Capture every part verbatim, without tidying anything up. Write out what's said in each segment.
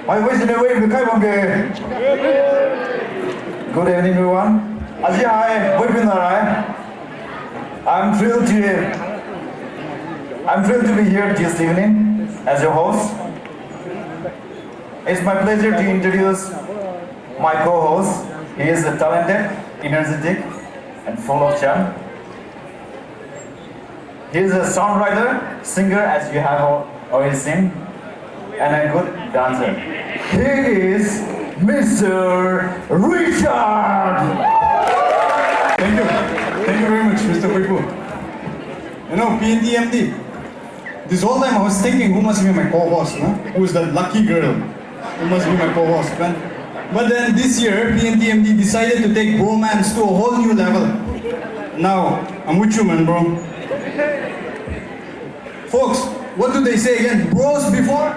Hai, wei sine wei, mikai bangke. Good evening, everyone. Aji hai, wei bin arai. I'm thrilled to, I'm thrilled to be here this evening as your host. It's my pleasure to introduce my co-host. He is a talented, energetic, and full of charm. He is a songwriter, singer, as you have al-, already seen, and a good dancer. He is Mister Richard. Thank you. Thank you very much, Mister Wipu. You know, P N T M D, this whole time I was thinking, who must be my co-host, no? Who is that lucky girl? Who must be my co-host, man? But then this year, P N T M D decided to take bromance to a whole new level. Now, I'm with you, man, bro. Folks, what do they say again? Bros before?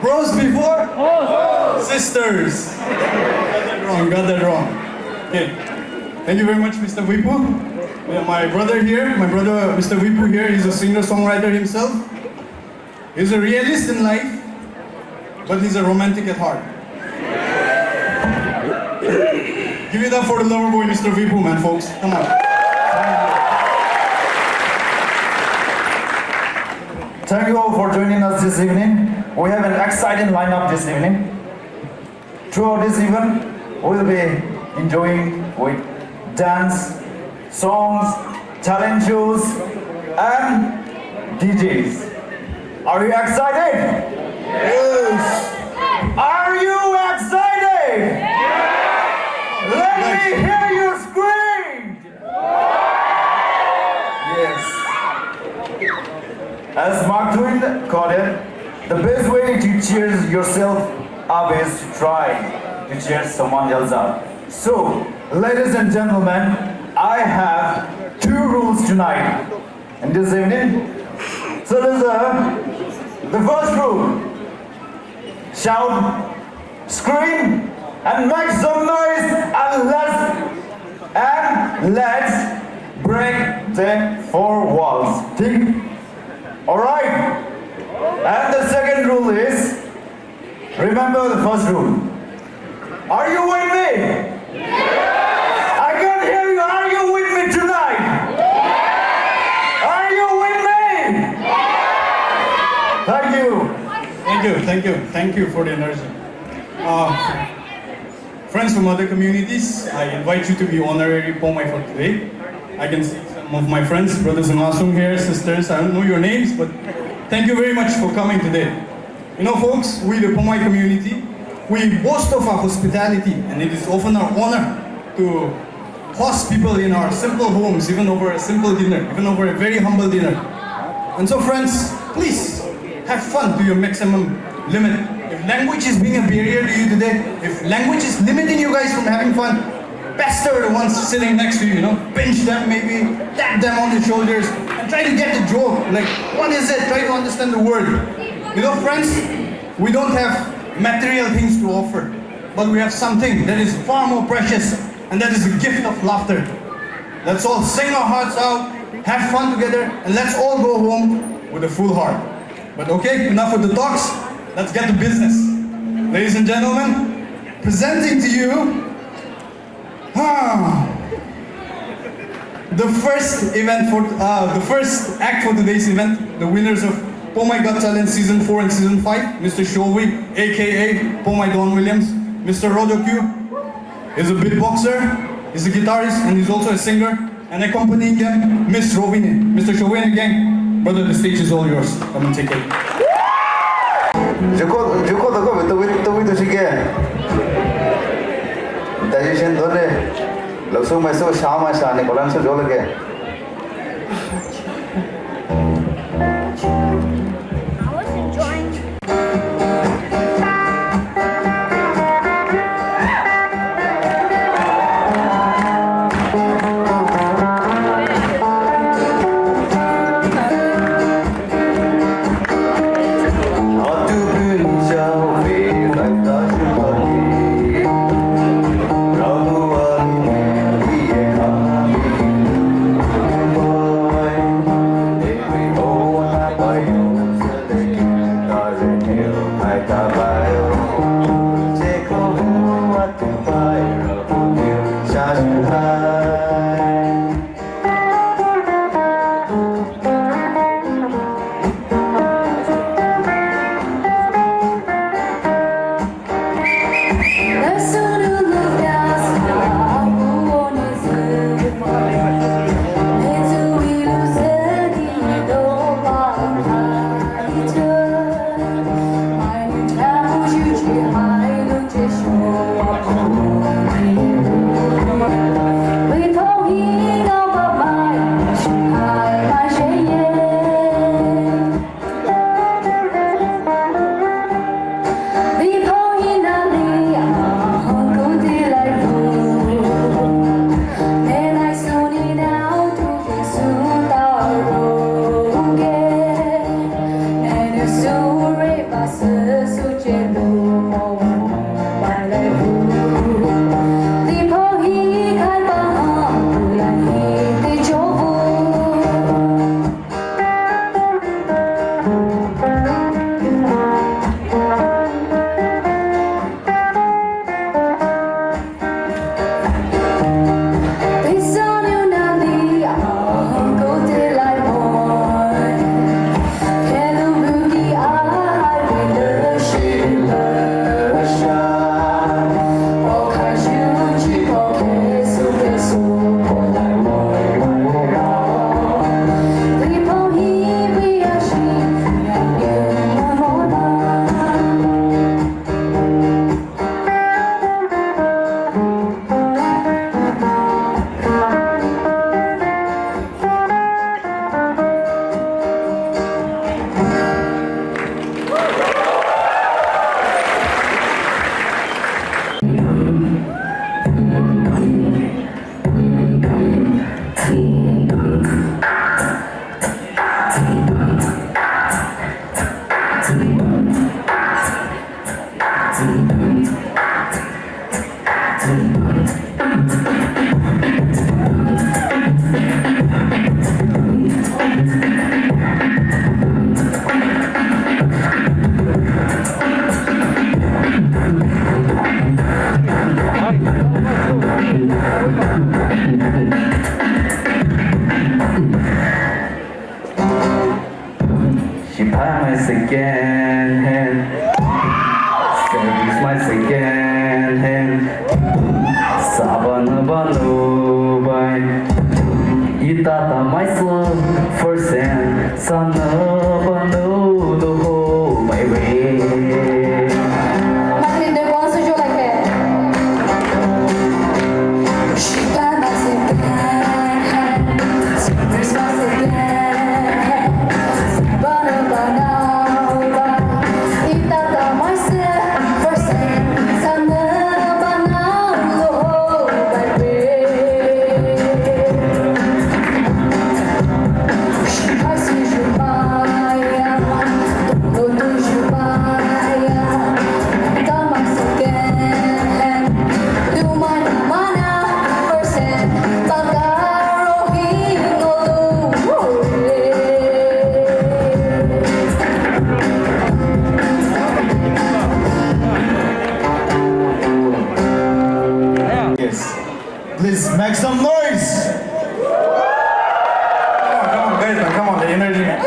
Bros before? Sisters. Got that wrong, got that wrong. Okay. Thank you very much, Mister Wipu. Yeah, my brother here, my brother, Mister Wipu here, he's a singer-songwriter himself. He's a realist in life, but he's a romantic at heart. Give it up for the lover boy, Mister Wipu, man, folks. Come on. Thank you all for joining us this evening. We have an exciting lineup this evening. Throughout this event, we'll be enjoying with dance, songs, talent shows, and D Js. Are you excited? Yes. Are you excited? Let me hear you scream. Yes. As Mark Twain quoted, the best way to cheer yourself up is to try to cheer someone else up. So, ladies and gentlemen, I have two rules tonight in this evening. So, there's a, the first rule. Shout, scream, and make some noise, and let's, and let's break the four walls. Thik? All right. And the second rule is, remember the first rule. Are you with me? I can't hear you. Are you with me tonight? Are you with me? Thank you. Thank you, thank you, thank you for the energy. Uh, friends from other communities, I invite you to be honorary Poumai for today. I can see some of my friends, brothers and sisters here, sisters. I don't know your names, but thank you very much for coming today. You know, folks, we the Poumai community, we boast of our hospitality, and it is often our honor to host people in our simple homes, even over a simple dinner, even over a very humble dinner. And so, friends, please have fun to your maximum limit. If language is being a barrier to you today, if language is limiting you guys from having fun, pester the ones sitting next to you, you know, pinch them maybe, tap them on the shoulders, and try to get the joke. Like, what is it? Try to understand the word. You know, friends, we don't have material things to offer, but we have something that is far more precious, and that is the gift of laughter. Let's all sing our hearts out, have fun together, and let's all go home with a full heart. But okay, enough with the talks. Let's get to business. Ladies and gentlemen, presenting to you, ah, the first event for, uh, the first act for today's event, the winners of Poumai Got Talent Season four and Season five, Mister Shovi, A K A Poumai Don Williams, Mister Rodokyu. He's a beatboxer, he's a guitarist, and he's also a singer. And accompanying them, Miss Rovine. Mister Shovi and the gang, brother, the stage is all yours. Come and take it. Joko, joko, joko, to, to, to, to, shike. Digestion dole. Lokso maiso shama shane kolan so jolage. I was enjoying. Shipai mai second hand. Service mai second hand. Sabana banu bai. Itata mai slow first hand. Sana banu do ho bai bai. Yes. Please make some noise. Come on, come on, guys, man. Come on, the energy, man.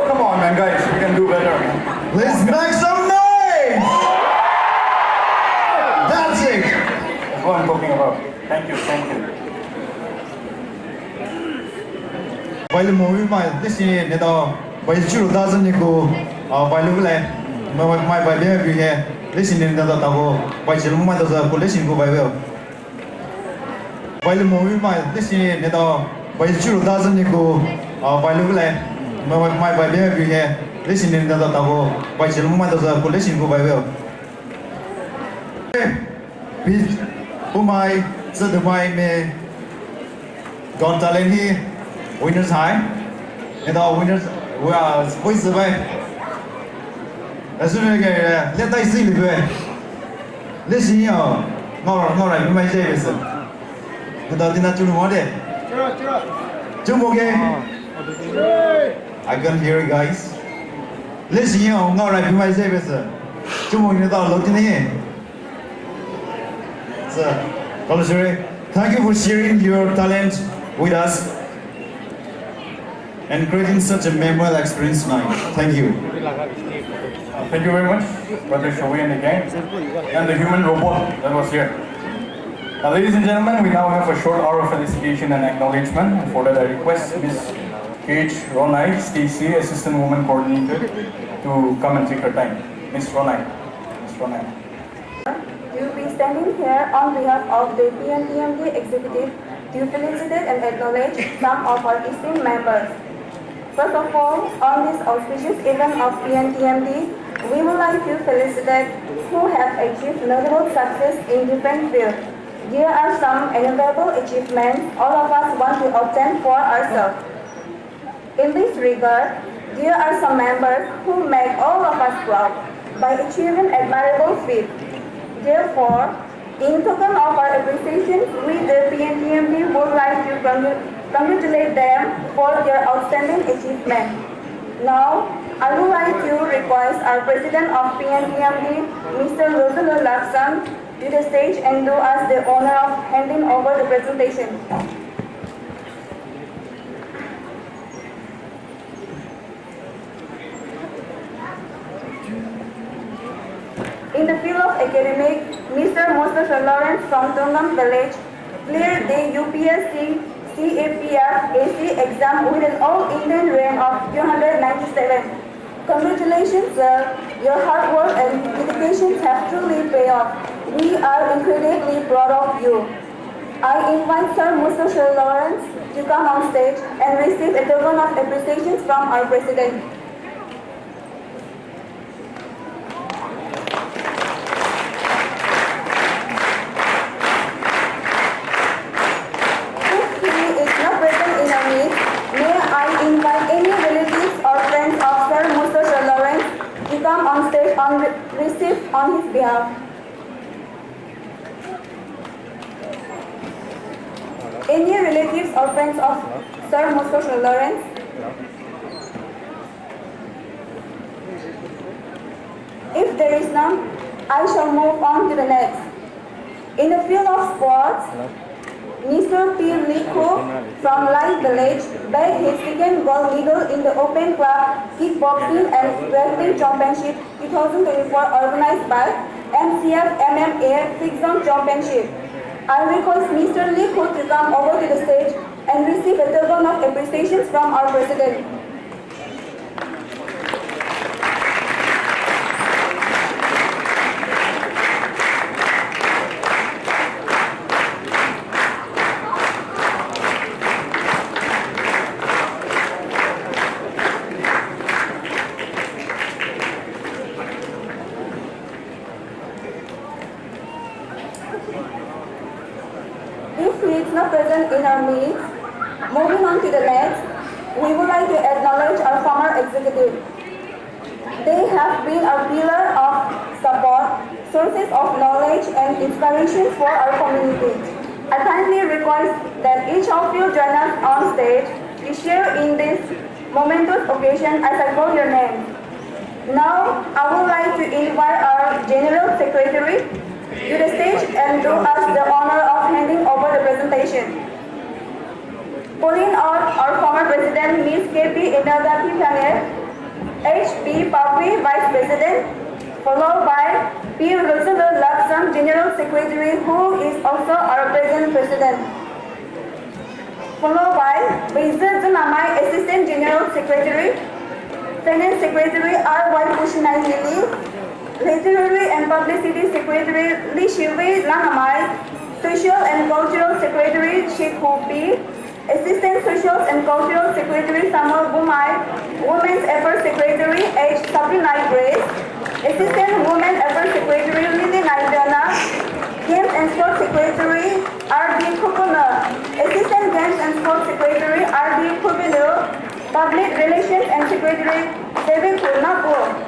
Come on, man, guys. We can do better, man. Please make some noise. That's it. That's what I'm talking about. Thank you, thank you. Vailu mo mai, listen, ne da, vai churu da zan ni ku, ah, vailu le, mai, mai, mai, vai be, be, he, listen, ne da, da, da, go, vai churu mai da, da, ku, listen, ku, vai be. Vailu mo mai, listen, ne da, vai churu da zan ni ku, ah, vailu le, mai, mai, mai, vai be, be, he, listen, ne da, da, da, go, vai churu mai da, da, ku, listen, ku, vai be. Pi, pu mai, zhe de mai me, Got Talent hi winners hai. Eda winners, wa, voice bai. Asu ne ke, le tai si li bai. Le si yo, ngau, ngau rai mai je bese. Eda dina chu mo de. Chu mo ke. I can't hear you guys. Le si yo, ngau rai mai je bese. Chu mo ne da lo tini. Sir, Kalashuri, thank you for sharing your talent with us and creating such a memorable experience tonight. Thank you. Uh, thank you very much, Brother Showian again, and the human robot that was here. Uh, ladies and gentlemen, we now have a short hour of felicitation and acknowledgement. And for that, I request Miss K H Ronai, Stacy, Assistant Women Coordinator, to come and take her time. Miss Ronai. Miss Ronai. We'll be standing here on behalf of the P N T M D executive to felicitate and acknowledge some of our esteemed members. First of all, on this auspicious event of P N T M D, we would like to felicitate who have achieved notable success in different fields. There are some enviable achievements all of us want to obtain for ourselves. In this regard, there are some members who make all of us proud by achieving admirable feat. Therefore, in token of our appreciation, we the P N T M D would like to congr-, congratulate them for their outstanding achievement. Now, I would like to request our President of P N T M D, Mister Rosalo Lakson, to the stage and do us the honor of handing over the presentation. In the field of academic, Mister Mostasha Lawrence from Tongam Village cleared the U P S C C A P F A C exam with an all-India rank of two hundred ninety-seven. Congratulations, sir. Your hard work and dedications have truly paid off. We are incredibly proud of you. I invite Sir Mostasha Lawrence to come on stage and receive a token of appreciation from our President. If he is not present in our midst, may I invite any relatives or friends of Sir Mostasha Lawrence to come on stage on re-, receive on his behalf. Any relatives or friends of Sir Moscoso Lawrence? If there is none, I shall move on to the next. In the field of sports, Mister P Lee Kho from Lai Village bagged his second gold medal in the Open Club Kickboxing and Grappling Championship two thousand twenty-four organized by M C F M M A Fixed Zone Championship. I request Mister Lee Kho to come over to the stage and receive a token of appreciation from our President. If he is not present in our midst, moving on to the next, we would like to acknowledge our former executive. They have been our pillar of support, sources of knowledge and inspiration for our community. I kindly request that each of you join us on stage to share in this momentous occasion as I call your name. Now, I would like to invite our General Secretary to the stage and do us the honor of handing over the presentation. Calling out our former President, Miss K P Imelda P Phangep, H P Papi, Vice President, followed by P Rosulu Lapsang, General Secretary, who is also our present President. Followed by Beizu Zunamai, Assistant General Secretary, Finance Secretary, R Y Kushinai Lily, Literary and Publicity Secretary, Lishiwi Lanamai, Social and Cultural Secretary, Sheikh Hupi, Assistant Social and Cultural Secretary, Samuel Bumai, Women's Affairs Secretary, H Sabrinai Grace, Assistant Women Affairs Secretary, Lily Naidana, Games and Sports Secretary, R D Khupuna, Assistant Games and Sports Secretary, R D Khupinu, Public Relations and Secretary, David Kunapu.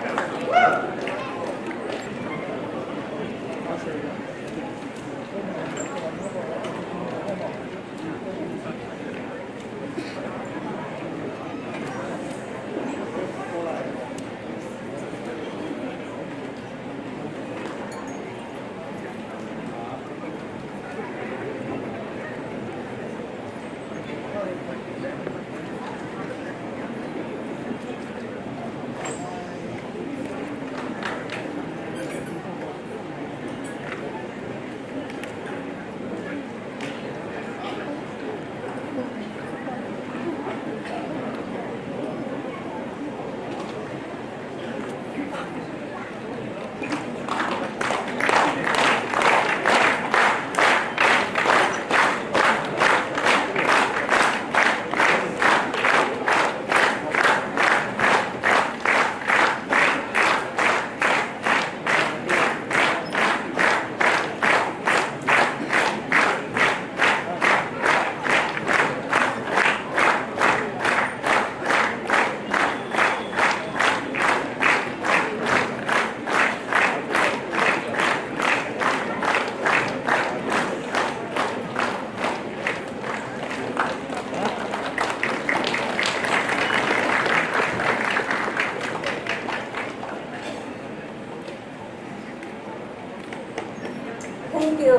Thank you.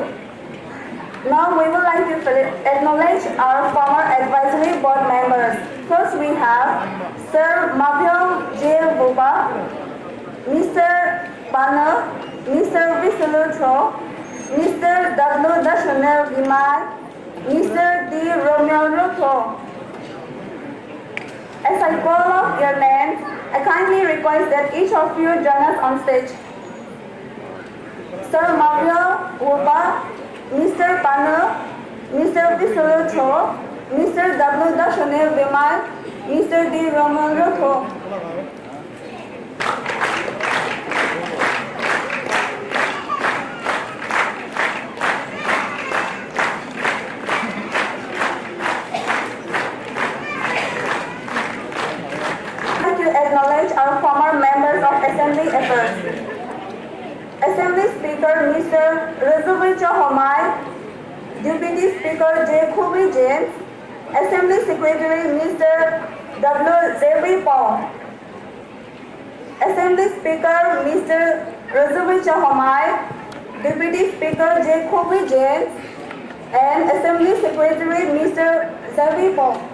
Now we would like to fel-, acknowledge our former advisory board members. First, we have Sir Mavio J Vuba, Mister Pana, Mister Visulu Cho, Mister W Dashonel Vimai, Mister D Romeo Rotho. As I call out your names, I kindly request that each of you join us on stage. Sir Mavio Vuba, Mister Pana, Mister Visulu Cho, Mister W Dashonel Vimai, Mister D Romeo Rotho. I'd like to acknowledge our former members of Assembly Affairs. Assembly Speaker, Mister Rezugui Cho Homai, Deputy Speaker J Khobi James, Assembly Secretary Mister W Zewi Paul, Assembly Speaker Mister Razuwi Chahomai, Deputy Speaker J Khobi James, and Assembly Secretary Mister Zewi Paul.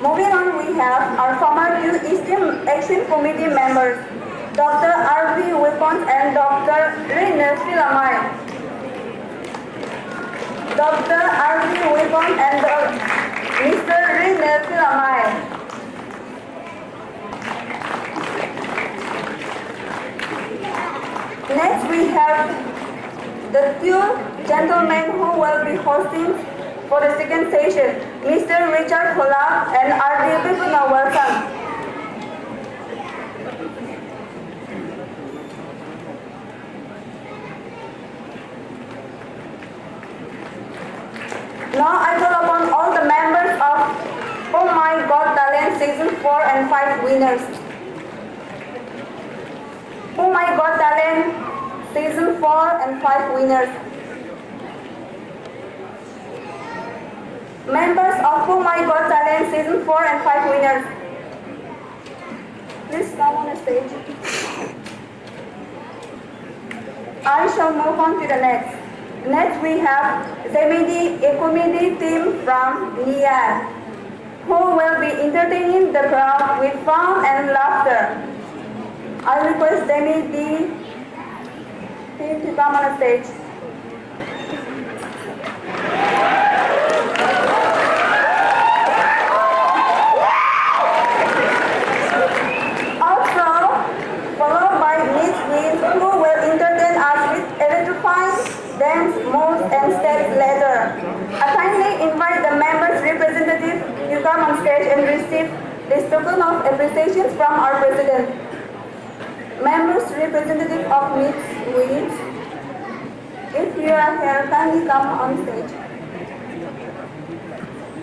Moving on, we have our former two Esteemed Action Committee members, Doctor R V Wilkons and Doctor Rene Philamai. Doctor R V Wilkons and Mister Rene Philamai. Next, we have the two gentlemen who will be hosting for the second session, Mister Richard Holap and R D Bibuna Wilson. Now I call upon all the members of Oh My Got Talent Season four and five winners. Oh My Got Talent Season four and five winners. Members of Oh My Got Talent Season four and five winners, please come on the stage. I shall move on to the next. Next, we have Zemedi, a comedy team from Niyar, who will be entertaining the crowd with fun and laughter. I request Zemedi team to come on the stage. Also, followed by Miss Wins, who will entertain us with electrifying dance moves and stage letter. I kindly invite the members' representative to come on stage and receive this token of appreciation from our president. Members' representative of Miss Wins, if you are here, kindly come on stage.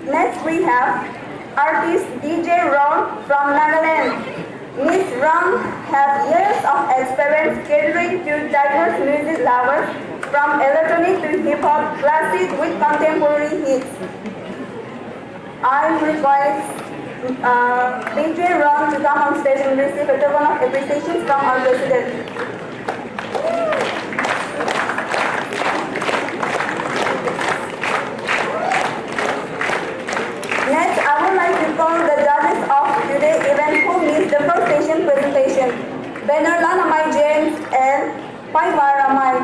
Next, we have artist D J Ron from Nagaland. Miss Ron has years of experience catering to diverse music lovers, from electronic to hip hop, classic with contemporary hits. I request, uh, D J Ron to come on stage and receive a token of appreciation from our president. Next, I would like to call the judges of today's event who missed the first session presentation, Banner Lanamai James and Paiva Ramai.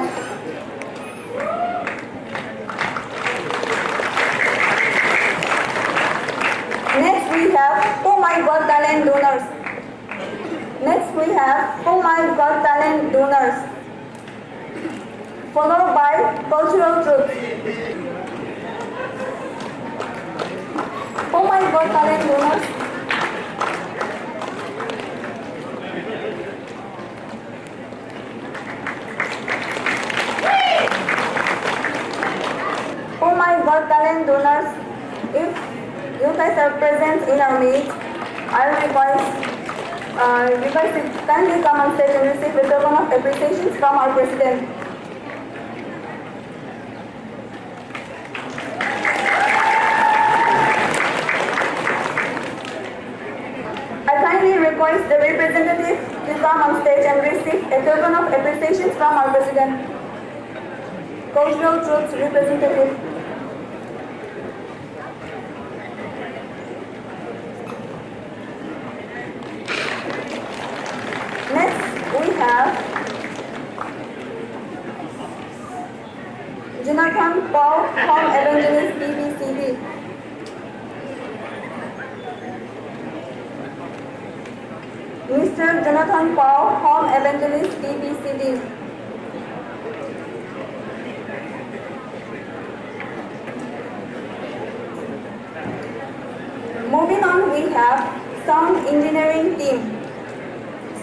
Next, we have Oh My Got Talent donors. Next, we have Oh My Got Talent donors, followed by cultural troupes. Oh My Got Talent donors. Oh My Got Talent donors, if you guys are present in our midst, I request, uh, request to kindly come on stage and receive the token of appreciation from our president. I kindly request the representative to come on stage and receive a token of appreciation from our president. Cultural troupes representative. Next, we have Jonathan Paul, Home Evangelist, B B C D. Mister Jonathan Paul, Home Evangelist, B B C D. Moving on, we have sound engineering team.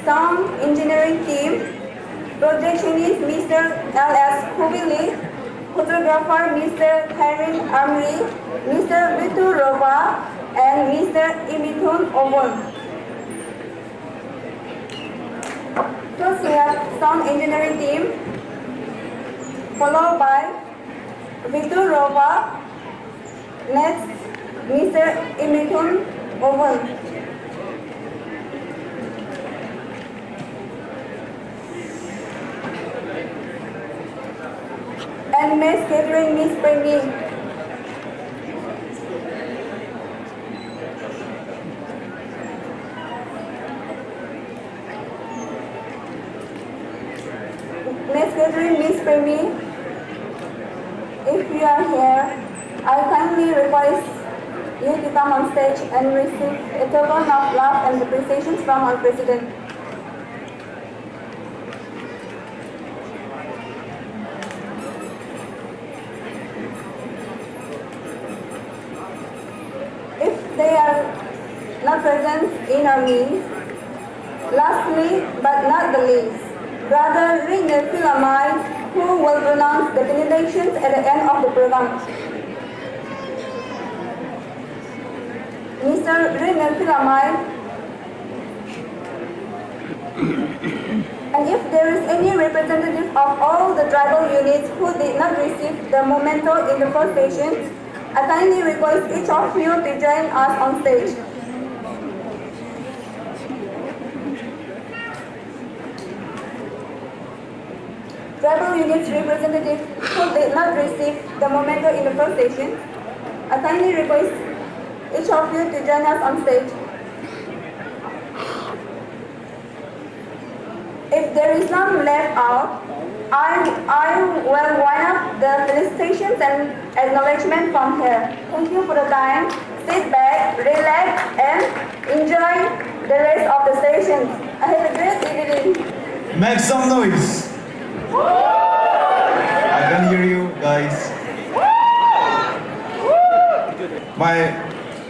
Sound engineering team, projectionist Mister L S Kubili, Photographer, Mister Thairin Amri, Mister Vitu Roba, and Mister Imithun Obon. Tosia sound engineering team, followed by Vitu Roba, next Mister Imithun Obon. And Miss Catherine, Miss Premi. Miss Catherine, Miss Premi, if you are here, I kindly request you to come on stage and receive a token of love and appreciation from our President. If they are not present in our midst, lastly but not the least, Brother Ringe Philamai, who will pronounce the benedictions at the end of the program. Mister Ringe Philamai, and if there is any representative of all the tribal units who did not receive the memento in the first session, I kindly request each of you to join us on stage. Tribal units representative who did not receive the memento in the first session, I kindly request each of you to join us on stage. If there is none left out, I, I will wind up the felicitations and acknowledgement from here. Thank you for the time. Sit back, relax, and enjoy the rest of the sessions. Have a great evening. Make some noise. I can hear you, guys. My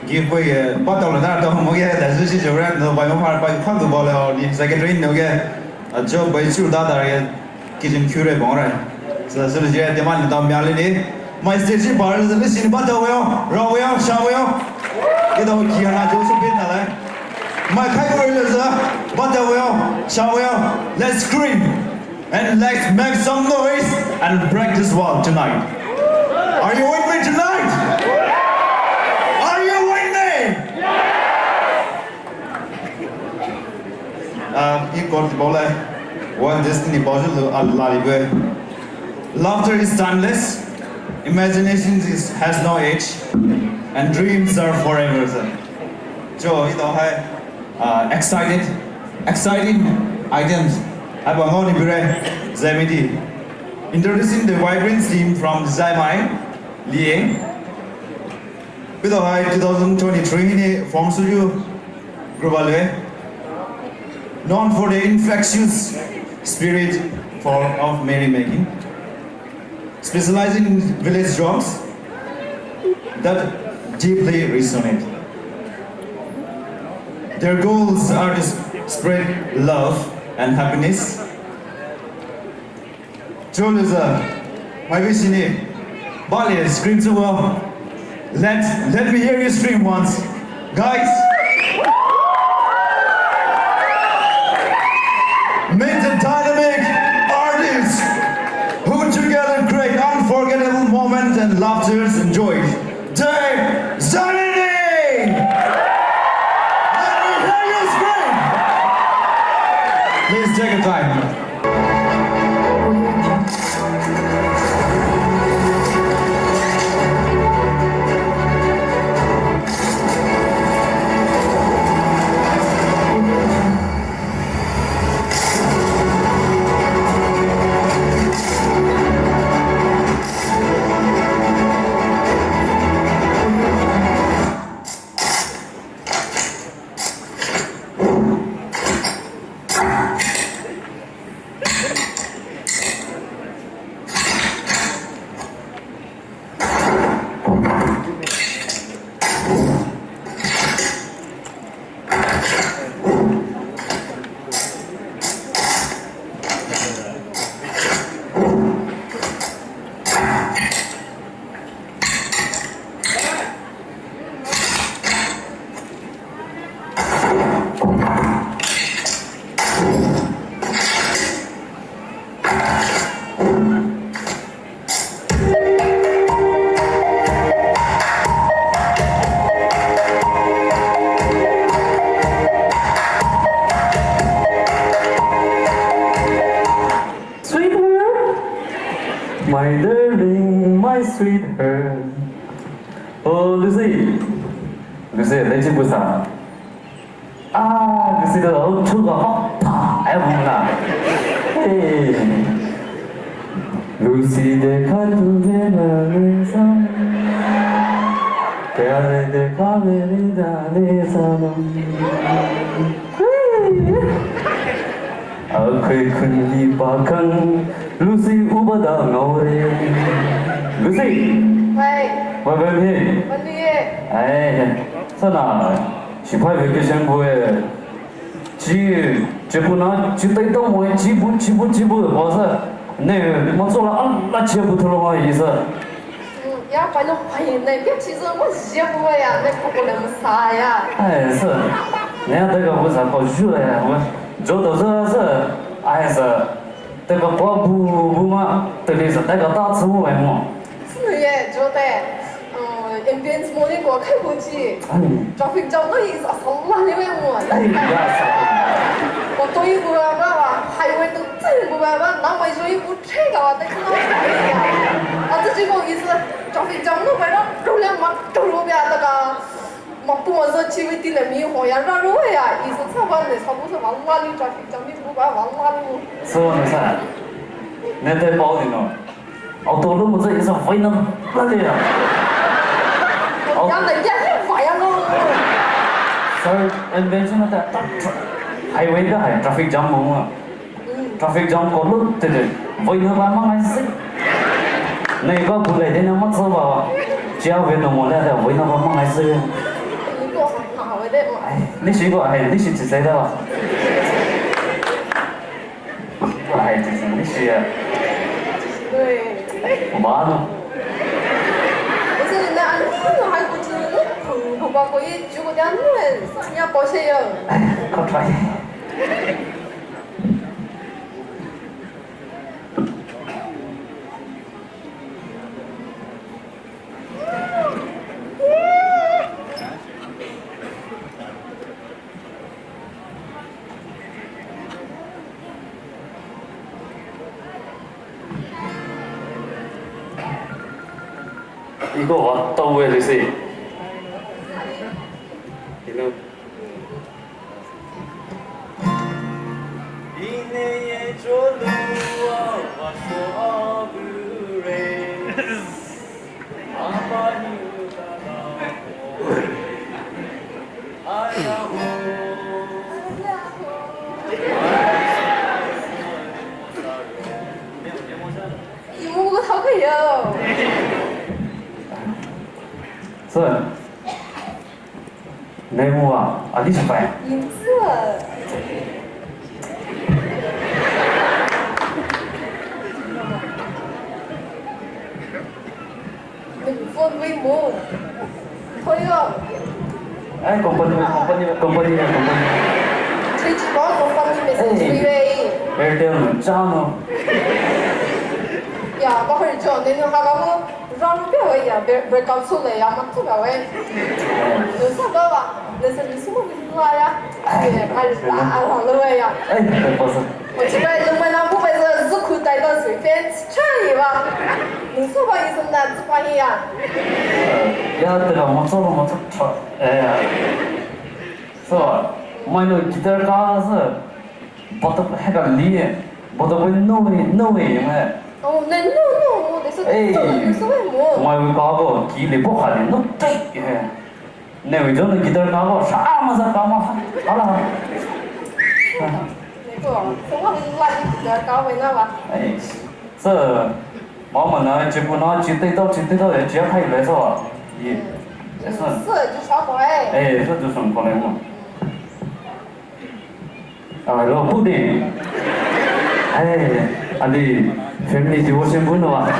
giveaway, eh, bottle na to mo ye, da su si jo ran no, bai mo phar, bai khang tu bole, or ni secretary no ye, a jo bai chu da da ye, kitchen cure bong rai. So, so je demand da mya le ni. My stage bar le si ni bottle we, ro we, sha we. Ye da ki na jo su bin na le. My kai we le sa, bottle we, sha we. Let's scream. And let's make some noise and practice well tonight. Are you with me tonight? Are you with me? Uh, you got the ball, eh? One destiny ball, uh, la, la, la. Laughter is timeless, imagination is, has no age, and dreams are forever, sir. So, you know, I, uh, excited, exciting items. Hai ba ngao ni bire, Zemidi. Introducing the vibrant team from Zaimai, Liang. Pito hai two thousand twenty-three ni form suju group ale. Known for the infectious spirit for, of merrymaking. Specializing in village jokes that deeply resonate. Their goals are to s-, spread love and happiness. Jolisa, my vision is, Bali, scream so well. Let, let me hear you scream once. Guys, meet the dynamic artists who together create unforgettable moments and laughters and joys. Dave Zanini! Let me hear you scream! Please take your time. Oh, Lucy. Lucy, dai chi busa. Ah, Lucy, dai chi busa. Hey. Lucy, dekha tujhe main sanam. Pyar dekha mere jane sanam. Akhei khunli pakhang, Lucy ubada ngaore. Lucy. Hai. Bye bye me. Bye bye. Ai, sana, sipai vacation bue. Chi, chi bu na, chi tai tao mo, chi bu, chi bu, chi bu, basa. Ne, mo so la, ala chi bu tholo ma isa. Ya, pai lo pai ne, ke chi zo mo je bu ya, ne ko ko le mo sa ya. Ai, sir. Ne, ta ka bu sa ko ju ya, mo. Jo do sir, sir. Ai, sir. Ta ka pa bu, bu ma, ta le sa, ta ka ta chu mo mo. Sir ye, jo te. Ambience mo ni ko kai bu chi. Ai. Traffic jam no is a sala ni mo. Ai, ya, sir. Ko to yi bu ba ba, highway to tsin bu ba ba, na mai jo yi bu Che ga wa ta kina ya. A ta chi ko isa traffic jam no ba ra problem ma to ro bia ta ka. Ma pu ma zo chi wi ti le mi ho ya ra ro ya isa sa ba ne sa bu sa ba la li traffic jam mi bu ba ba la li. So na sa. Ne te pao di no. Auto lo mo zo isa vai na la le ya. Ya na ya he va ya no. Sir, invention ta ta highway ka hai traffic jam mo. Traffic jam ko lo te te, voi na ba ma ngai se. Nei ba bu le de na ma tso ba wa. Chia ve no mo le de voi na ba ma ngai se. Ai, ni shi ko ai, ni shi chi sai da wa. Ai, chi sai, ni shi ya. Ba no. Ko try. Iko wa tau we lisi. Ino. Sir. Nei mo wa, ali sipai. Phone mo. Thoyo. Ai, company, company, company, company. Three G ba company message. Airtel, chano. Ya, ba hoi jo, nei no ha ga mo. Rang pia wei ya, break up so le ya, ma tu ga wei. Lu sa ba ba, lu sa lu su mo lu la ya. Ai, ai, ai, lu wei ya. Ai, lu sa. Mo chi bai lu mai na bu bai sa zu ku tai da sui fen chai ba. Lu sa ba yi sa na zu ba ya. Ya, te la mo so mo so. Eh. So, mai no guitar ka sa. Bottle heka li, bottle boy no way, no way, yong eh. Oh, no, no, no, no, this is, hey, this is way more. Mai wi ka ko, ki le bo ha le, no tai, eh. Ne wi jo no guitar ka ko, sa ma sa ka ma, ala. Neko, so wa ni wa ni guitar ka we na wa. Hey, so, mama na, chi bu na, chi tai tao, chi tai tao, eh, chi ya kai le so wa. Ye. Yes, sir. Sir, just how boy. Eh, so just some ko le mo. Ah, lo, pu de. Ai, ali family devotion bu no wa. Ai,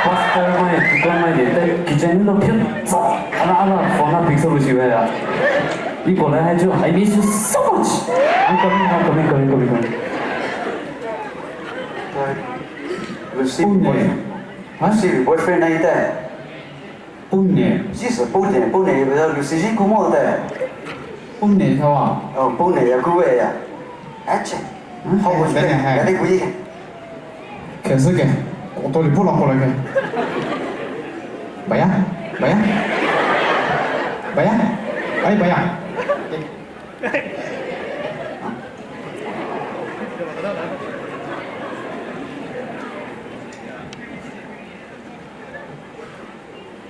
pastor mai, deacon mai de, tai kitchen lo phiu tsa. Ala, ala, phone na pixel bu si wa ya. Iko la hai jo, I miss you so much. I'm coming, I'm coming, coming, coming, coming. Lucy, boyfriend. Huh? Lucy, boyfriend nai tai. Pune. Jisü, Pune, Pune, Lucy ji kumo te. Pune thawa. Oh, Pune ya kuwe ya. Acha. How was that? Ya de kuyi. Kese ke. Auto li pula pula ke. Bhaiya, bhaiya. Bhaiya. Hey, bhaiya.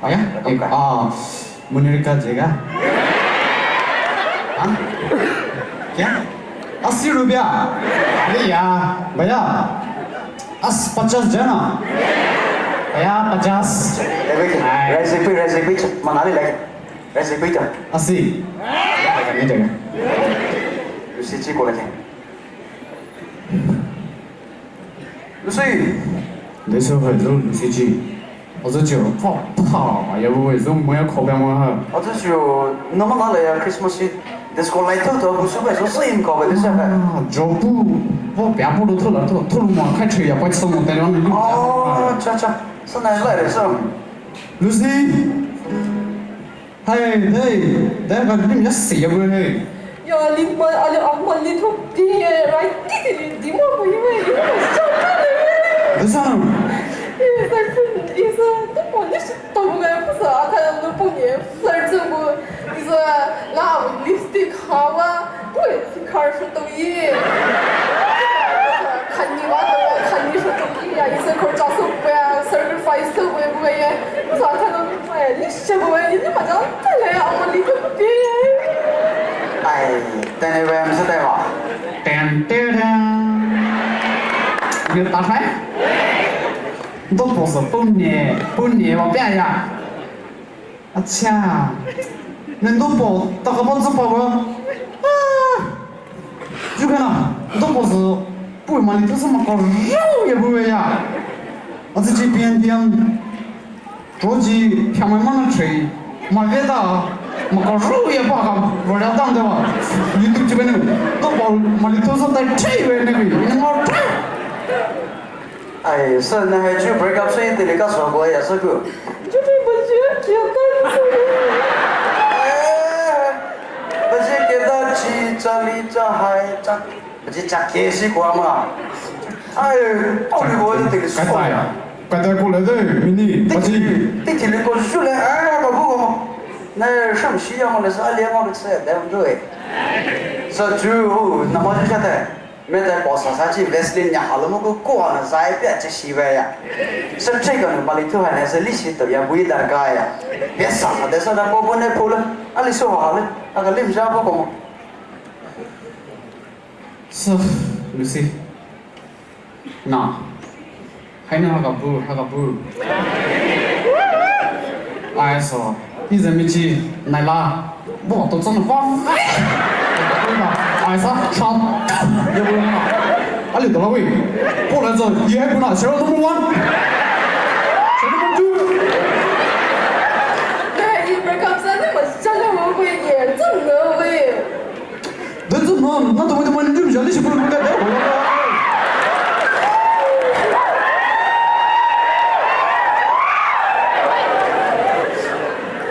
Bhaiya, eh, ah, Munirka jayega? Haan? Kya? Assi rupiya? Arey yaar, bhaiya, as-, pachas jana. Bhaiya, pachas. Eh, wait, hai. Rice repeat, rice repeat. Manali lagi. Rice repeat. Assi. Nahi jayega. Lucy ji ko lagi. Lucy. Lucy hai, Lucy ji. Azu ji, pa, pa, ya bu, zo mo ya ko ba mo ha. Azu ji, na ma na la ya Christmas ji, disco light to, to, bu su ba, zo su in ko ba, Lucy hai. Ah, jo bu, bu bia bu lo to la, to, to lo mo, kai che ya, pa so mo, te la mi. Oh, cha, cha. So na la re so. Lucy. Hey, hey, dai ka lim ya se ya bu hey. Ya, lim ma, ale, ama li to di, right, di, di, di, di, ma bu ye, ye, sa ka le. Dai sa. Ye, sa, ye, sa, to polish to bu ga, sa, aka lo bu ye, flirt bu, ye, sa, la, lipstick, hawa, bu ye. Car shoto ye. Khani wa to, khani shoto ye. Ya, isa khorcha so pa, sacrifice so pa ye. Sa thano pa ye. Ni she pa ye. Ni ma jang ta le, ama li to ye. Ai, tene wa msa tai wa. Ten, ten, ten. Ni ta hai? Dopo so pune, pune wa pa ya. Acha. Nendo po, takapa tsu pa ba. Ah. Ju kana, ndo po tsu, pu mali tsu ma ko, yo, ya bu ya. Azu ji pian pian. Roji, pian mai mana che. Ma ve da, ma ko, ru ya pa ka, ro ya dang de wa. YouTube ji bene. Ndo po mali tsu ta che ve ne bi. Ne ma che. Ai, sir, na hai ju break up sui tili ka so ko ya so ku. Ju break up sui kia ta. Eh, baji ke da chi cha li cha hai cha. Baji cha ke si ko ma. Ai, au li ko tili so. Kata ya. Kata ko le de, mini, baji. Ti tili ko ju le, ai, ko bu ko. Na sham shi ya mo le sa le mo le se, da mo e. Sa ju, na ma ju sha ta. Meta pao sasa chi Vaseline nya halo mo ko ko ana zai pia che shi ba ya. Sa che ka no mali tu ha na sa li shi to ya bui dar ka ya. Pia sasa de sa da ko bo ne pula. Ali so ha le. Aga lim ja bo ko mo. So, Lucy. Na. Hai na ha ka bu, ha ka bu. Ai so, i ze mi chi, nai la. Bo to zong fa. Ai sa, cha. Ye bu na. Ali to la wei. Bo la zo, ye hai bu na, zero number one. Zero number two. Na, i break up sa ni ma sa la mo wei ye, zong na wei. Dun zun non, na to mo to mo ni dun jali shi pun ka da.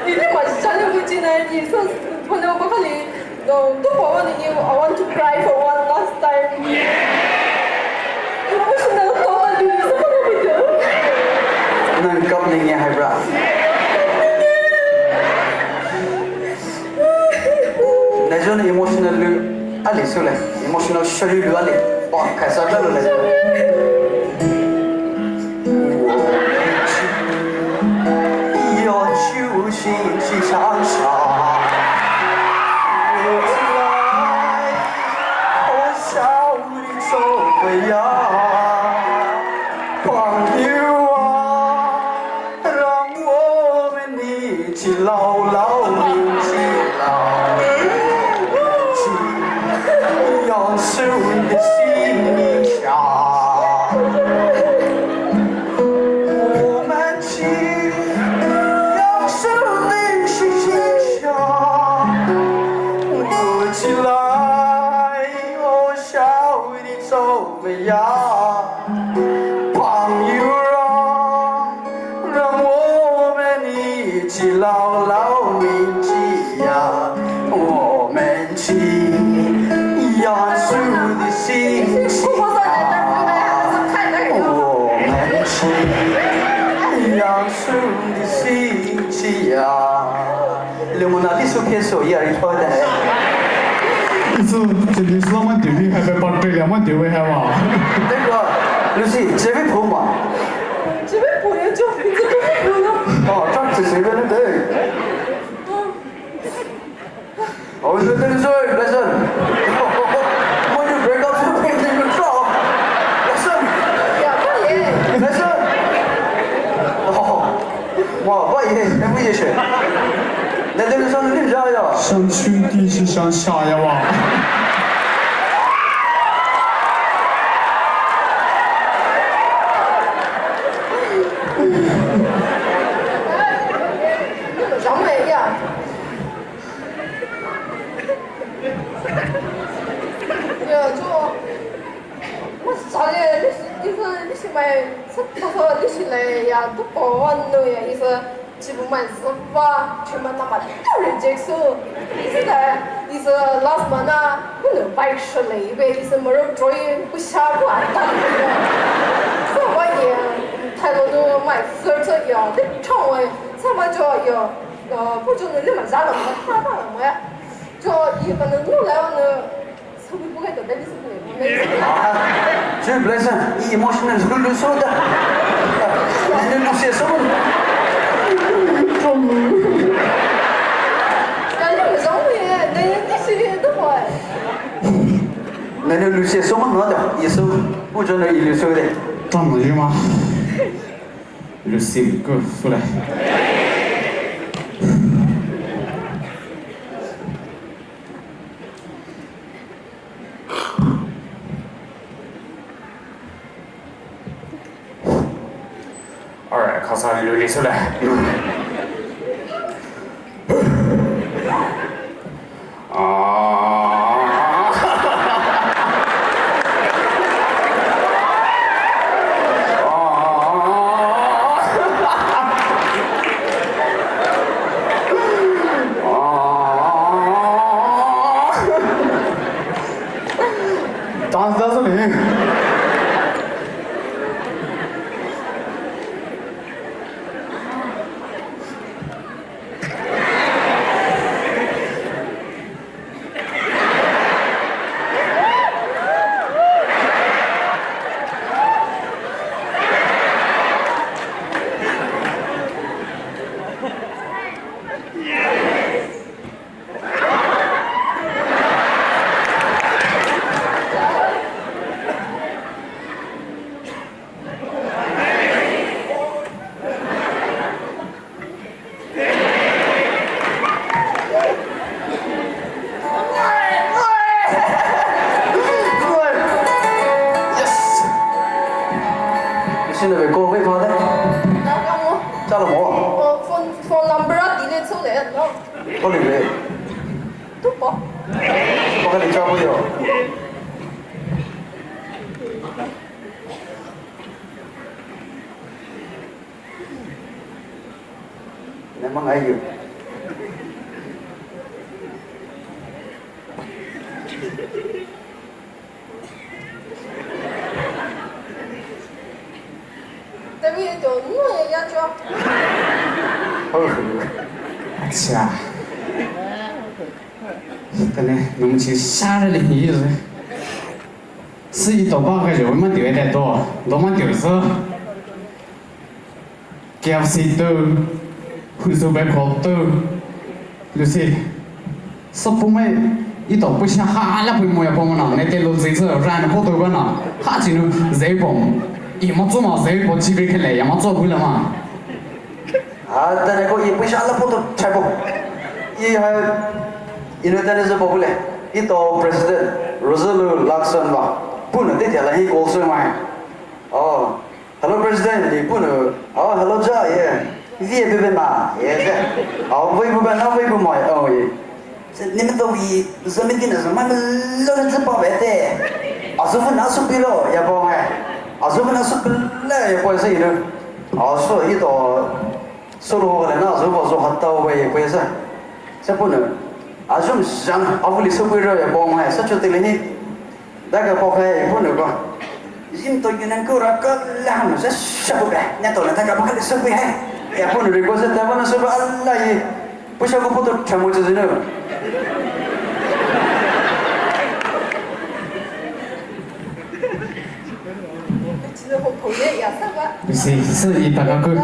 Ini ma jali mo ji na ni so mo na ba kali. No, to pa wa ni, I want to cry for one last time. Emotional to ma ni so ko ni. Nan kap ni hai bra. Nai zon emotional lu ali sule, emotional shari lu ali. Oh, kaisa ta lu le. Yo chu shi shi sha sha. Cho ya, pang yu a, rang wo me ni chi lao lao ni chi lao chi, yang su de si ni sha. Yang sung di si chi ya. Lemona di su ke so ya ri to de. Isu, jadi selama demi happy birthday lama demi hawa. Dai ko, Lucy, chebi puma. Chebi puma jo, chebi puma. Oh, tak chebi puma de. Oh, is it this way? Listen. When you break up, you break up. Listen. Yeah, yeah. Listen. Oh. Wow, what is it? What is it? That there is something in there, yeah. 想兄弟是想下呀哇。Zhang mei ya. Ya, jo. Masale, lisi, lisi, lisi mai, sa, sa, lisi le, ya, tu ko, wan no ya, isa, chibu mai, zaba, chuma nama, tu reject su. Isa da, isa last mana, kuno bike shale, ibe, isa maro troy, kusha, ku ata. So, wa ye, thai lo no, mai, sir, so, ya, de, chong, wa, sa, ma, jo, ya, ya, bu, jo, no, le, ma, za, lo, ma, ta, ta, lo, ma, ya. Jo, ye, ka, no, no, la, no, True blessing, emotional lulu soda. Nene lusia somun. Nene lusia somun no da. Yesu, ujo no ilu sode. Tamu yuma. Lusia ko sule. Alright, khasa luli sule. Ah. Dance doesn't mean. Yes. Sino be ko be ko de. Chalo mo. Oh, phone, phone number a dile chole no. Ko le be. Tu po. Ko ka le cha po yo. Memang ayu. Tapi itu, no ya ya jo. Oh, acha. Tene, nung chi share le ni. Si ito ba ka jo ma tiu de do, do ma tiu so. K F C tu, husu be ko tu, Lucy. So pu mai, ito pu sha ha la pu mo ya pu mo na, ne te lo zi zi, ran ko tu ba na, ha chi nu, zi pu. I mo zo ma zi pu chi be ke le, ya ma zo pu la ma. Ah, tane ko i pu sha la pu tu, chai pu. I ha, i nu tane zi pu le. Ito president, Roselu Lakson ba. Pu nu te te la hi ko so mai. Oh. Hello, President, ni pu nu. Oh, hello, ja, yeah. Vie bebe na, yeah, yeah. Oh, voi bu ba na, voi bu mai, oh, yeah. Se, ni me to vi, zo me kina zo, ma me lo le zipa ve te. Azu fu na su pilo, ya po ngai. Azu fu na su pilo, ya po se ino. Oh, so, ito, so lo le na, zo po zo hata ve, ya po se. Se pu nu. Azu jan, avu li su pilo, ya po ngai. Se chu te le ni. Daga po kai, pu nu ko. Zim to yunan ko ra ka la no sa sa bo ba. Nya to na ta ka ba ka sa bo hai. Ya pon request ta ba na sa ba Allah ye. Pusa ko poto thamu je no. Lucy, si i takaku.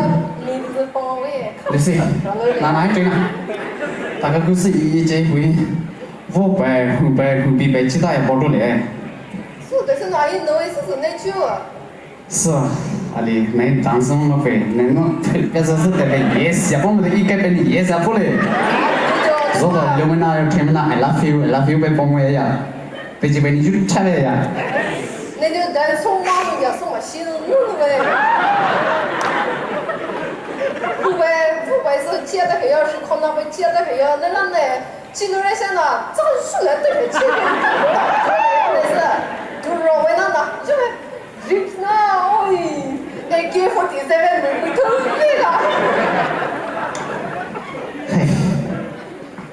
Lucy, na na ina. Takaku si i je bui. Vo bai, hu bai, hu bi bai chita ya bodo le. Si, ali, na dance no pe, na no pe sa sa te yes, ya pon de i ke pe yes ya pole. Zo to, yo me na, yo ke me na, I love you, I love you pe pon ya. Pe ji pe ni ju cha le ya. Ne ju dan song ma lu ya song ma shi lu lu we. Lu we, lu we so chia da ke ya, shi kong na we chia da ke ya, ne la ne, chi lu re sha na, zang shu le de ke chi. Ne se, du ro we na na, ju we, rip na, oi, ne ke forty seven lu, lu tu le la. Hey.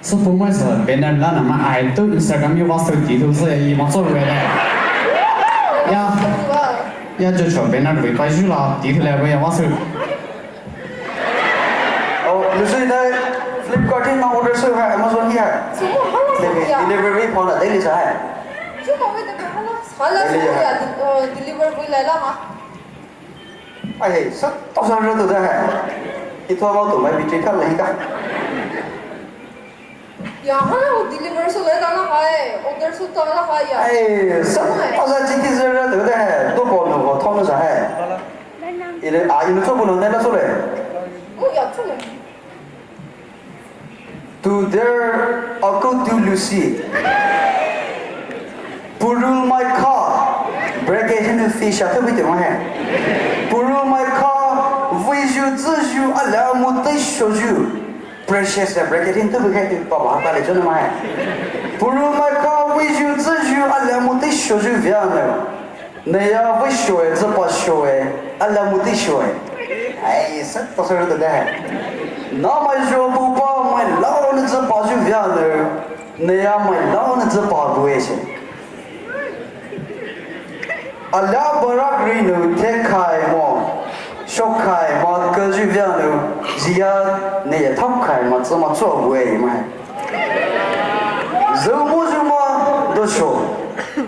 Super Mario banner la na ma ai to Instagram yo WhatsApp ti to se i ma so re le. Ya. Ya jo cho banner we pa ju la ti to le we ya WhatsApp. Oh, Lucy, na Flipkart hi na order sa ha, Amazon hi ha. Delivery pa na daily sa ha. Hala sa ya, uh, deliver boy la la ma. Ai, sa to sa re to da ha. Ito ma to mai bi ka le ka. Ya, ha, deliver so le ta na hai, order so ta na hai ya. Ai, sa, pa sa chiki zera de de hai, to ko no ko thong sa hai. Ile, a, ile so ko no ne la so le. Mo ya so le. To their uncle to Lucy. Purul mai ka, bracket hin fi sha to bi te ma hai. Purul mai ka, vui ju, zi ju, ala mu te sho ju. Precious, eh, bracket hin tu bu khai tu pa ba ta le chona mai. Purul mai ka vui ju zi ju ala mu te sho ju via no. Ne ya vui sho e, zi pa sho e, ala mu te sho e. Ai, sa to sa de de. Na mai jo bu pa mai lao ne zi pa ju via no. Ne ya mai lao ne zi pa bu e she. Ala barak ri nu te khai mo, shok khai ma ke ju via nu, zia ne ya thap khai ma zi ma zo bu e mai. Zeu mo ju ma do sho,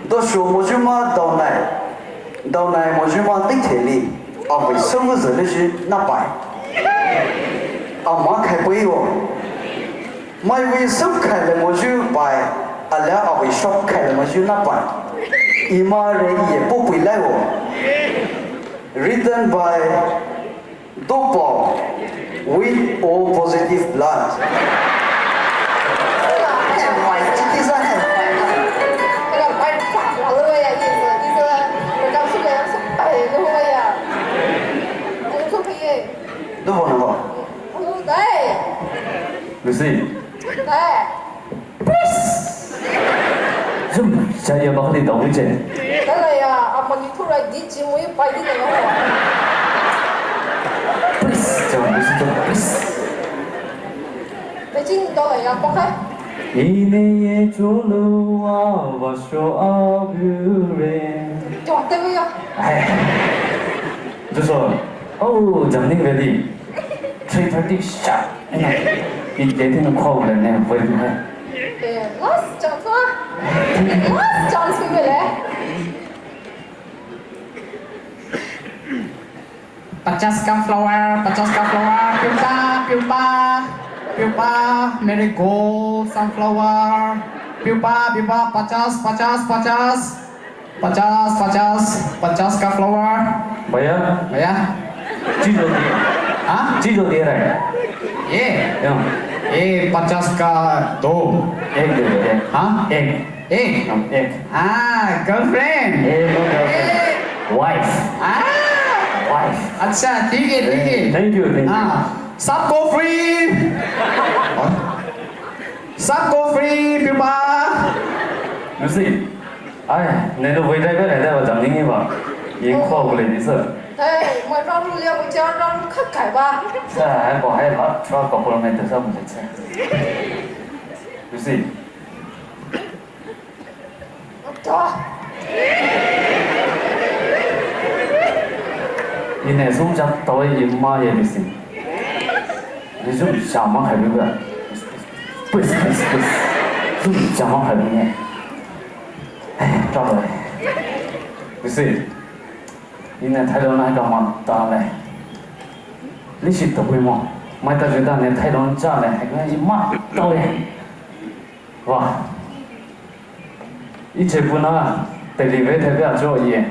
do sho mo ju ma dao nai, dao nai mo ju ma te te li, a vui song mo zeu le ju na pai. A ma khai pui wo. Mai vui sop khai le mo ju pai, ala a vui shop khai le mo ju na pai. I ma re i ye po pui lai wo. Written by Dopo with O positive blood. Hey, mai, chiki sa hai. Dopo na ho. Lucy. Please. Zum, saya bakal di tahu je. Dala ya, apa ni tu rai di jimu ya pai di na. Please, jangan di situ, please. Beijing dala ya, pakai. Ine ye chulu wa basho abure. Jom te ya. Ai. Just so. Oh, Jamning Valley. Three thirty sharp. Ina, i dating ko le ne, wait, wait. Eh, last chance ah. Last chance ko le. Pachas ka flower, pachas ka flower, pupa, pupa, pupa, marigold, sunflower, pupa, pupa, pachas, pachas, pachas. Pachas, pachas, pachas ka flower. Bhaiya? Bhaiya? Cheez ho diye. Ha? Cheez ho diye rahe. Ye? Yeah. Ye pachas ka do. Ek de do, ek. Ha? Ek. Ek? Hum, ek. Ah, girlfriend. Ek, no girlfriend. Ek. Wife. Ah. Wife. Acha, theek hai, theek hai. Thank you, thank you. Ha. Sabko free. Ha? Sabko free, pupa. Lucy. Ai, ne lo voi driver hai da ba jam ni ba. Yin kho ko le ni sa. Ai, mai ra lu le ko cha ra lu kha kai ba. Sa, ai ko hai ba, truck ko ko me te sa mo te sa. Lucy. To. Ine sum ja tawe ima ye bisi. Ni sum ja ma hai bi ba. Please, please, please. Sum ja ma hai bi ne. Eh, tawe. Bisi. Ine thailo na ka ma ta le. Ni shi to mo. Mai ta ju da ne thailo ja le. Hai ka ima tawe. Wa. Iche puna, teli ve thebe a jo ye.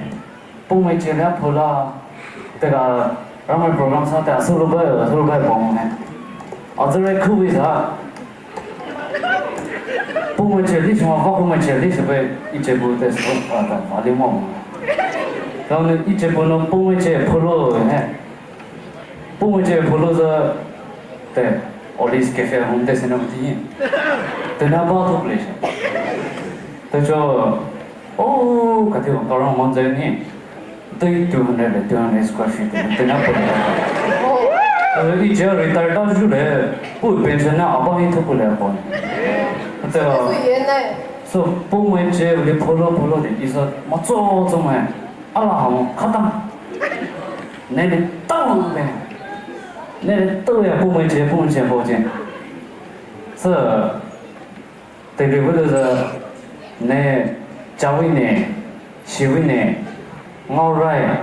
Pung me che le pula. Tega, Ramai program sa te asulu ba, asulu ba pong ne. Azure kubi sa. Pung me che li shima, pung me che li shebe, iche pu te so, a ta, ali mo. Kau ne iche puna pung me che pulo ne. Pung me che pulo sa, te, Ollie's Cafe home te sina kuti. Te na ba tu place. Te jo, oh, kati ko karang mon jai ni. Te two hundred, two hundred square feet. Te na pula. Te ni je retire ta ju le, pu pension na aba ni tu pula ko. Te, so pung me che le pulo pulo de, isa ma cho cho me. Ala hamo khatam. Nene tau ne. Nene tau ya pung me che, pung me che, pung me che. Sa, te de bu de sa, ne, jawi ne, shiwi ne, ngau rai,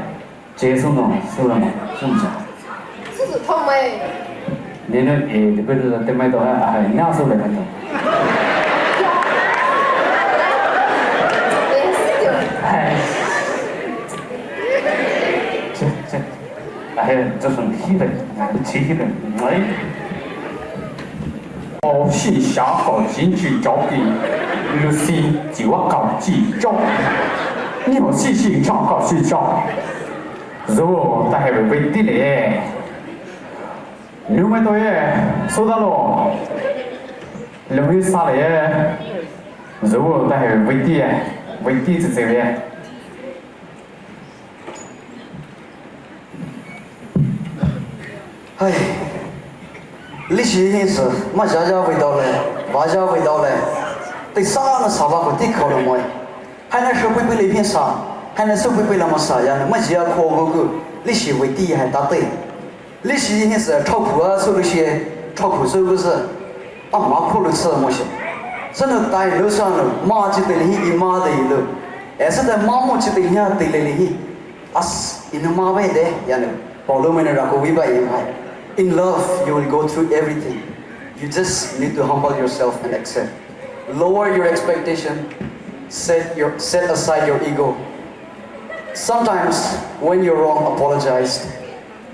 che su no, su la ma, su ma. Su su thong mai. Nene, eh, de bu de sa, te mai to, ah, ah, na su le mai to. Hai. Che, che. Ahe, zhe sheng hi de, chi hi de, mai. Oh, 是啥搞经济招聘，律师就要搞记招，你有信心上搞市招。如果他还没问题嘞，你们都也收到了，容易杀嘞，如果他还没问题，问题是这个。 Hai, leshi hi sü, ma jaja vei dao le, ba ja vei dao le. Te sa na sa ba ko ti khao le moi. Hai na shu pui pui le phin sa, hai na shu pui pui la ma sa ya na, ma jia ko go go. Leshi vei ti hai ta te. Leshi hi sü, thao phu a sü leshi, thao phu sü bu sü. A ma ko lu sü mo shi. Sü na tai lu sa na, ma ji te le hi i ma de i lu. E sü te ma mo ji te hi a te le le hi. As in ma ve de, ya ne, Paulo mene rako wi ba i hai. In love, you will go through everything. You just need to humble yourself and accept. Lower your expectation. Set your, set aside your ego. Sometimes, when you're wrong, apologize.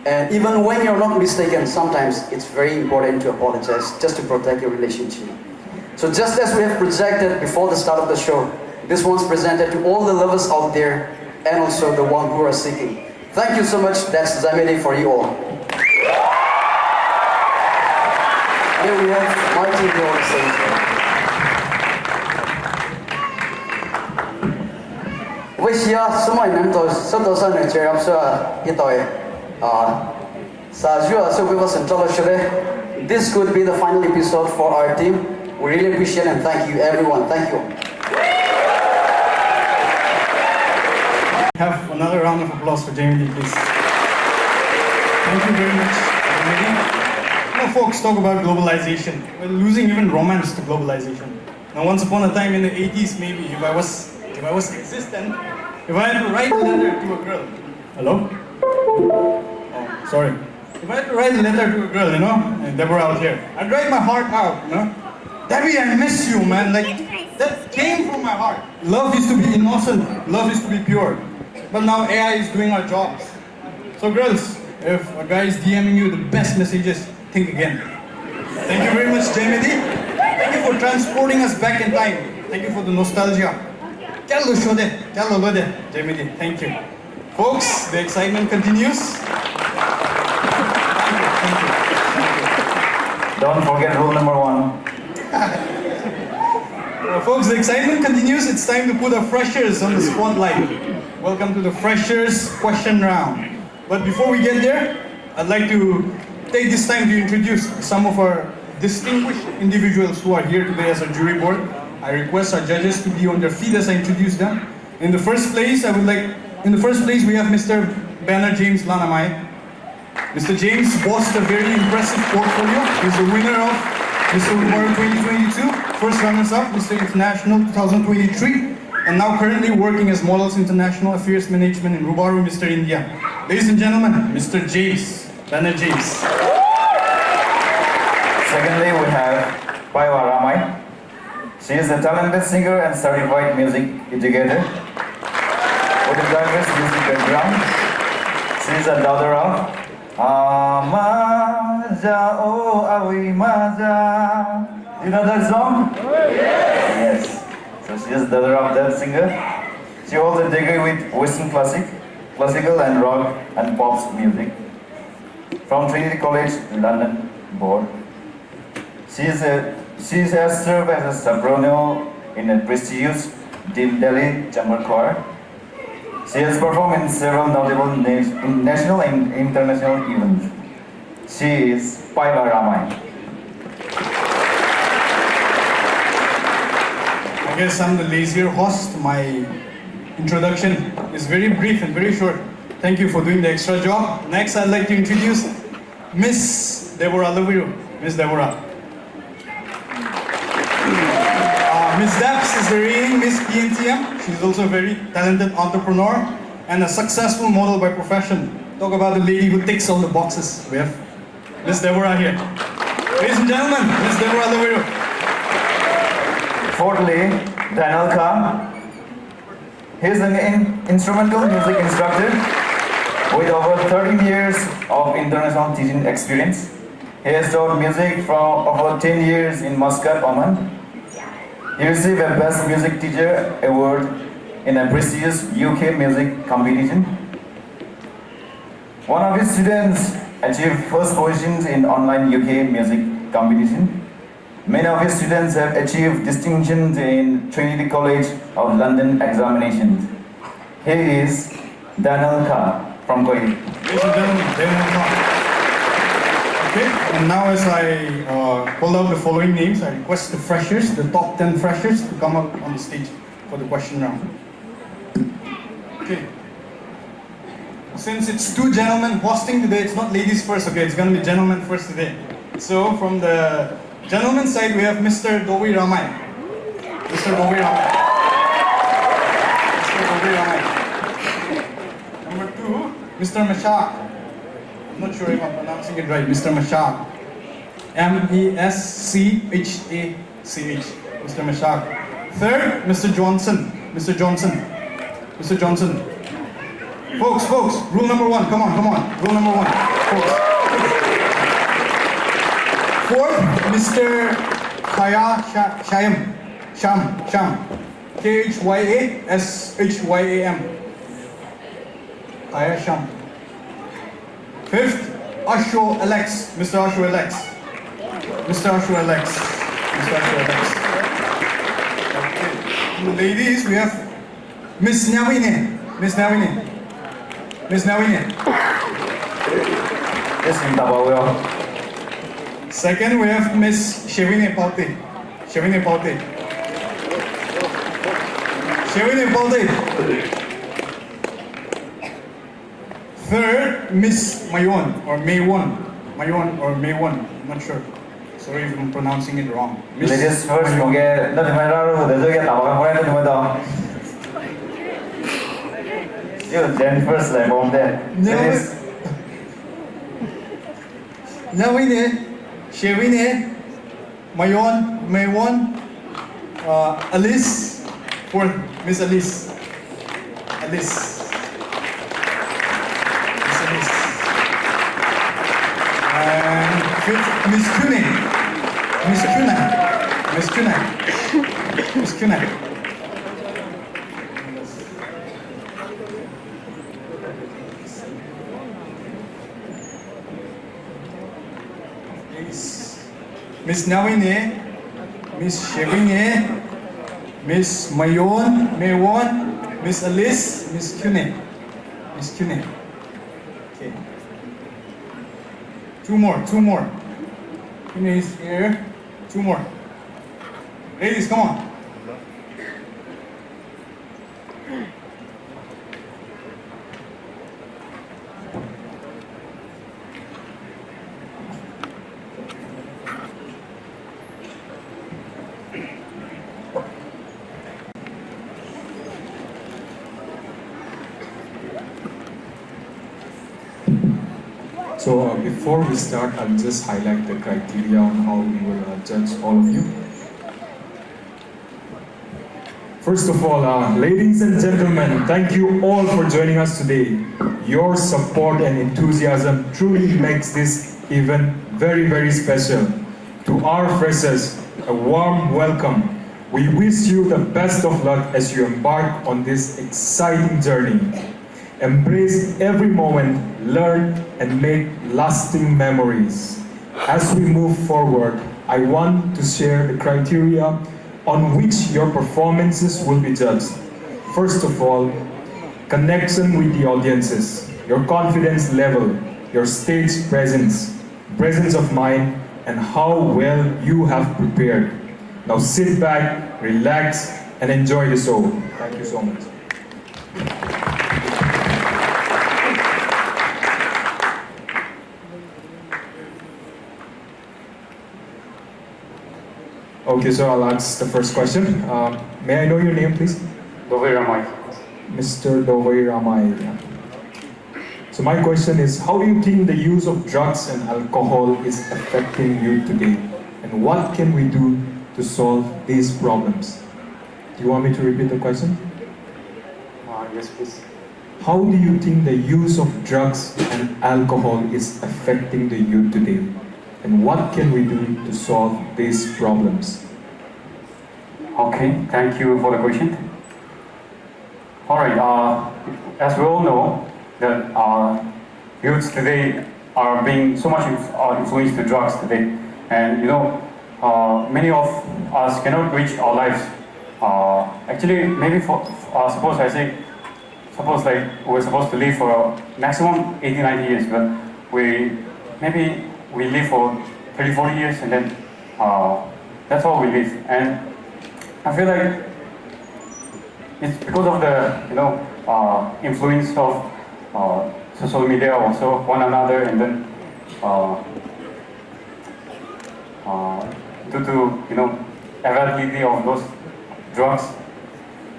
And even when you're not mistaken, sometimes it's very important to apologize just to protect your relationship. So just as we have projected before the start of the show, this one's presented to all the lovers out there and also the one who are seeking. Thank you so much. That's Zamedi for you all. Here we have Martin here on the stage. Vei shia sumai nan to, sa to sa ne cheer up sa, itoi. Ah, Sa jua, so we was in Toloshere. This could be the final episode for our team. We really appreciate and thank you, everyone. Thank you. Have another round of applause for Jamie Lee, please. Thank you very much, Jamie Lee. Now, folks, talk about globalization. We're losing even romance to globalization. Now, once upon a time in the eighties, maybe, if I was, if I was existent, if I had to write a letter to a girl, hello? Oh, sorry. If I had to write a letter to a girl, you know, and Deborah out here, I'd write my heart out, you know. Debbie, I miss you, man. Like, that came from my heart. Love used to be innocent. Love used to be pure. But now A I is doing our jobs. So, girls, if a guy is DMing you, the best message is, think again. Thank you very much, Jamie Lee. Thank you for transporting us back in time. Thank you for the nostalgia. Kyalo shode, kyalo lode, Jamie Lee. Thank you. Folks, the excitement continues. Thank you, thank you, thank you. Don't forget rule number one. Uh, folks, the excitement continues. It's time to put our freshers on the spotlight. Welcome to the freshers question round. But before we get there, I'd like to take this time to introduce some of our distinguished individuals who are here today as our jury board. I request our judges to be on their feet as I introduce them. In the first place, I would like, in the first place, we have Mister Banner James Lanamai. Mister James boasts a very impressive portfolio. He's the winner of Mister World twenty twenty-two, first runners-up, Mister International two thousand twenty-three, and now currently working as Models International Affairs Management in Rubaru, Mister India. Ladies and gentlemen, Mister James, Banner James. Secondly, we have Paiwa Ramai. She is a talented singer and certified music educator with a diverse music background. She is a daughter of Amaja, oh, Awi Maja. You know that song? Yes. So she is daughter of that singer. She holds a degree with Western classic, classical and rock and pop music from Trinity College London, Board. She is a, she has served as a soprano in a prestigious Dean Delhi Chamber Choir. She has performed in several notable na-, in national and international events. She is Paiwa Ramai. I guess I'm the lazier host. My introduction is very brief and very short. Thank you for doing the extra job. Next, I'd like to introduce Miss Deborah Loviru. Miss Deborah. Uh, Miss Debs is the reigning Miss P N T M. She's also a very talented entrepreneur and a successful model by profession. Talk about the lady who ticks all the boxes. We have Miss Deborah here. Ladies and gentlemen, Miss Deborah Loviru. Fourthly, Daniel Khan. He is an in-, instrumental music instructor with over thirteen years of international teaching experience. He has taught music for over ten years in Muscat, Oman. He received a Best Music Teacher award in a prestigious U K music competition. One of his students achieved first positions in online U K music competition. Many of his students have achieved distinctions in Trinity College of London examinations. He is Daniel Khan from Kuwait. Ladies and gentlemen, Daniel Khan. Okay, and now as I uh, call out the following names, I request the freshers, the top ten freshers, to come up on the stage for the question round. Okay. Since it's two gentlemen hosting today, it's not ladies first, okay? It's gonna be gentlemen first today. So from the gentlemen's side, we have Mister Dowi Ramai. Mister Dowi Ramai. Mister Dowi Ramai. Number two, Mister Mashak. I'm not sure if I'm pronouncing it right. Mister Mashak. M E S C H A C H. Mister Mashak. Third, Mister Johnson. Mister Johnson. Mister Johnson. Folks, folks, rule number one. Come on, come on. Rule number one. Folks. Fourth, Mister Khaya Sha-, Shayam. Sham, Sham. K H Y A S H Y A M. Khaya Sham. Fifth, Asho Alex. Mister Asho Alex. Mister Asho Alex. Mister Asho Alex. Okay. Ladies, we have Miss Nyawine. Miss Nyawine. Miss Nyawine. Yes, in Tabawa. Second, we have Miss Shewine Paute. Shewine Paute. Shewine Paute. Third, Miss Mayon or Maywon. Mayon or Maywon. I'm not sure. Sorry if I'm pronouncing it wrong. Miss Ladies first, Mayon. Okay. Not my raro, the joke, Tabawa, not my dog. You, gents first, like, on there. No. Ladies. Nyawine, Shewine, Mayon, Maywon, uh, Alice, fourth, Miss Alice. Alice. Miss Alice. And fifth, Miss Cune. Miss Cune. Miss Cune. Miss Cune. Miss Nyawine, Miss Shewine, Miss Mayon, Maywon, Miss Alice, Miss Cune. Miss Cune. Okay. Two more, two more. Cune is here. Two more. Ladies, come on. So, uh, before we start, I'll just highlight the criteria on how we will, uh, judge all of you. First of all, uh, ladies and gentlemen, thank you all for joining us today. Your support and enthusiasm truly makes this event very, very special. To our freshers, a warm welcome. We wish you the best of luck as you embark on this exciting journey. Embrace every moment, learn, and make lasting memories. As we move forward, I want to share the criteria on which your performances will be judged. First of all, connection with the audiences, your confidence level, your stage presence, presence of mind, and how well you have prepared. Now sit back, relax, and enjoy the show. Thank you so much. Okay, so I'll ask the first question. Uh, may I know your name, please? Dovei Ramai. Mister Dovei Ramai. Yeah. So my question is, how do you think the use of drugs and alcohol is affecting youth today? And what can we do to solve these problems? Do you want me to repeat the question? Uh, yes, please. How do you think the use of drugs and alcohol is affecting the youth today? And what can we do to solve these problems? Okay, thank you for the question. All right, uh, as we all know that, uh, youths today are being so much inf-, uh, influenced to drugs today. And, you know, uh, many of us cannot reach our lives. Uh, actually, maybe for, uh, suppose I say, suppose, like, we're supposed to live for maximum eighty, ninety years, but we, maybe we live for thirty, forty years, and then, uh, that's all we live. And I feel like it's because of the, you know, uh, influence of, uh, social media also, one another, and then, uh, uh, due to, you know, availability of those drugs.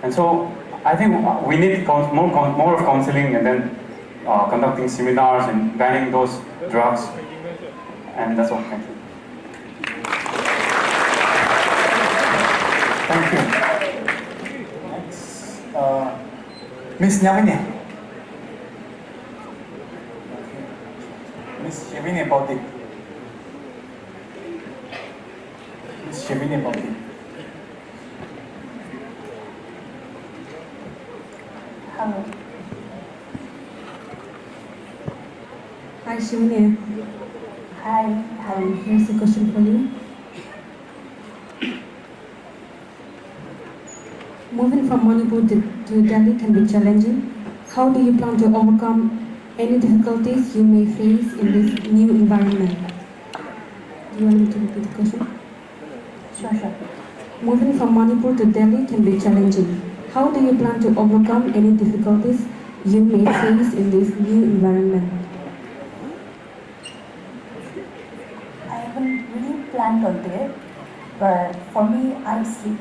And so I think we need coun-, more coun-, more of counseling and then, uh, conducting seminars and banning those drugs. And that's all. Thank you. Thank you. Next, uh, Miss Nyawini. Miss Shivini Bauti. Miss Shivini Bauti. Hello. Hi, Shivini. Hi. Um, here's a question for you. Moving from Manipur to, to Delhi can be challenging. How do you plan to overcome any difficulties you may face in this new environment? Do you want me to repeat the question? Sure, sure. Moving from Manipur to Delhi can be challenging. How do you plan to overcome any difficulties you may face in this new environment? I haven't really planned on it, but for me, I sleep.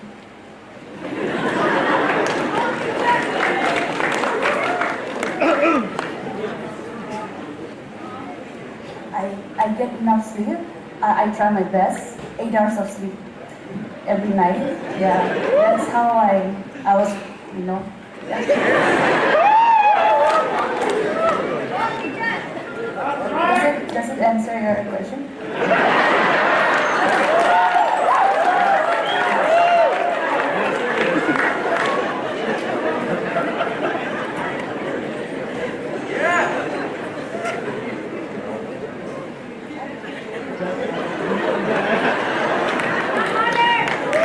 I, I get enough sleep. I, I try my best. Eight hours of sleep every night. Yeah, that's how I, I was, you know. Yeah. Does it, does it answer your question?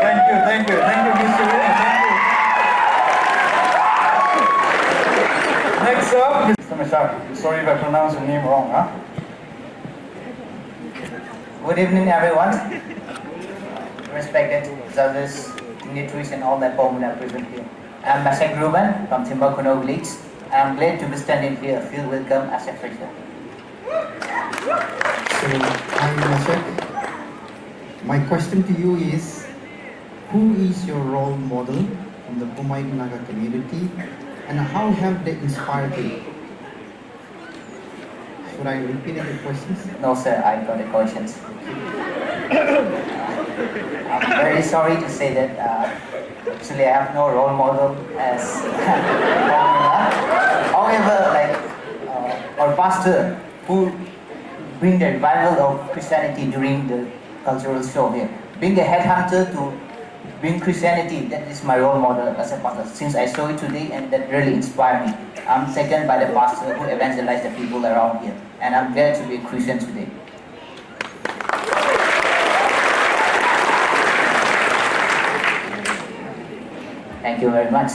Thank you, thank you, thank you, Miss Shivini, thank you. Next up, Mister Mishak. Sorry if I pronounced your name wrong, huh? Good evening, everyone. Respected judges, dignitaries, and all the people who are present here. I'm Mashak Ruben from Thimba Kuno village. I'm glad to be standing here, feel welcome as a fresher. So, hi, Mashak. My question to you is, who is your role model from the Poumai Naga community, and how have they inspired you? Can I repeat the questions? No, sir, I got the questions. I'm very sorry to say that uh, actually I have no role model as However, like uh, our pastor who bring the revival of Christianity during the cultural show here. Being a headhunter to bring Christianity, that is my role model as a pastor. Since I saw it today and that really inspired me. I'm second by the pastor who evangelized the people around here. And I'm glad to be a Christian today. Thank you very much.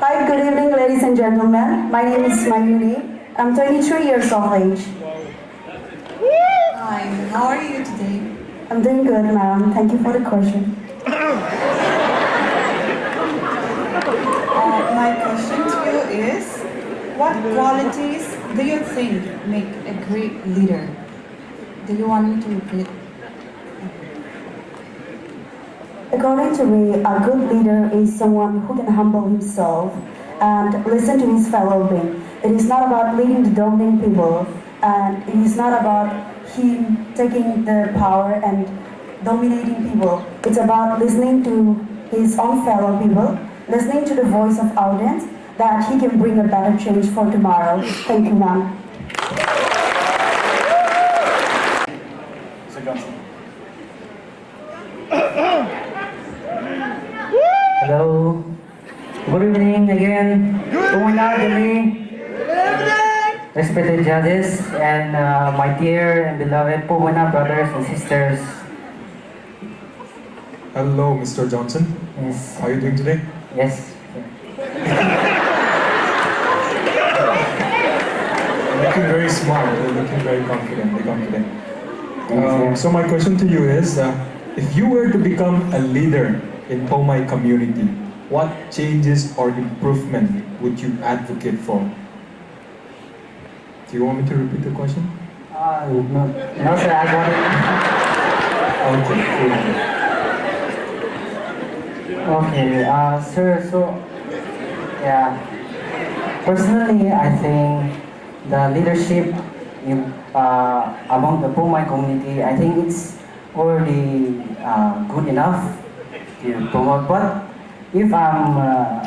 Hi, good evening, ladies and gentlemen. My name is Mayuni. I'm twenty-three years of age. Hi, how are you today? I'm doing good, ma'am. Thank you for the question. Uh, my question to you is, what qualities do you think make a great leader? Do you want me to repeat? According to me, a good leader is someone who can humble himself and listen to his fellow being. It is not about leading the dominant people, and it is not about him taking the power and dominating people. It's about listening to his own fellow people, listening to the voice of audience, that he can bring a better change for tomorrow. Thank you, ma'am. Hello. Good evening again. Pumwina Delhi. Respected judges and uh, my dear and beloved Pumwina brothers and sisters. Hello, Mister Johnson. Yes. How are you doing today? Yes. You're looking very smart. You're looking very confident. Be confident. Thank you, Um, sir. so my question to you is, uh, if you were to become a leader in Poumai community, what changes or improvement would you advocate for? Do you want me to repeat the question? Uh, no, no, sir, I got it. Okay, cool. Okay, uh, sir, so, yeah. Personally, I think the leadership in, uh, among the Poumai community, I think it's already uh, good enough to promote. But if I'm uh,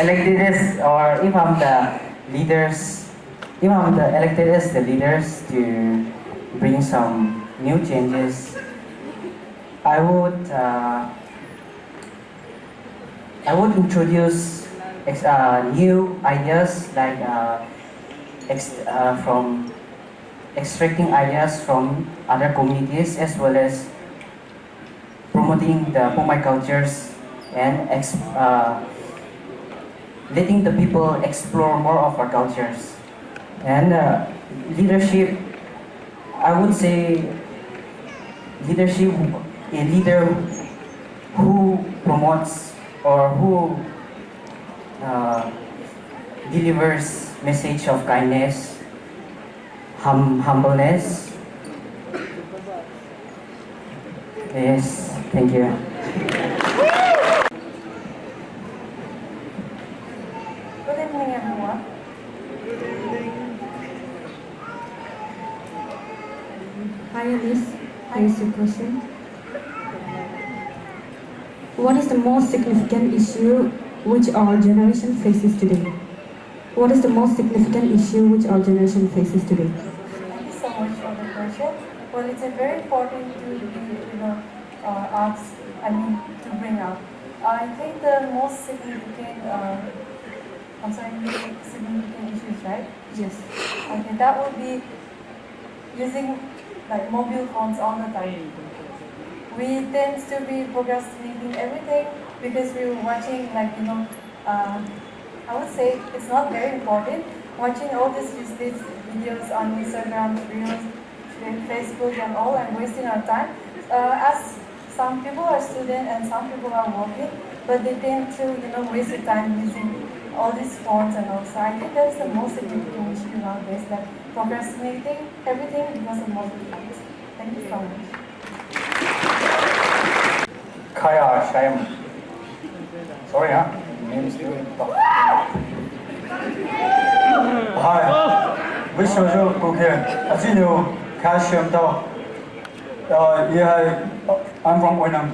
elected as, or if I'm the leaders, if I'm the elected as the leaders to bring some new changes, I would uh, I would introduce ex- uh, new ideas like uh, ex- uh, from extracting ideas from other communities as well as promoting the Poumai cultures and ex- uh, letting the people explore more of our cultures. And uh, leadership, I would say leadership, a leader who promotes or who uh, delivers message of kindness, hum- humbleness. Yes, thank you. Good evening, everyone. Hi, Alice. Here's your question. What is the most significant issue which our generation faces today? What is the most significant issue which our generation faces today? Thank you so much for the question. Well, it's a very important to be, you know, uh, ask, I mean, to bring up. I think the most significant, uh, I'm sorry, significant issues, right? Yes. Okay, that would be using like mobile phones all the time. We tend to be procrastinating everything because we were watching like, you know, uh, I would say it's not very important. Watching all these useless videos on Instagram, Reels, Fa- Facebook and all and wasting our time. Uh, as some people are student and some people are working, but they tend to, you know, waste their time using all these phones and all. So I think that's the most significant issue nowadays, that procrastinating everything because of mobile phones. Thank you so much. Hi, uh, Shyam. Sorry, huh? Name is still tough. Hi. Wish you a good. Azinu, Kashim Tao. Uh, yeah, hi. I'm from Oinam.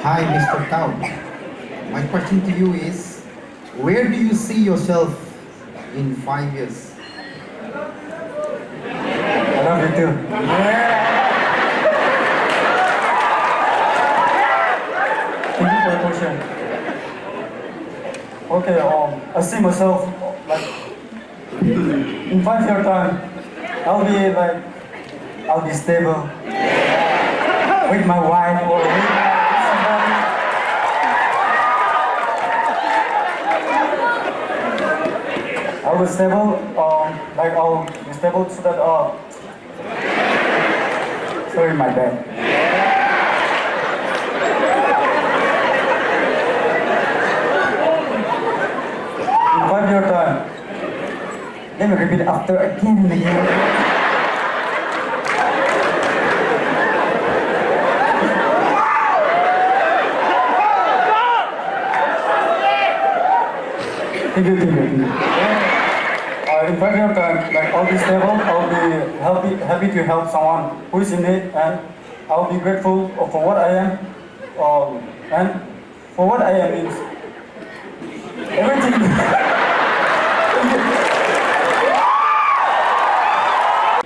Hi, Mister Tao. My question to you is, where do you see yourself in five years? I love you too. Yeah. Thank you for the question. Okay, um, I see myself like in five year time, I'll be like, I'll be stable with my wife or with somebody. I'll be stable, um, like I'll be stable so that, uh, sorry, my bad. In five year time, let me repeat after again and again. Thank you, thank you, thank you. Uh, in five year time, like, I'll be stable, I'll be happy, happy to help someone who is in need, and I'll be grateful for what I am, um, and for what I am means everything.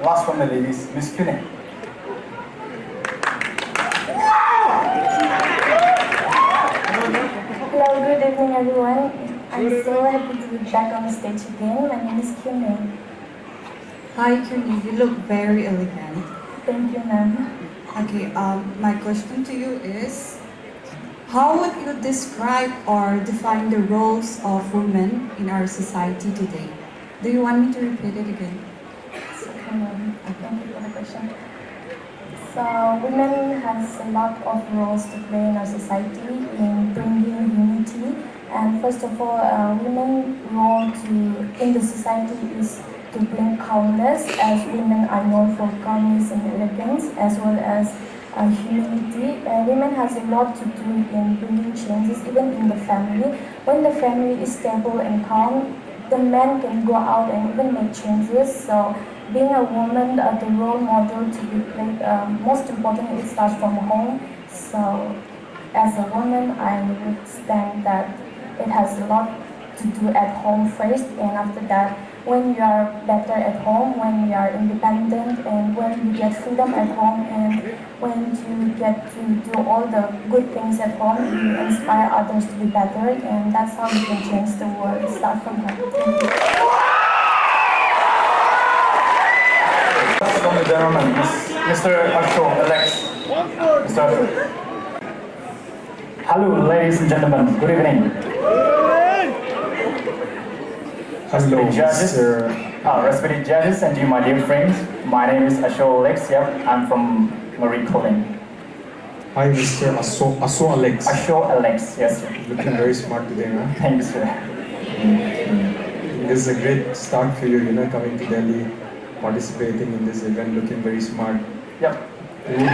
Last from the ladies, Miss Kune. Hello, good evening, everyone. I'm so happy to be back on the stage again. My name is Kune. Hi, Kune. You look very elegant. Thank you, ma'am. Okay, um, my question to you is, how would you describe or define the roles of women in our society today? Do you want me to repeat it again? It's okay, ma'am. Thank you for the question. So, women has a lot of roles to play in our society in bringing unity. And first of all, uh, women role to in the society is to bring calmness, as women are known for calmness and elegance, as well as uh, humility. Uh, women has a lot to do in bringing changes, even in the family. When the family is stable and calm, the men can go out and even make changes. So being a woman, uh, the role model to be played, um, most important, it starts from home. So as a woman, I would stand that it has a lot to do at home first, and after that, when you are better at home, when you are independent, and when you get freedom at home, and when you get to do all the good things at home, you inspire others to be better, and that's how you can change the world. Start from home. Thank you. From the gentleman, Mister Ashok, Alex. Mister Ashok. Hello, ladies and gentlemen. Good evening. Hello, respected judges, Mister uh, respected judges, and you, my dear friends. My name is Ashok Alex. Yep, I'm from Marie Colin. Hi, Mister Aso, Aso Alex. Ashok Alex, yes, sir. Looking very smart today, huh? Thank you, sir. This is a great start for you, you know, coming to Delhi, participating in this event, looking very smart. Yep. If,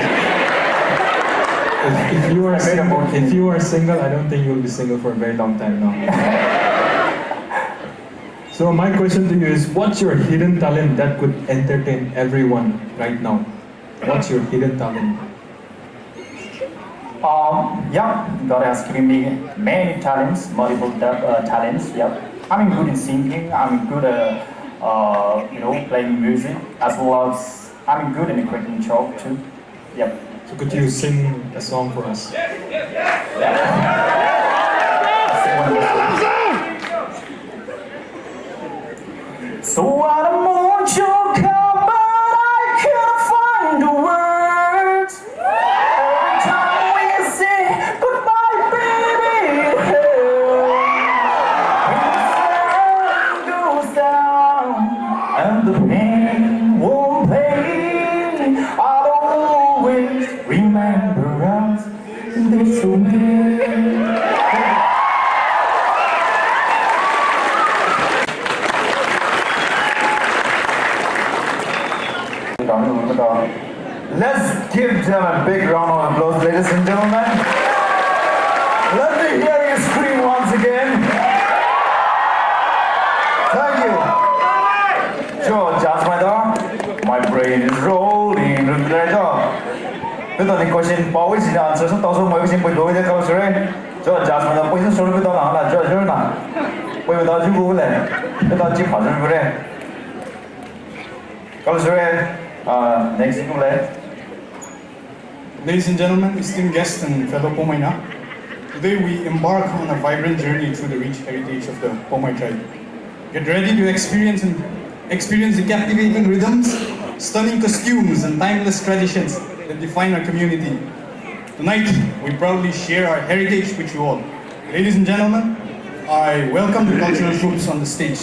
if you are A great single, opportunity. If you are single, I don't think you'll be single for a very long time now. So my question to you is, what's your hidden talent that could entertain everyone right now? What's your hidden talent? Um, yeah, God has given me many talents, multiple ta- uh, talents. Yeah, I'm good in singing. I'm good at, uh, you know, playing music, as well as I'm good in creating joke too. Yep. So could you sing a song for us? Yeah. I'll sing one of those songs. So I don't want your car, but I couldn't find the words. Every time we say goodbye, baby, it hurts. When the sun goes down and the pain won't play, I'll always remember us. Let's give them a big round of applause, ladies. Ladies and gentlemen, let me hear you scream once again. Thank you. Sure, judge maitao. My brain is rolling. Sure. Petaonou question paowe, sina answer sü taosü mai question paowe de kaosü re. Sure, judge maitao question sure petaonou la, sure, sure na. Paowe maitao ju gule. Petao ji pa sure re. Kaosü re. Uh, next gule. Ladies and gentlemen, esteemed guests and fellow Poumai na, today we embark on a vibrant journey through the rich heritage of the Poumai tribe. Get ready to experience and experience the captivating rhythms, stunning costumes, and timeless traditions that define our community. Tonight, we proudly share our heritage with you all. Ladies and gentlemen, I welcome the cultural troupes on the stage.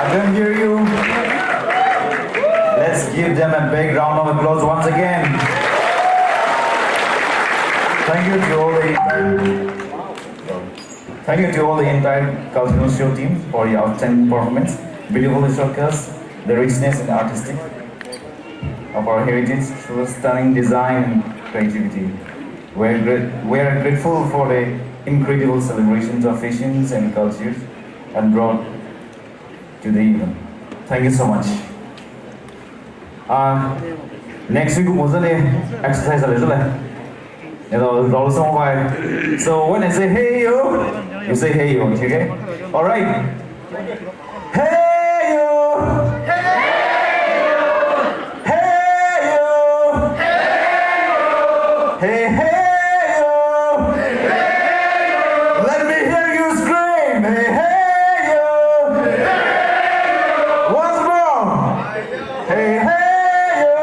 Can hear you. Let's give them a big round of applause once again. Thank you to all the entire, thank you to all the entire cultural show team for your outstanding performance, beautiful showcase, the richness and artistic of our heritage through stunning design and creativity. We're, great, we're grateful for the incredible celebrations of fashions and cultures and brought to the event. Thank you so much. Uh, next week, we'll exercise a little. You know, it's also why. So when I say hey yo, you say hey yo, okay? All right. Hey yo! Hey yo! Hey, hey yo! Let me hear you scream! Hey, hey yo! Once more! Hey, hey yo!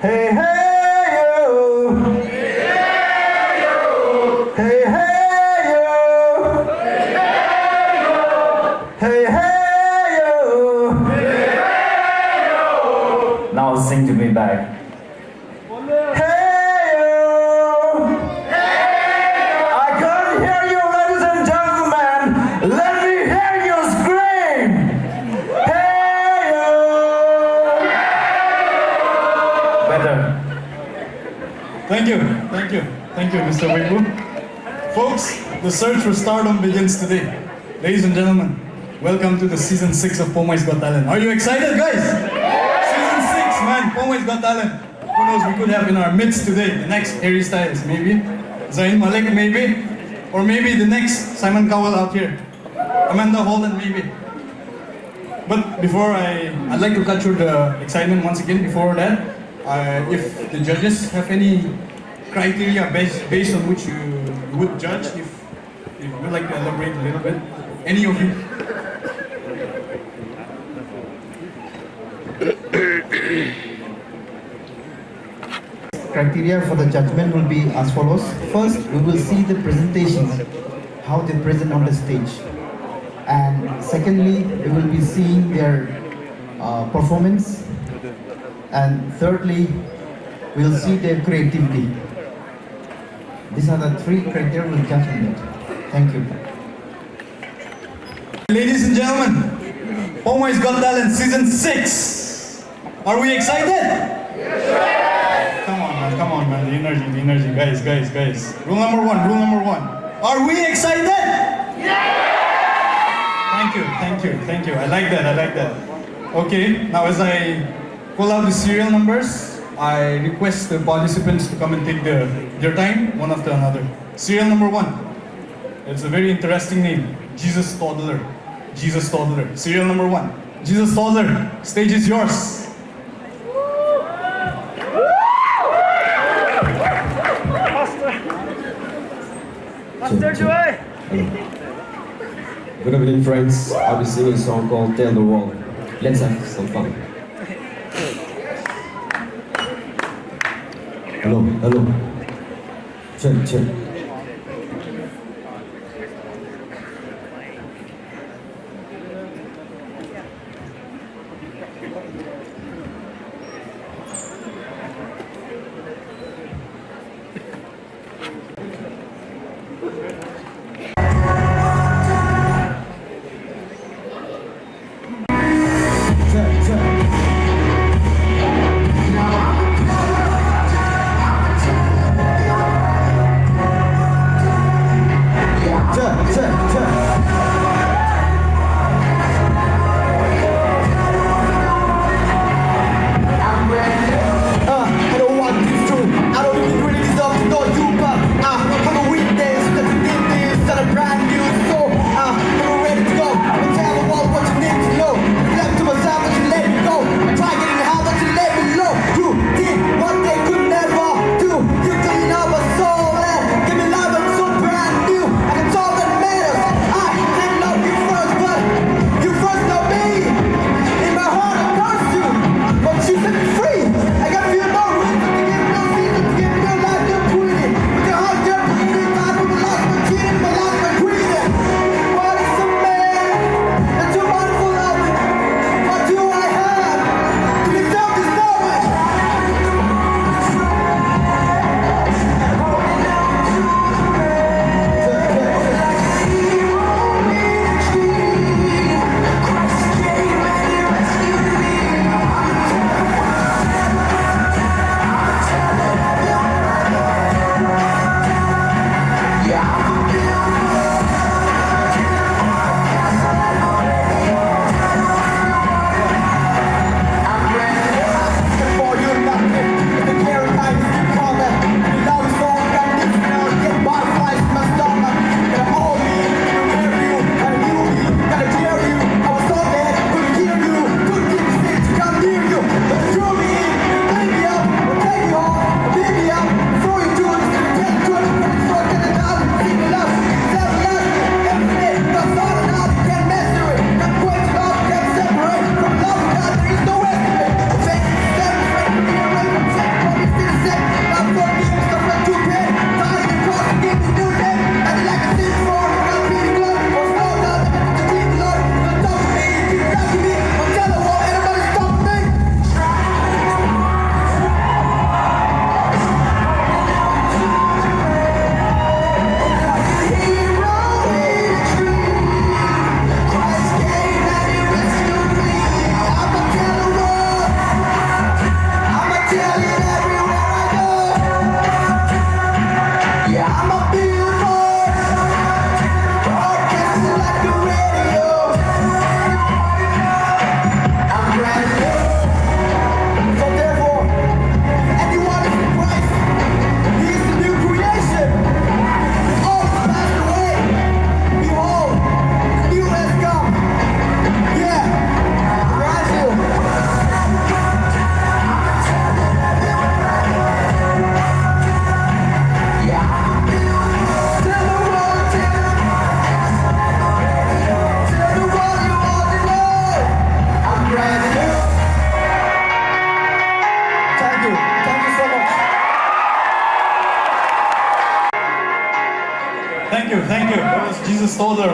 Hey, hey yo! Hey, hey yo! Hey, hey yo! Now sing to me back. Hey yo! I can't hear you, ladies and gentlemen. Let me hear you scream. Hey yo! Better. Thank you, thank you, thank you, Mister Weibo. Folks, the search for stardom begins today. Ladies and gentlemen, welcome to the season six of Poumai's Got Talent. Are you excited, guys? Season six, man, Poumai's Got Talent. Who knows, we could have in our midst today the next Harry Styles, maybe. Zayn Malik, maybe. Or maybe the next Simon Cowell out here. Amanda Holland, maybe. But before I, I'd like to cut through the excitement once again. Before that, uh, if the judges have any criteria based, based on which you would judge, if, if you'd like to elaborate a little bit, any of you. Criteria for the judgment will be as follows. First, we will see the presentation, how they present on the stage. And secondly, we will be seeing their uh, performance. And thirdly, we'll see their creativity. These are the three criteria we'll judge on that. Thank you. Ladies and gentlemen, Poumai's Got Talent season six. Are we excited? Come on, man, come on, man. The energy, the energy. Guys, guys, guys. Rule number one, rule number one. Are we excited? Thank you, thank you, thank you. I like that, I like that. Okay, now as I call out the serial numbers, I request the participants to come and take the, their time, one after another. Serial number one. It's a very interesting name. Jesus Toddler. Jesus Toddler. Serial number one. Jesus Toddler, stage is yours. Master Joy! Hello. Good evening, friends. I'll be singing a song called Tell the World. Let's have some fun. Hello, hello. Check, check.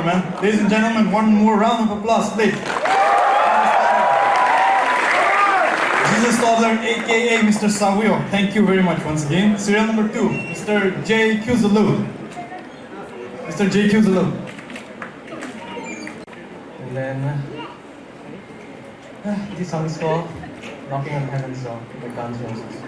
Man. Ladies and gentlemen, one more round of applause, please. Jesus Toddler, A K A Mister Savio. Thank you very much once again. Serial number two, Mister J Q Zulu. Mister J Q Zulu. And then, uh, this song is called Knocking on Heaven's Door by Guns N' Roses.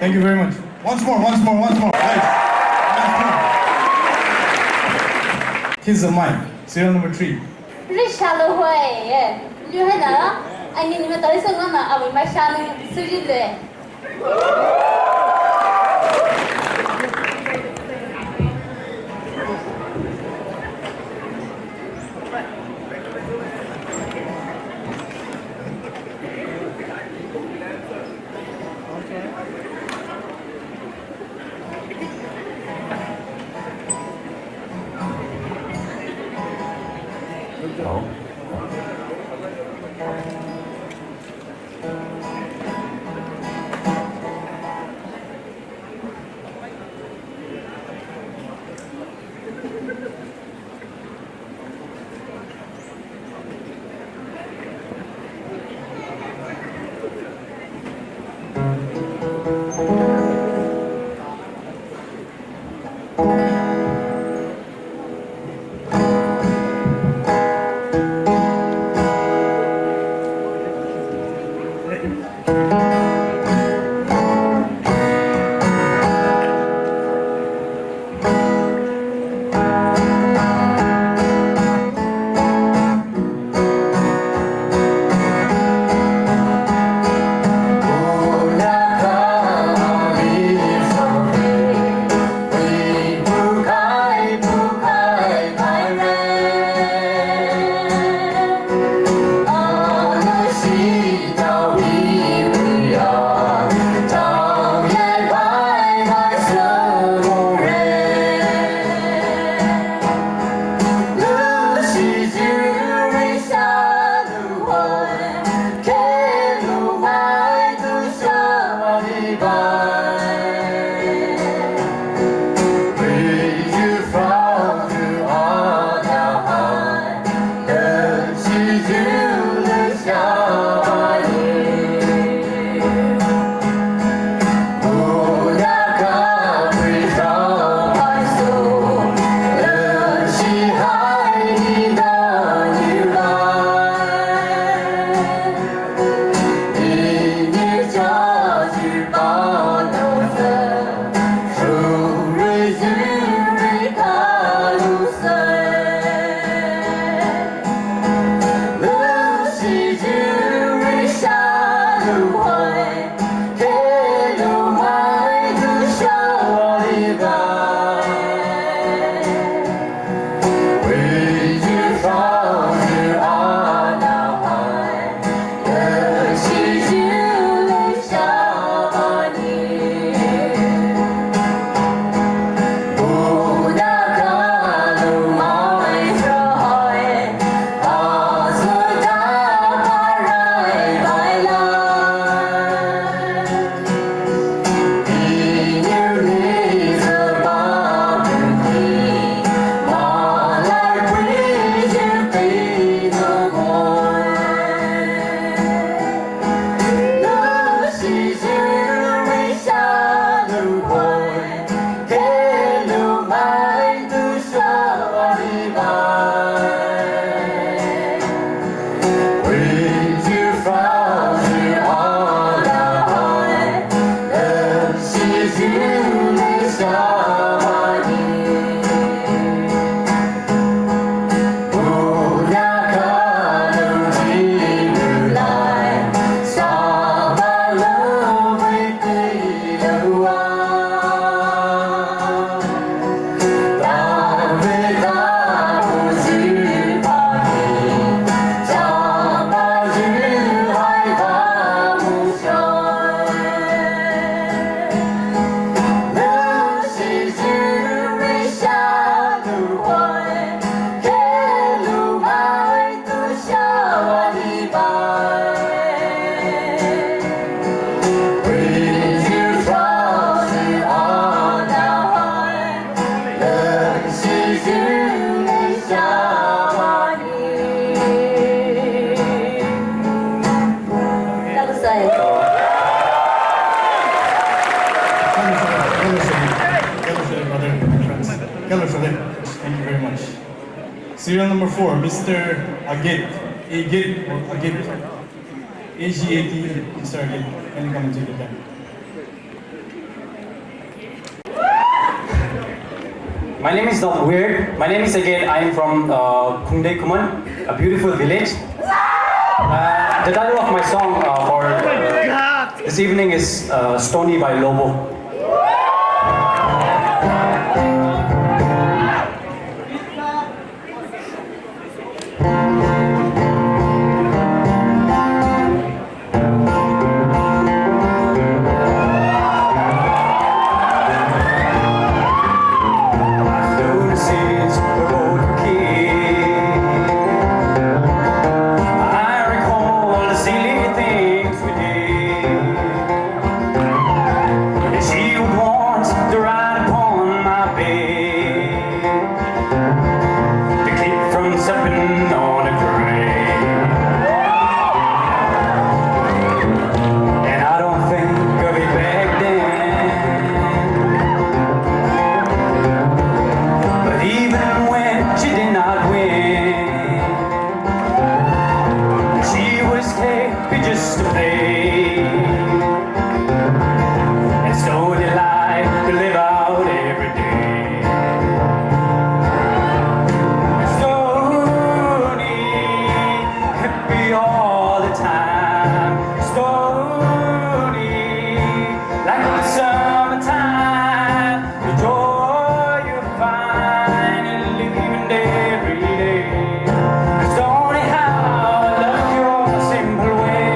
Thank you very much. Once more, once more, once more. Guys, once more. Kiss the mic. Serial number three. Risha lo hoi, eh. Lu hai na, ani ni ma tali sa ngana, awi ma sha ni suri le. Thank you very much. Serial number four, Mister Agate. Agate or Agate. A G A T E, Mister Agate. Kindly come and take your time. My name is not weird. My name is Agate. I am from uh, Khungdei Khuman, a beautiful village. Uh, the title of my song uh, for uh, this evening is uh, Stony by Lobo. And she would want to ride upon my bed to keep from stepping on a grain. And I don't think of it back then. But even when she did not win, she was happy just to play. And Stony like to live out every day. Stony, happy all the time. Stony, like the summertime. The joy you find in living every day. Stony, how I love your simple way.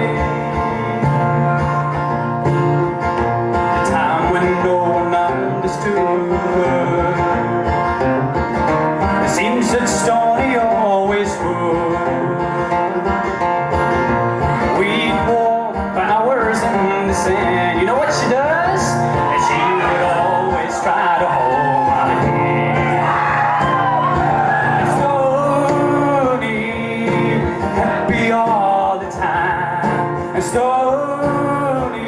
The time when no one understood. It seems that Stony always would. We walk for hours in the sand. You know what she does? And she would always try to hold my hand. Stony, happy all the time. Stony,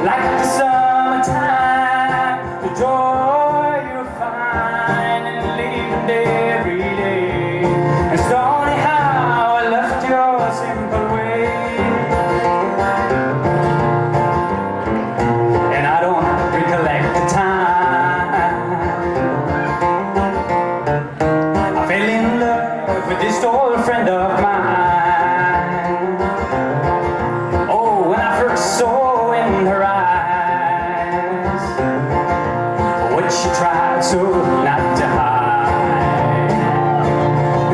like the summertime, the joy you find in living every day. And Stony, how I loved your simple way. And I don't recollect the time I fell in love with this old friend of mine. Oh, when I first saw in her eyes what she tried so not to hide.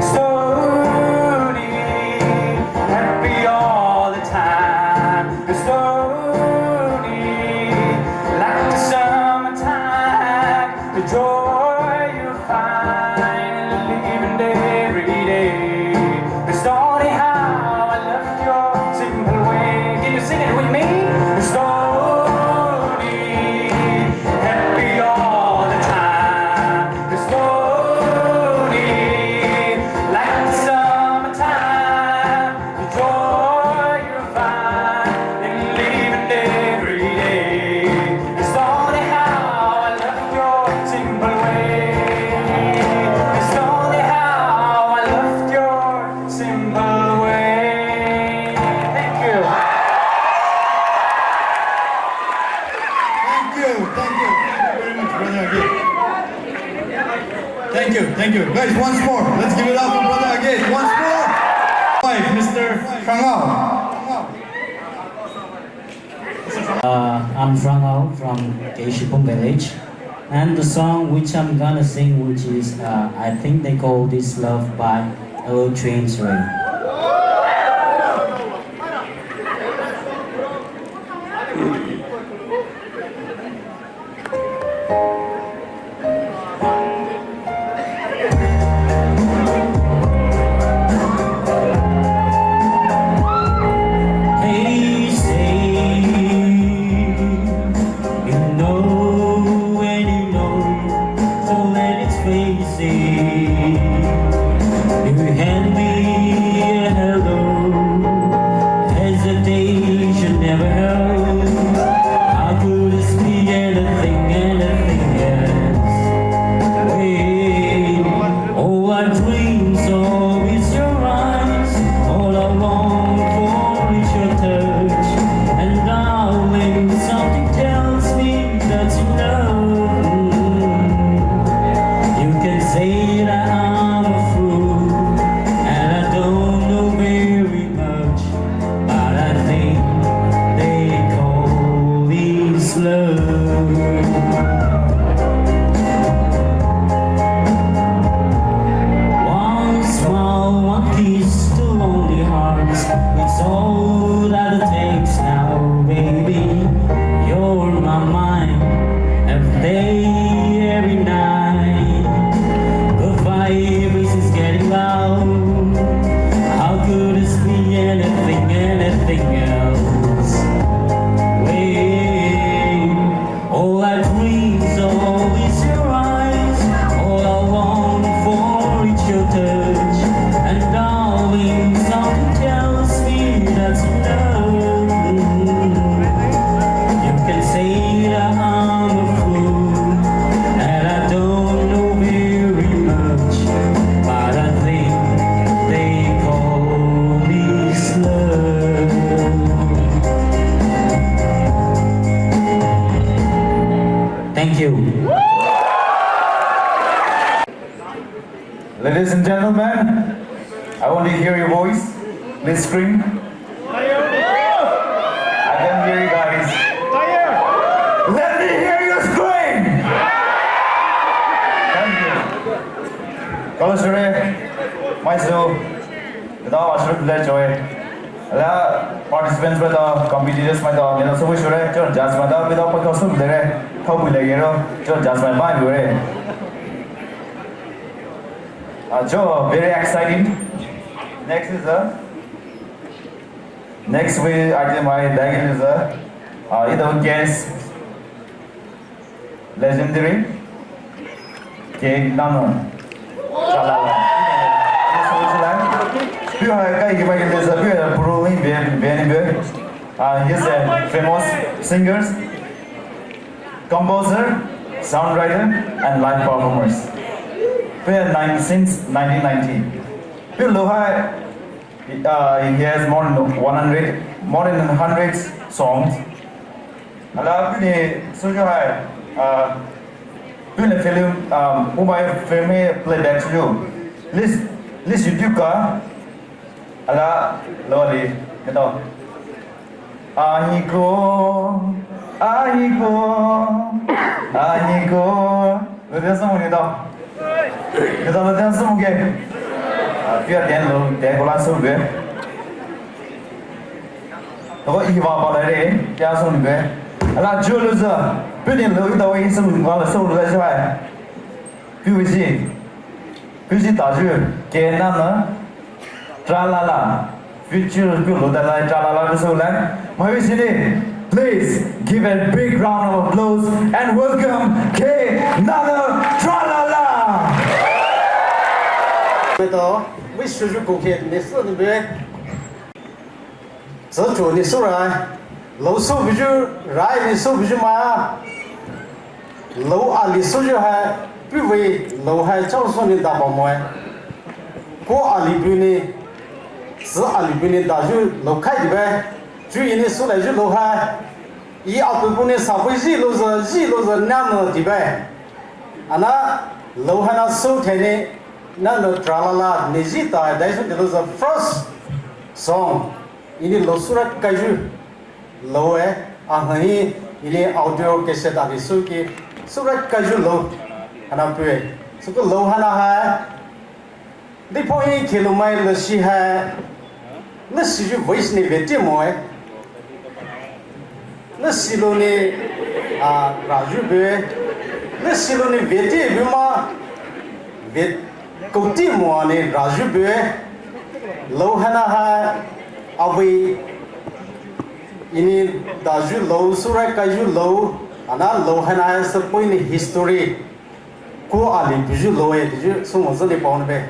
Stony, happy all the time. Stony, like the summertime. The joy you find in living every day. Stony, how I love your simple way. Can you sing it with me? Stony, happy all the time. Stony, like the summertime. The joy you find in living every day. Stony, how I love your simple way. Stony, how I love your simple way. Thank you. Thank you, thank you, thank you very much, brother Agate. Thank you, thank you. Guys, once more. Let's give it up for brother Agate. Once more. Five, Mister Frangao. Uh, I'm Frangao from Keishipung village. And the song which I'm gonna sing, which is, uh, I think they call this Love by Yellow Train Ray. Hey, say you know when you know, so let it face it. You hand me a hello. Hesitation never held. I could speak anything, anything else. Wait, all I dreams of is your eyes. All I long for is your touch. And darling, something tells me that you love me. Gentlemen, I want to hear your voice. Please scream. I can't hear you guys. Let me hear you scream. Thank you. Kalo shure, maisou, kata ashur le joy. Ala participants maitao, competitors maitao, nina sou shure, cho judge maitao, maitao pa kosum dere, kau bule gero, cho judge mai ba gure. Uh, cho very exciting. Next is a, next we item I like is a, uh, you know, guest. Legendary K Nana Tralala. This is like, pure guy, if I can say, pure pro in Vietnam. Uh, he's a famous singer, composer, songwriter, and live performers. Pure nine, since nineteen ninety. Pure lo hai, uh, he has more than one hundred, more than one hundred songs. Ala puni suju hai, ah, puni film, ah, mobile film hi playback suju. List, list YouTube ka, ala lo ali, kata. Ahi ko, ahi ko, ahi ko. Lo dia semua ni tau. Kata lo dia semua ke. Ah, pia dia lo, dia ko la semua ke. Toko iwa pala re, kya song ni be. Ala julu za, puni lo ita wa isong wala song lo za hai. Puni si, puni si taju, K Nana Tralala. Future puni lo da la Tralala de so la. Mai si ni, please give a big round of applause and welcome K Nana Tralala. Meto, wish you go ke ne so ni be. Zhe chu ni su rai, lo su buju rai ni su buju ma. Lo ali suju hai, pivei lo hai chao su ni da ba moe. Ko ali bu ni, zhe ali bu ni da ju lo kai di bai. Ju yi ni su lai ju lo hai. Yi apu bu ni sa bu ji lo zhe, ji lo zhe nan no di bai. Ana lo hai na su te ni, nan no Tralala ni ji ta dai su di lo zhe first song. Ini lo sura kaiju lo e, a hei ini audio cassette a su ki sura kaiju lo hana pue. Suku lo hana hai. Di po ini kilo mai lo si hai. Lo si ju voice ni veti mo e. Lo si lo ni, a, raju be. Lo si lo ni veti be ma. Vet Kouti mo ani raju bue. Lo hana ha awi ini daju lo surai kaiju lo ana lo hana ha sepoi ni history. Ko ali buju lo e buju sumo zeli pon be.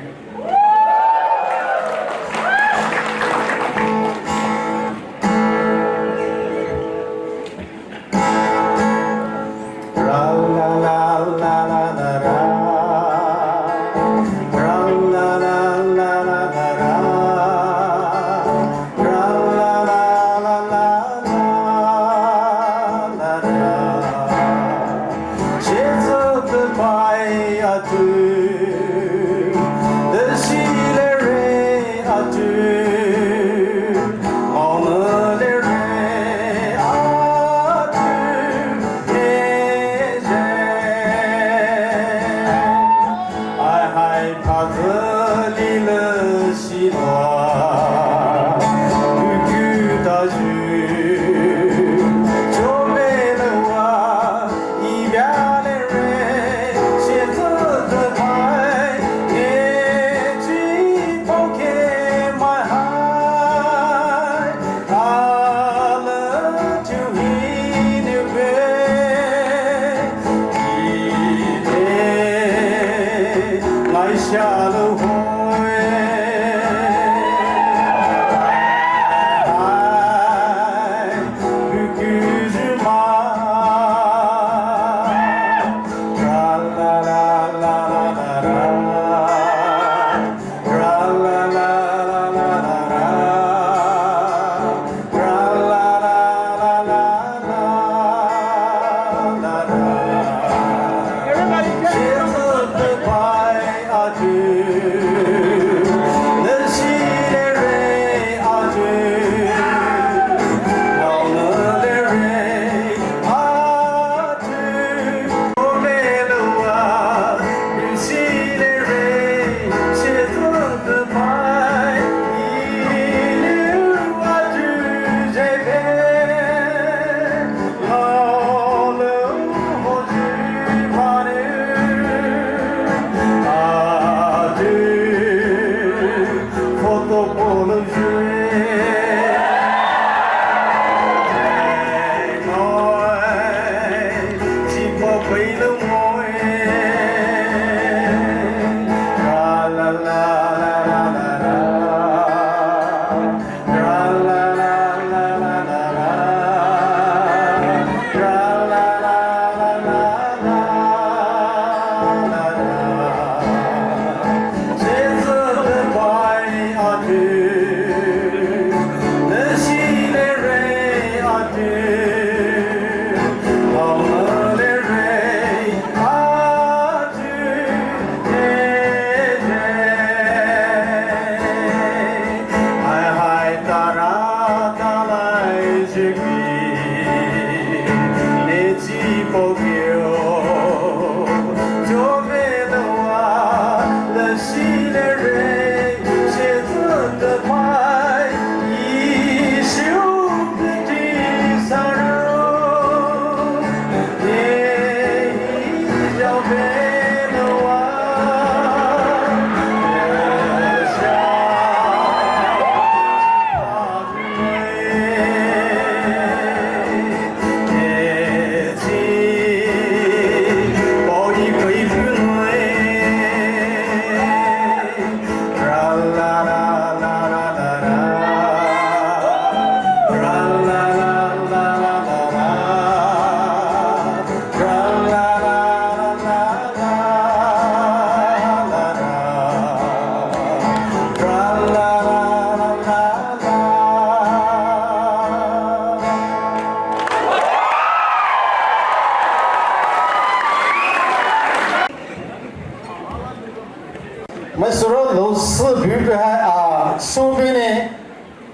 Maisü ro lou sü bu bu hai a sü bu ni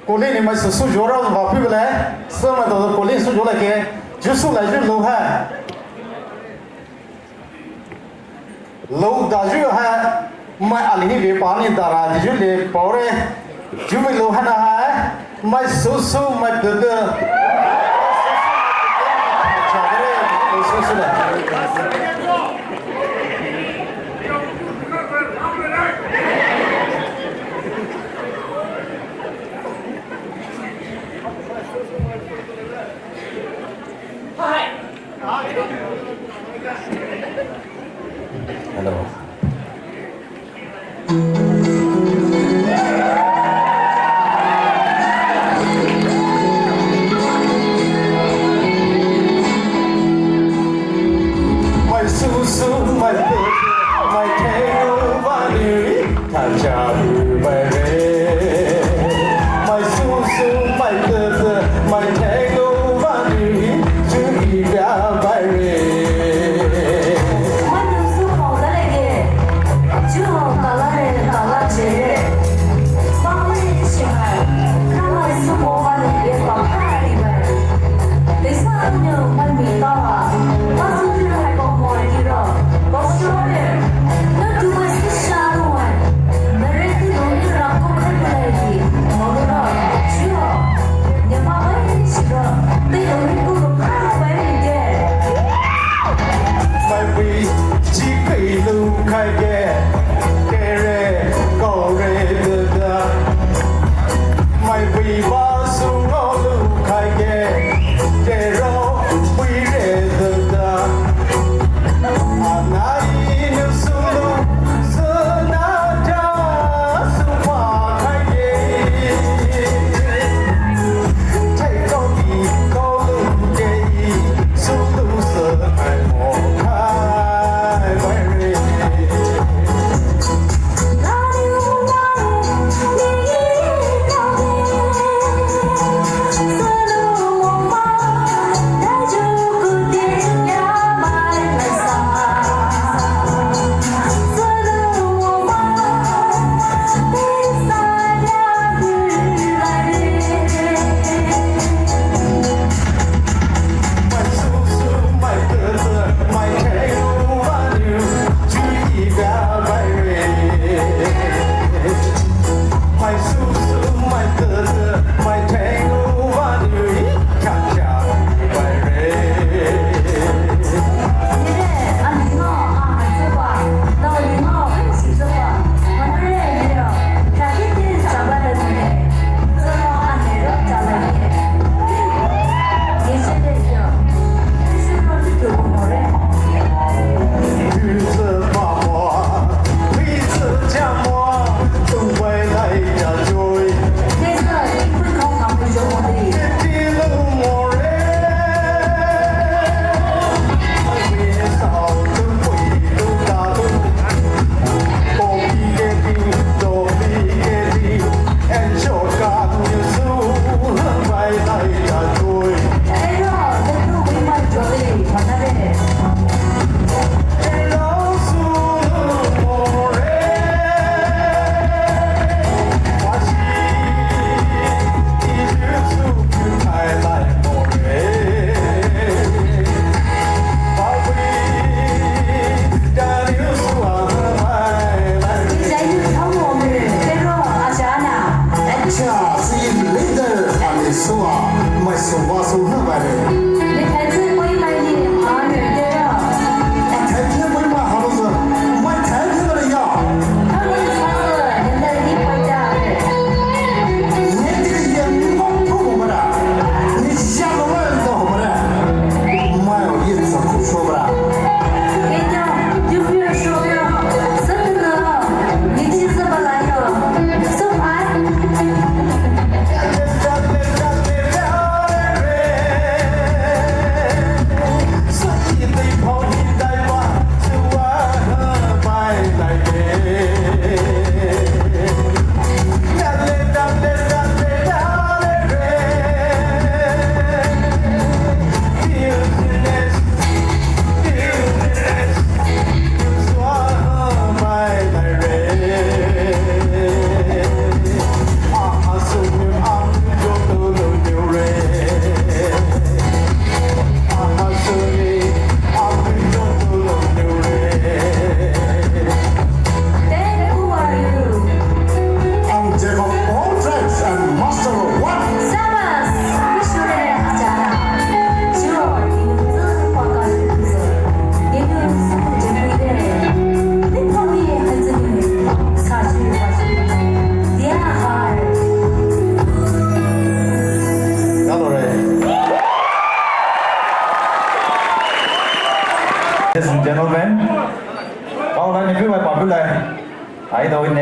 koli ni maisü sü jora va bu le sü ma do koli sü jora ke ju sü lai ju lou hai. Lou da ju hai, mai ali hi ve pa ni da ra di ju le pa re. Ju ve lou hai na hai, mai su su, mai de de. Cha de re, lou su su le. Hello. Mai su su, mai pe, mai ke gu va ni. Tacha bu bai re, mai su su, mai te te, mai te go va ni, ju i bia bai re. Mai nu su mo da le ge, ju ho ka la re, ka la che re. Ba le che hai, ka mai su mo va ni ge ba ka ri bai. Lisa nyo mai mi ta wa, ba su ju hai ko mo ri ro, ko sho re. Nyo tu mai su sha lo hai.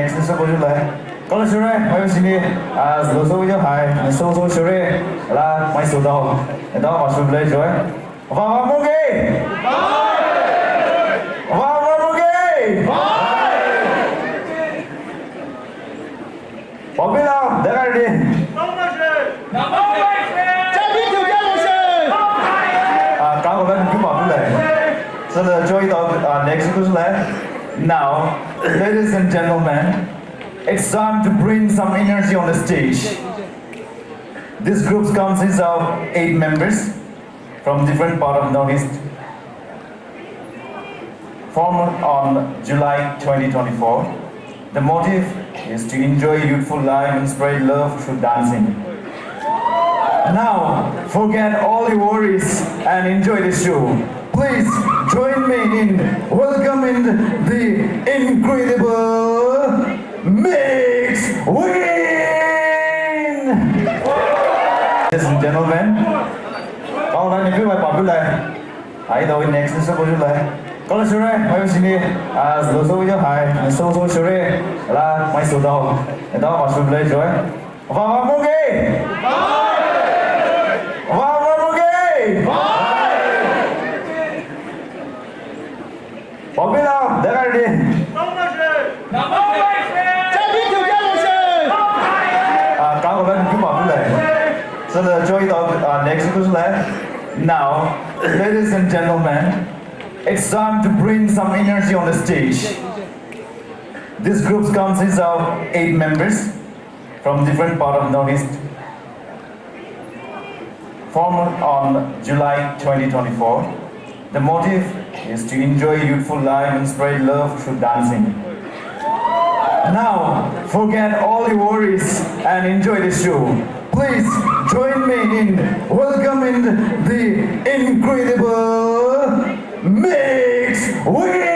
Next, next, next, next. Kalo shure, mai sini, ah, lo so yo hai, so so shure, la, mai so dao, dao, ma shure joy. Vava moge! Vava moge! Popila, dekar di. Ah, kau lan ki popila. So the joy of, uh, next question. Now, ladies and gentlemen, it's time to bring some energy on the stage. This group consists of eight members from different part of Northeast. Formed on July twenty twenty-four, the motive is to enjoy youthful life and spread love through dancing. Now, forget all your worries and enjoy the show. Please join me in welcoming the incredible Mix Win! Ladies and gentlemen, kau lan ni mai popila. Hai, dao next, next, next, next. Kalo shure, mai sini, ah, lo so yo hai, so so shure, la, mai so dao, dao, ma shure joy. Vava moge! Vava moge! Popila, dekar di. Ah, kau lan ki popila. So the joy of, uh, next question. Now, ladies and gentlemen, it's time to bring some energy on the stage. This group consists of eight members from different part of Northeast. Formed on July twenty twenty-four, the motive is to enjoy youthful life and spread love through dancing. Now, forget all your worries and enjoy the show. Please join me in welcoming the incredible Mix Win!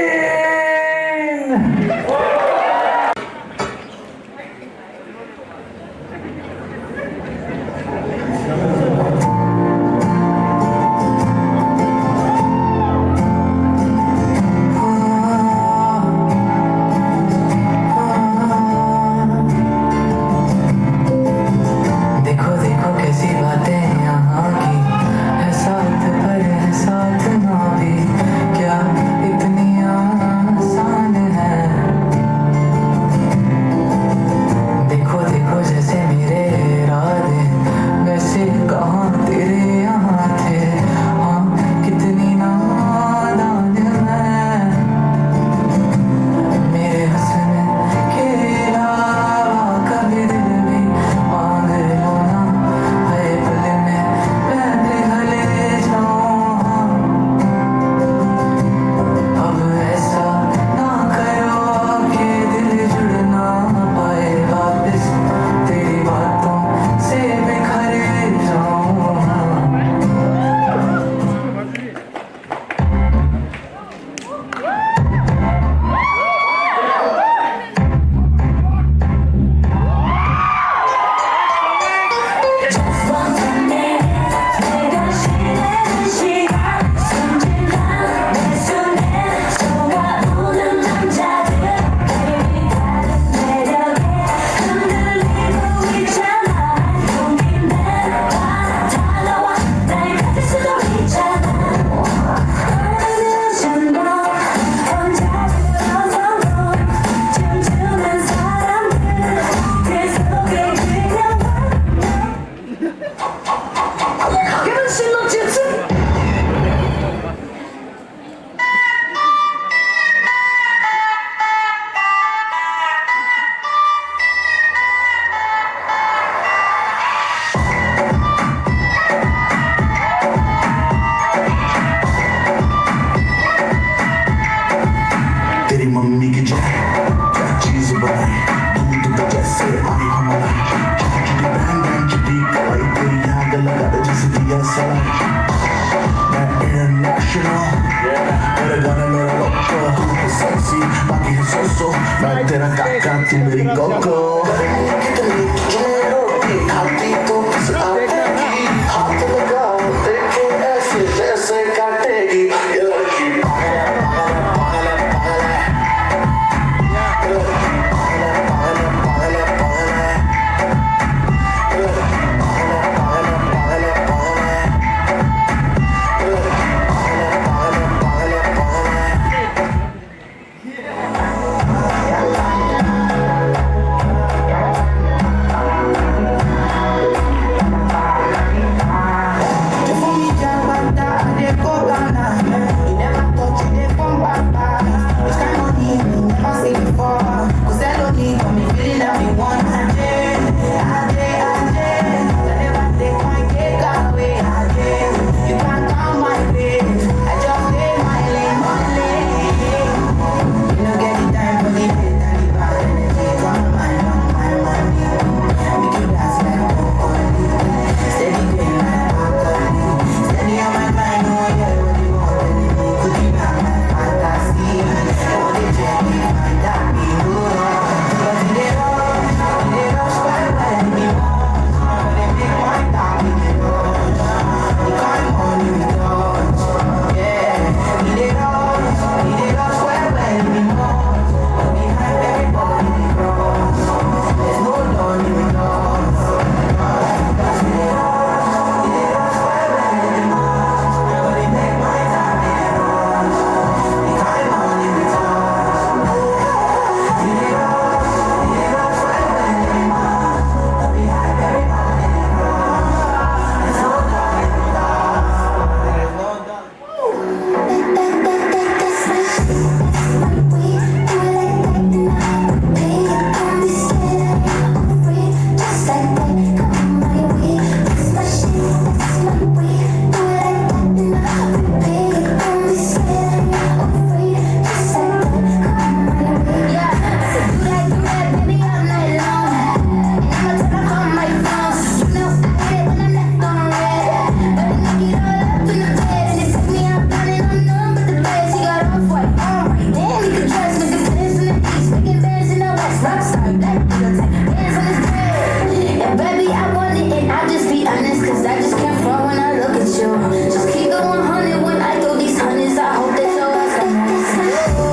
And baby, I want it, and I just be honest, 'cause I just can't front when I look at you. Just keep it one hundred when I throw these hundreds. I hope that your ass got nothing to do.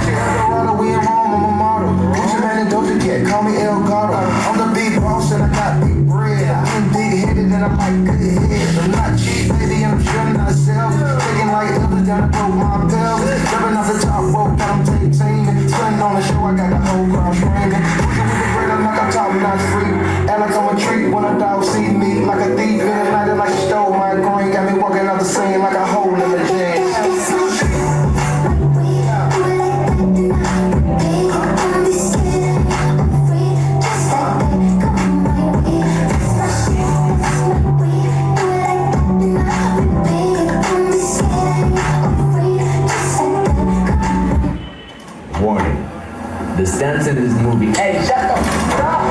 She had a rider, we in Rome, I'm a model. Gucci Mane, Doja Cat, call me El Gato. I'm the big boss and I got big bread. I'm big headed and I like good head. I'm not cheap, baby, and I'm sure not self. Taking like others down the road, my bell. Jumping off the top rope, I don't take team. Stunning on the show, I got the whole crowd screaming. Pushing with the bread, I'm like a top notch freak. Act like I'm a treat when a dog see me. Like a thief in the night, like she stole my green. Got me walking out the scene like a hole in the jeans. Warning. The stunts in this movie. Hey, shut the fuck up!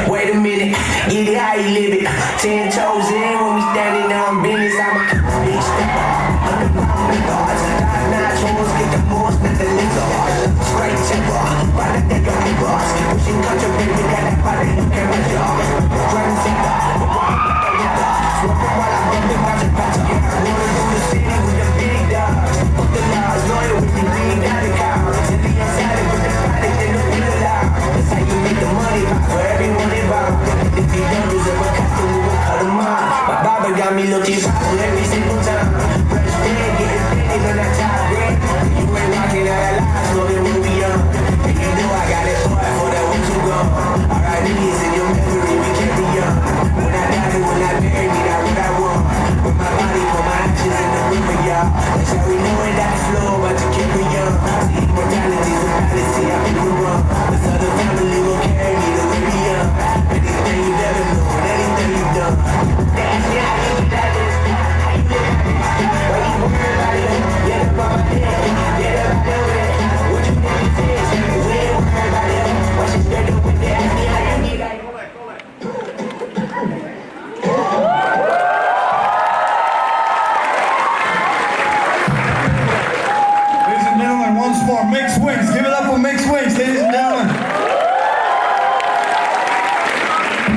Wait a minute, get it how you live it. Ten toes in when we standing on business. I'm a big stepper. Underground with the hearts and top notch hoes. Get the most, not the little hearts. Straight timber. Product that got the boss. Pushing culture, baby, got that product you can't measure. Driving sick, smoking while I'm bumping, watching Pacha. Yeah, rolling through the city with the big dogs. Fuck the laws, loyal with the green, not the cops. Hit me outside with the product, they don't feel alive. That's how you make the money pop for everyone involved. If you don't deserve a custom, we will cut 'em off. My barber got me looking fly every single time. Fresh pin, getting fitted on that top rim. You ain't rocking out a lot, smoking what we on. And you know I got it for, for that one too gone. R I P is in your memory, we carry on. When I die, when I bury me, that's what I want. Put my body, put my ashes in the river, y'all. That's how we know it, that the flow about to carry on. See, immortality's a fallacy, I think we're wrong. This other family will carry me the way beyond. Anything you've ever known, anything you've done. They ask me how you do that, how you live that, why you worry about it? Yeah, the mama did, yeah, the mama did. What you think is this? We ain't worried about it. Why she scared of it? They ask me how you do that. Ladies and gentlemen, once more, Mixed Wings. Give it up for Mixed Wings, ladies and gentlemen.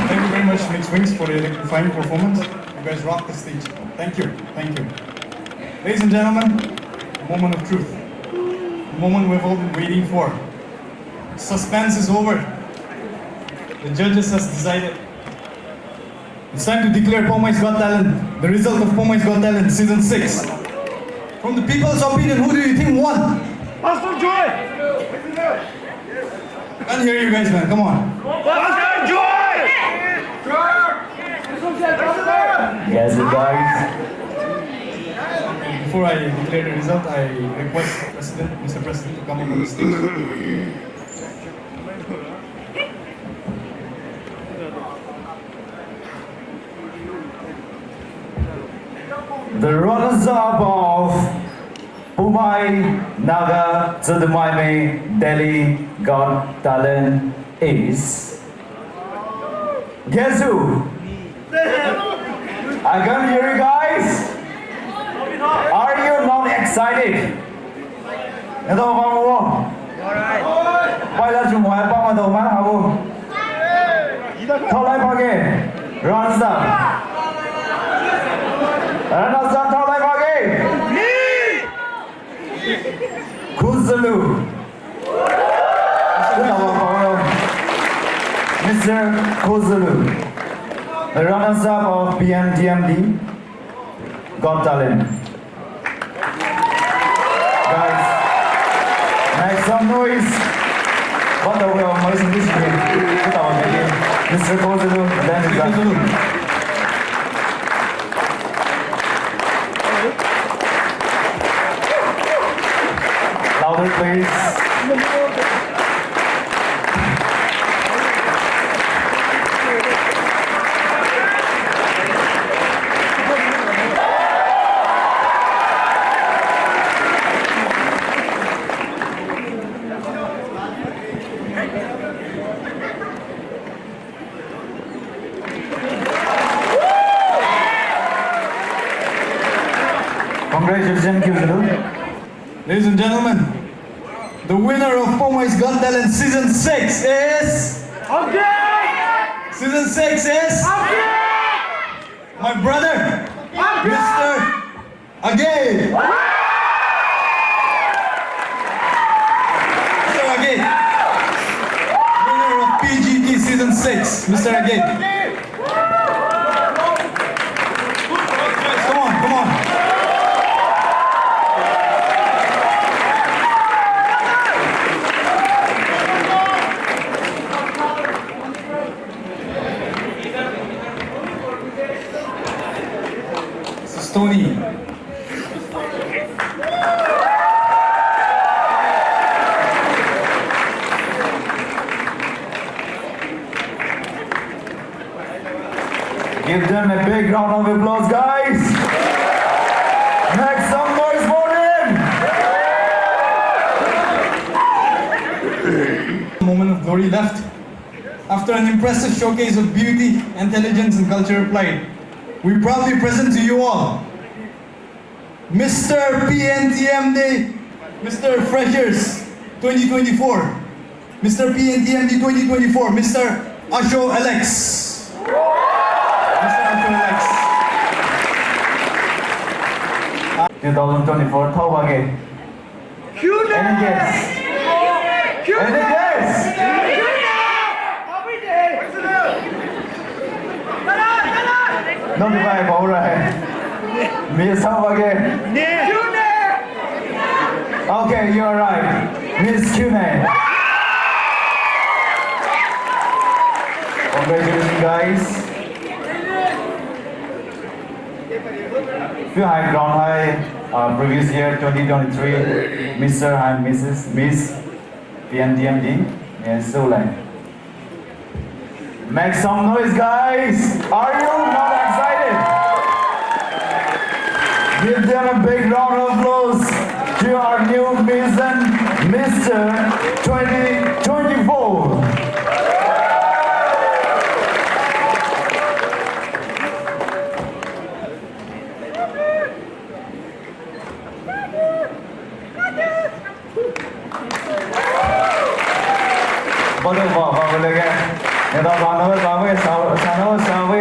Thank you very much, Mixed Wings, for the electrifying performance. You guys rocked the stage. Thank you. Thank you. Ladies and gentlemen, the moment of truth. The moment we've all been waiting for. Suspense is over. The judges has decided. It's time to declare Poumai's Got Talent, the result of Poumai's Got Talent Season six. From the people's opinion, who do you think won? Pastor Joy! Can't hear you guys, man. Come on. Pastor Joy! Yes, guys. Before I declare the result, I request President, Mister President, to come up on the stage. The runners-up of Poumai Naga Tsüdümaimai Delhi Got Talent is, guess who? I can't hear you guys. Are you not excited? Eto bang wo. Paila chu mo pa ma do ma ha wo. Thaolai Phage. Runners-up. Runners-up Thaolai Phage. Khuzulu. Mister Khuzulu, the runners-up of P M D M D Got Talent. Guys, make some noise. What a way of noise in this game. What a way. Mister Khuzulu, then is Khuzulu. Louder, please. Ladies and gentlemen, the winner of Poumai's Got Talent Season six is... Season six is... My brother, Mister Agay. Mister Agay. Winner of P G T Season six, Mister Agay. Come on, come on. This is Tony. Give them a big round of applause, guys. Make some noise for him. Moment of glory left. After an impressive showcase of beauty, intelligence, and cultural pride, we proudly present to you all Mister P N T M D, Mister Freshers twenty twenty-four. Mister P N T M D twenty twenty-four, Mister Asho Alex. Mister Asho Alex. Two thousand twenty-four, thou again. Any guess? Any guess? Notify ba raha hai. Miss thou again. Okay, you are right. Miss Cune. Congratulations, guys. Feel high ground high, uh, previous year twenty twenty-three, Mister and Missus Miss P N T M D, yes, so like. Make some noise, guys! Are you not excited? Give them a big round of applause to our new Miss and Mister twenty twenty-four. Bado ba, ba, ba, lege. Neda ba, na, ba, ba, sa, sa, na, sa, ba.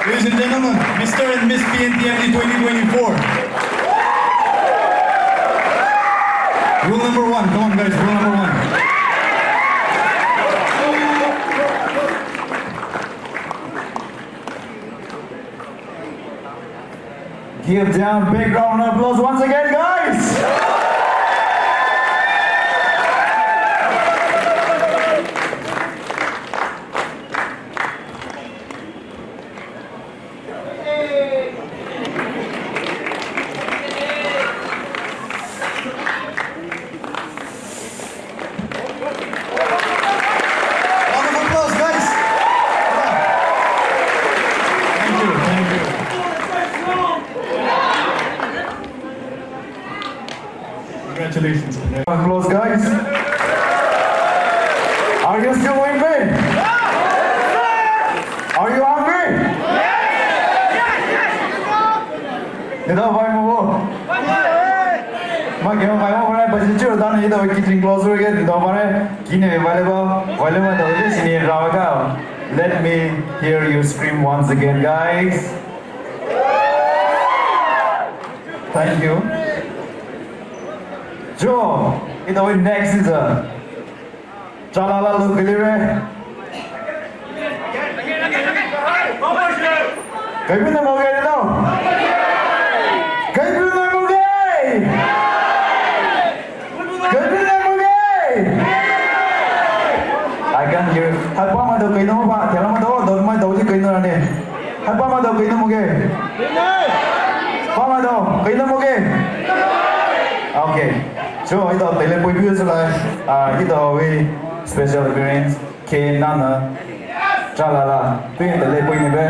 Ladies and gentlemen, Mister and Miss P N T M D twenty twenty-four. Rule number one. Come on, guys. Rule number one. Give them a big round of applause once again, guys. Round of applause, guys. Thank you, thank you. Congratulations. Applause, guys. Are you still with me? Are you hungry? Nida vai mo. Ma ke vai mo, vai, but you don't need to kitchen close again. Nida vai. Kine vai le ba. Vai le ma do le sini rawa ka. Let me hear you scream once again, guys. Thank you. Jo, ito next is a Chalala Lukilire. Kaipina mo ke, no? Kaipina mo ke? Kaipina mo ke? I can't hear. Hapa ma do kaino ba, kela ma do, do ma do ji kaino ne. Hapa ma do kaino mo ke? Pa ma do kaino mo ke? Okay. So, ito tele pui biu sala, ah, ito we special appearance, ke nana, chalala, pui tele pui ni be.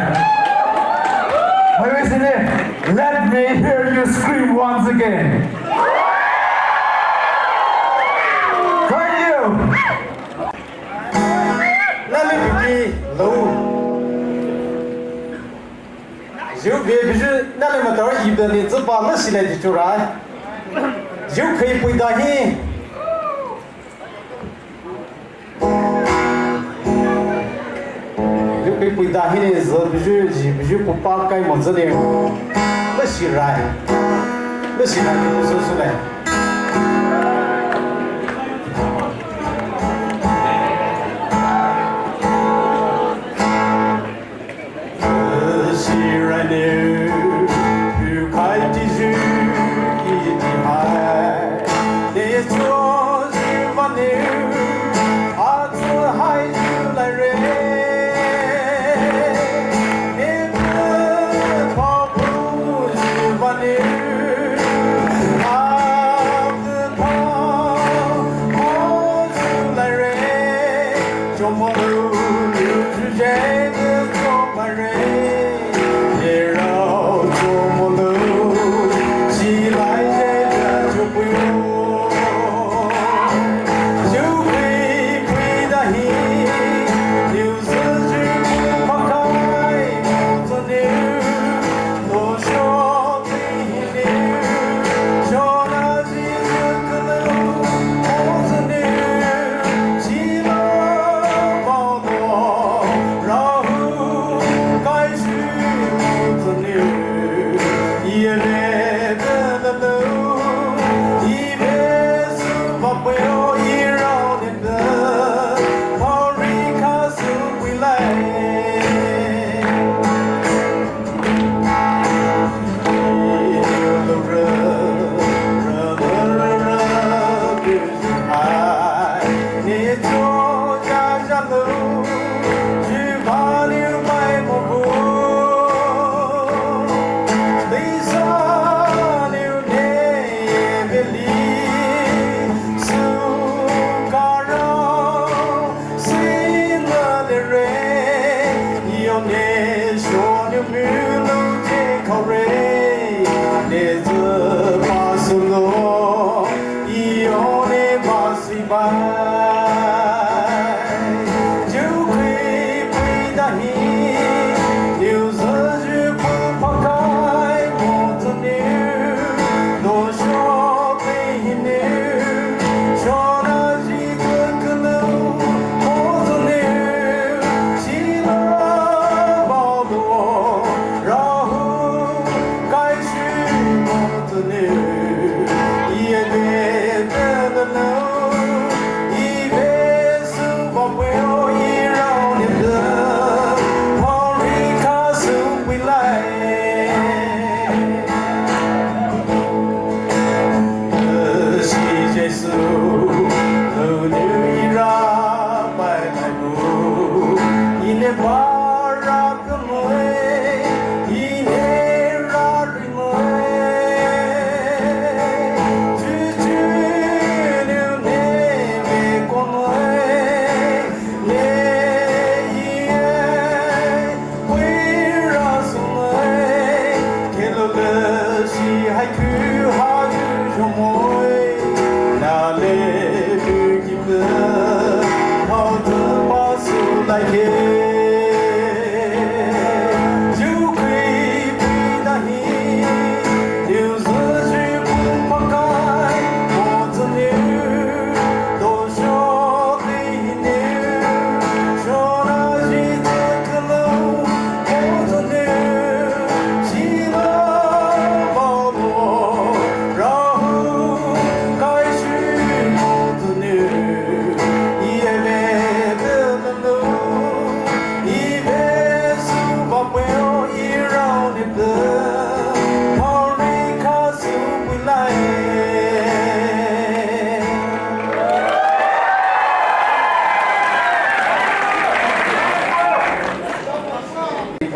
Mai we sini. Let me hear you scream once again. Thank you. Nali biki lo. Jiu be biju nali matao ibe ni zupa na silai di churai. Jiu kei pui dahi. Jiu kei pui dahi ni zü biju ji biju pupa kai mo zü ni. Na sirai. Na sirai ni su su lai.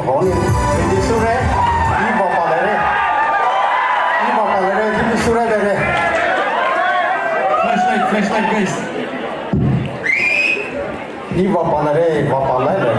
Hon, ini sure, ini bapa lere. Ini bapa lere, ini sure lere. Flashlight, flashlight, guys. Ini bapa lere, bapa lere.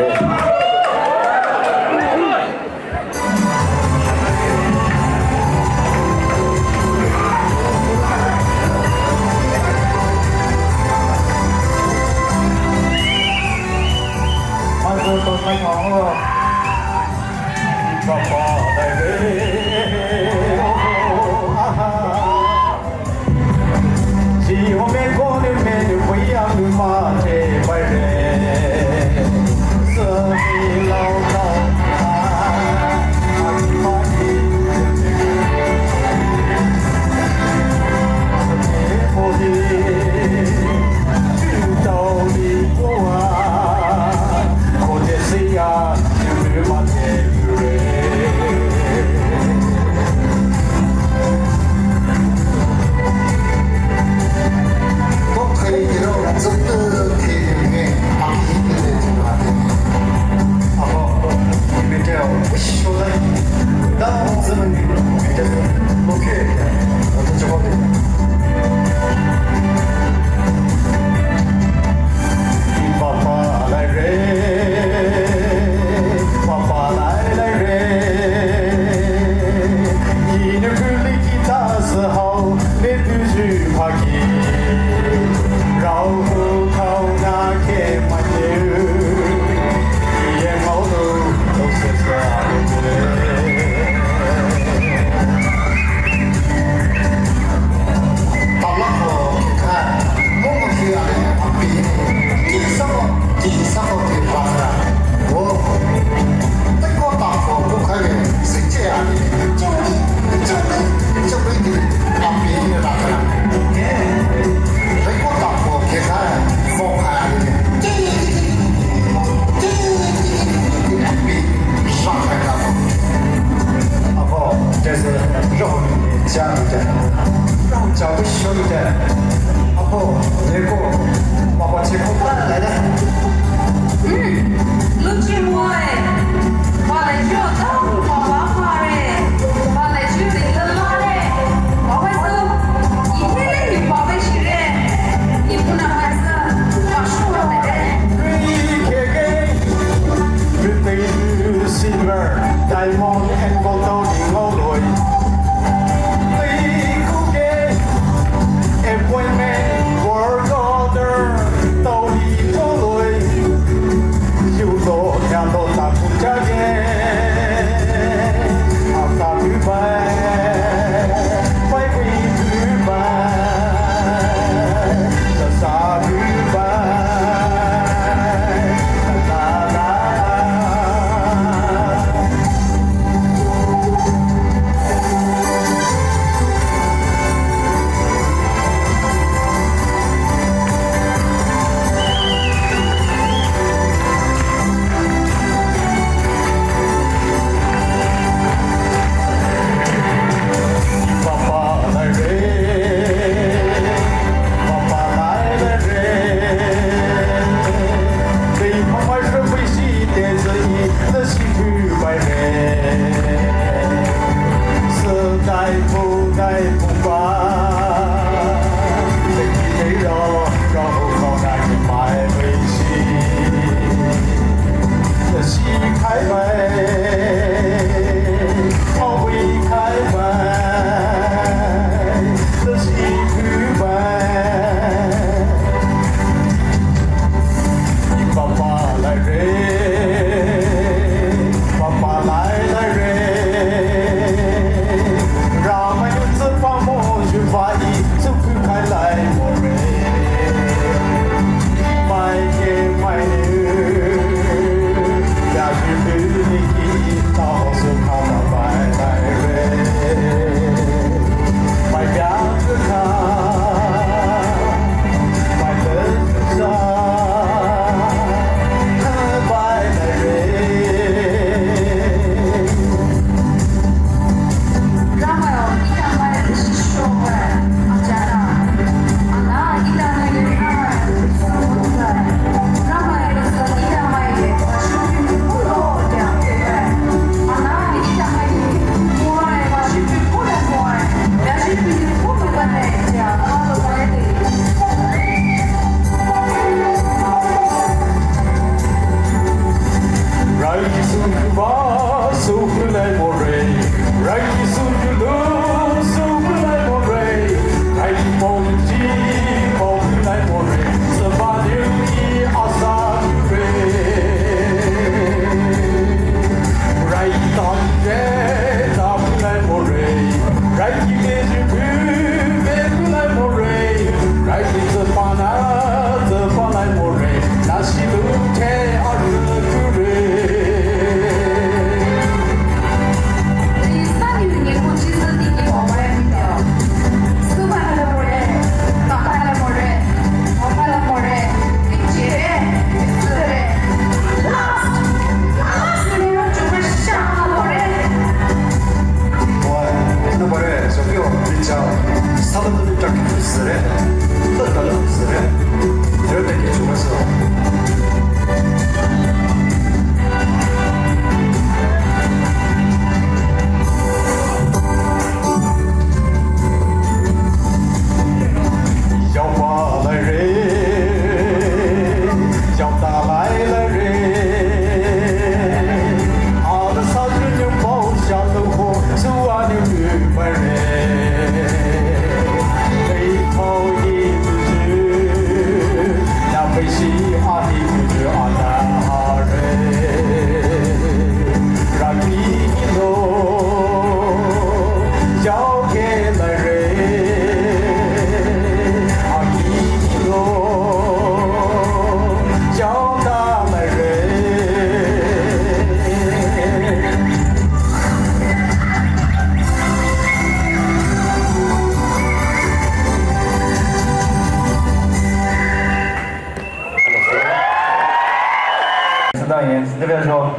Ndebia jo.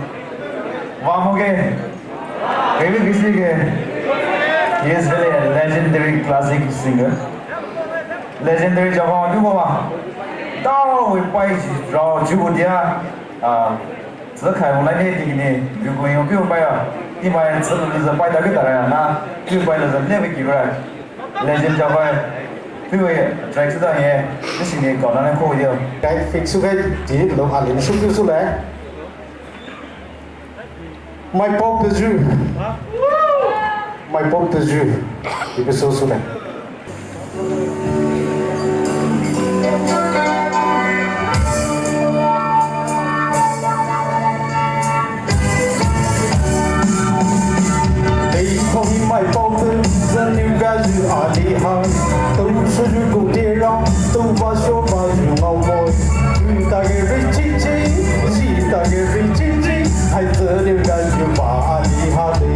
Wa mo ge. Baby busy ge. He is really a legendary classic singer. Legendary java ju mo wa. Tao we pai ji rao ju dia. Ah, zhe kai mo lai ne di ne. Ju ko yo ju pai ya. Ni mai zhe lu zhe pai da ge da ya na. Ju pai lu zhe ne we ki ra. Legend java. Ju we track su da ye. Ni si ne ko na ne ko yo. Kai fix su kai di lo ha le su su le. Mai pau peju. Mai pau peju. Ipe so so le. Dei pao hi mai pau peju, zani vaju ali hai. Tou suju gu te rao, tou va sho vaju ngao moi. Tou ta ge ri chi chi, si ta ge ri chi chi. Hai zhe liu ga ju ba a li ha de.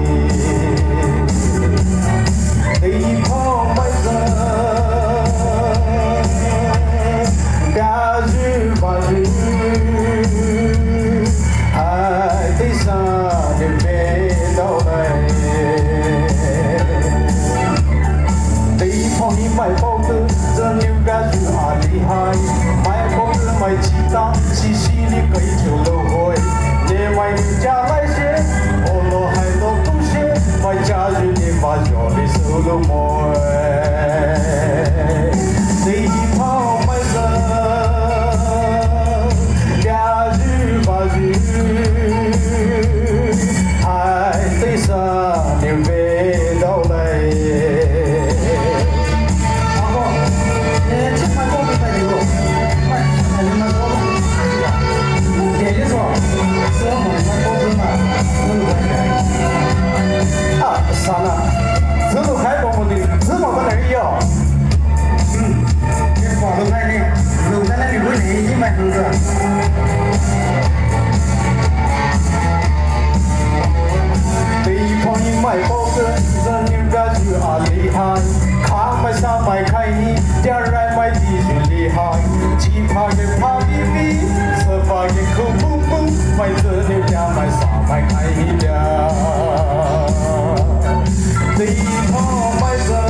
Dei pao mai zhe. Ga ju ba ju. Hai dei sa liu ve dao lai. Dei pao ni mai pao de, zhe liu ga ju a li hai. Mai pao de mai chi ta, si si li kai ju lo hoi. Ne mai ni ja lai she, o lo hai lo tu she, mai ja ju ni ba jo li su lo mo. Dei pao mai zhe, ga ju ba ju, hai dei sa ni ve dao lai. Dei pao ni mai pao de, zhe liu ga ju a li hai. Ka mai sa mai kai ni, dia rai mai di ju li hai. Chi pa ge pa bi bi, se pa ge ku bu bu, mai zhe liu dia mai sa mai kai ni dia. Dei pao mai zhe,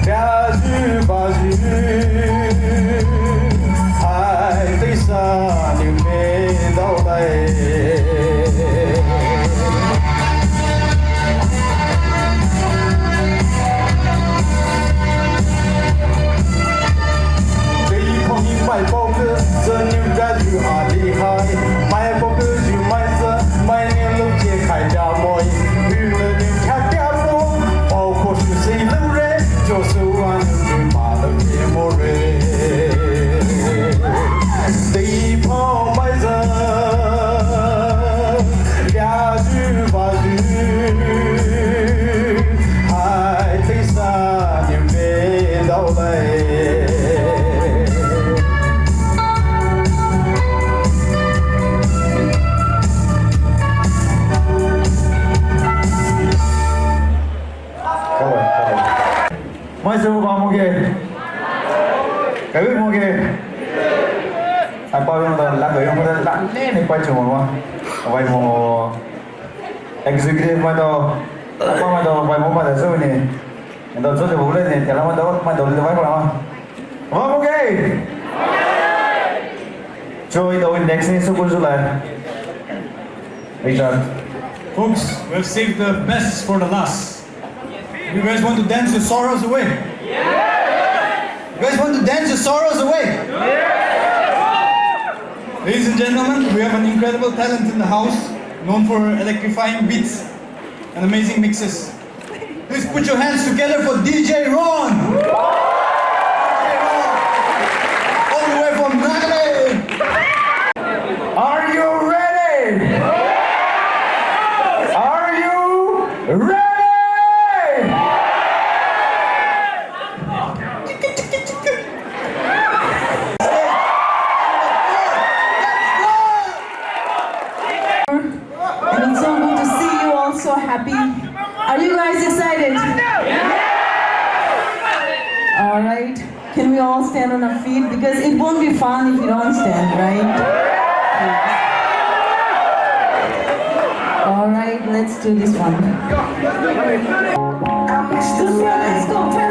dia ju ba ju. Hai dei sa liu ve dao lai. Dei pao ni mai pao de, zhe liu ga ju a li hai. Mai pao de ju mai zhe, mai ni lu jie kai ja moi. Hu le ni ka ja mo, pao ko su si lu re, jo su an lu ma lu jie mo re. Dei pao mai zhe, ga ju ba ju. Hai dei sa liu ve dao lai. Mai zhe ba mo ge. Kai mo ge. Ai pa mo da la kai mo da la ne ne pa chu mo. Vai mo. Executive mai dou, apa mai dou, mai mo mai dou zhu ni. Dou zhu zhu bu le ni, tiara mai dou, mai dou le mai ko la ma. Wa mo ke. Joy dou next ni su ku zhu lai. Richard. Folks, we have saved the best for the last. You guys want to dance your sorrows away? You guys want to dance your sorrows away? Ladies and gentlemen, we have an incredible talent in the house, known for electrifying beats and amazing mixes. Please put your hands together for D J Ron. All the way from Nagaland. Are you ready? Are you ready? And it's so good to see you all so happy. Are you guys excited? All right. Can we all stand on our feet? Because it won't be fun if you don't stand, right? All right, let's do this one. Let's go.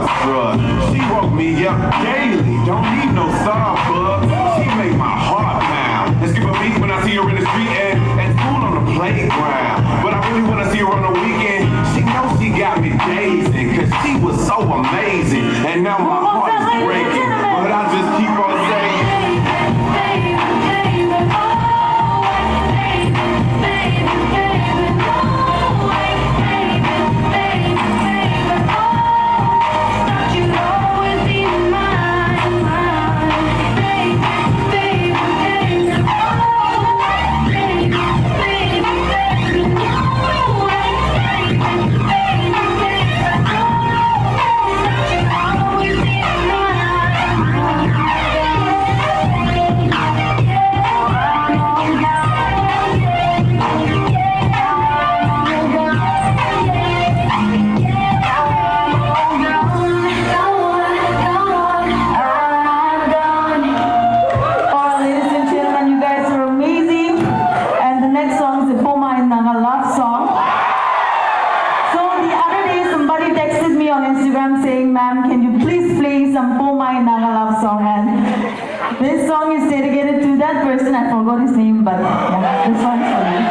She woke me up daily, don't need no Starbucks. She make my heart pound and skip a beat when I see her in the street and at school on the playground. But I really wanna see her on the weekend. She knows she got me dazing, cause she was so amazing. And now my heart is breaking, but I just keep on saying, Oh, ladies and gentlemen, you guys are amazing. And the next song is a Poumai Naga love song. So the other day, somebody texted me on Instagram saying, "Ma'am, can you please play some Poumai Naga love song?" And this song is dedicated to that person. I forgot his name, but yeah, this one is for you.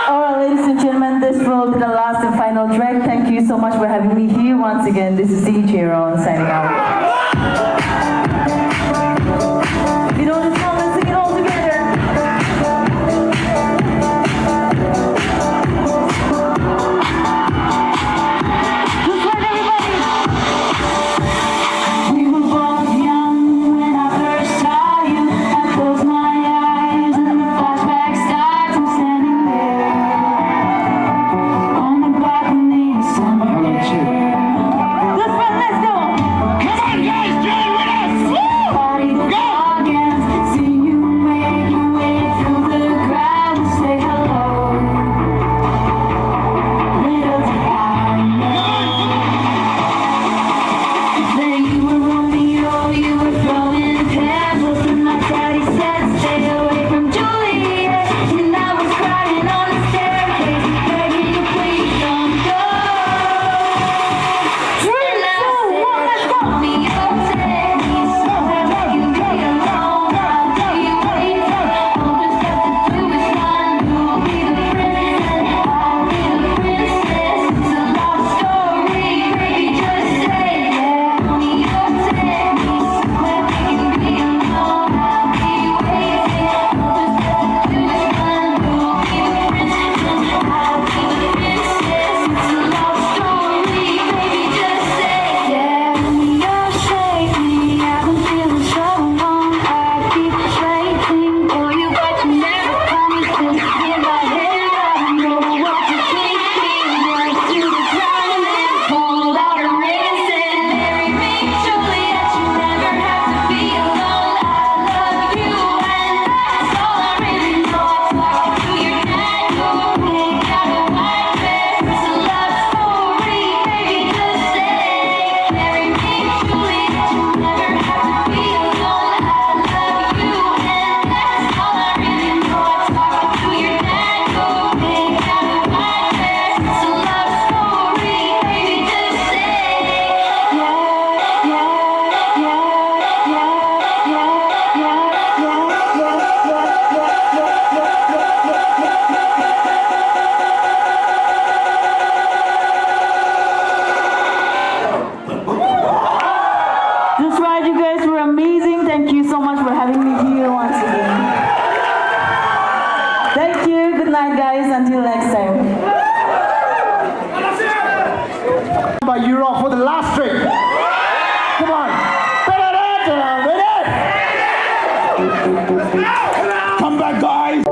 All right, ladies and gentlemen, this will be the last and final track. Thank you so much for having me here once again. This is D J Ron signing out. You know the song, let's sing it all together. Good work, everybody. We were both young when I first saw you. I close my eyes and the flashback starts. I'm standing there on the balcony somewhere. This one, let's go. Come on, guys, join me. You rock for the last trick. Come on. Ready? Come back, guys.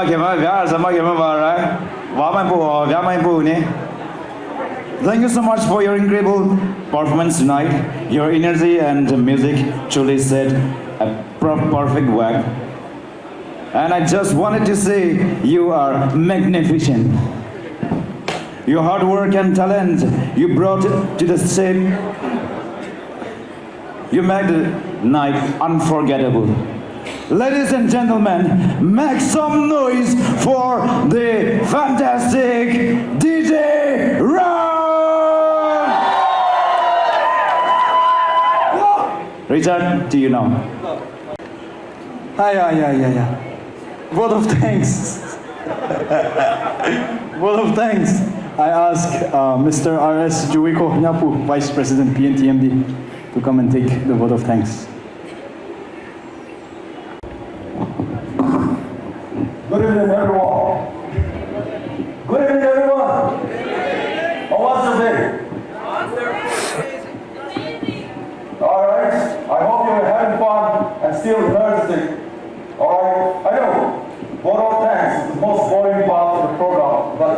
Kema, via, sama kema, varai. Vamai po, via mai po ni. Thank you so much for your incredible performance tonight. Your energy and music truly set a per- perfect vibe. And I just wanted to say you are magnificent. Your hard work and talent you brought to the stage, you make the night unforgettable. Ladies and gentlemen, make some noise for the fantastic D J Ram! Richard, to you now. Hi, hi, hi, hi, hi. Vote of thanks. Vote of thanks. I ask uh, Mister R S Juwiko Nyapu, Vice President P N T M D, to come and take the vote of thanks. Good evening, everyone. Good evening, everyone. How was your day? All right. I hope you're having fun and still Thursday. All right. I know. Vote of thanks is the most boring part of the program, but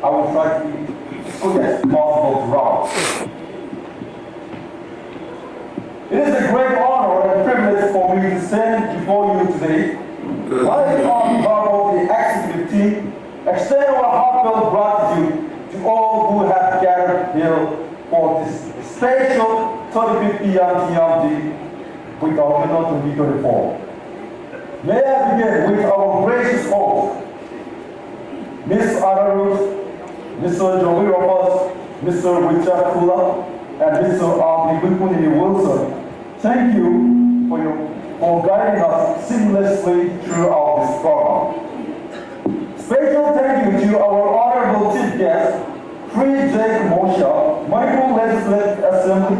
I will try to be as quick as possible to wrap up. It is a great honor and privilege for me to stand before you today. Right on top of the executive team, extend our heartfelt gratitude to all who have gathered here for this special thirty-fifth P M T M D with our Kano twenty twenty-four. May I begin with our gracious host, Miss Anna Ruth, Mister Joey Roberts, Mister Richard Kula, and Mister Abdi Wimpuni Wilson. Thank you for your for guiding us seamlessly throughout this program. Special thank you to our honorable chief guest, Shri J Kumosha, Manipur Legislative Assembly,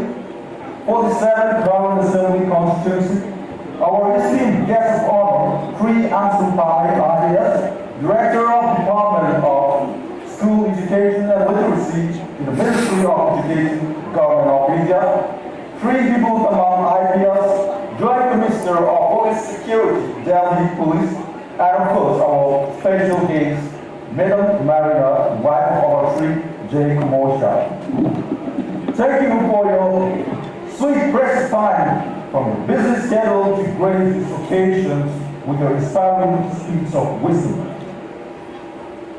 forty-seventh Government Assembly Constituency, our esteemed guest of honor, Shri Anson Pai, I A S, Director of Department of School Education and Literacy in the Ministry of Education, Government of India, Shri Vipul Tamang, I P S, Joint Commissioner of Police Security, Delhi Police, and of course, our special guest, Madam Marina, wife of our Shri J Kumosha. Thank you for your sweet precious time from your busy schedule to grace these occasions with your inspiring speech of wisdom.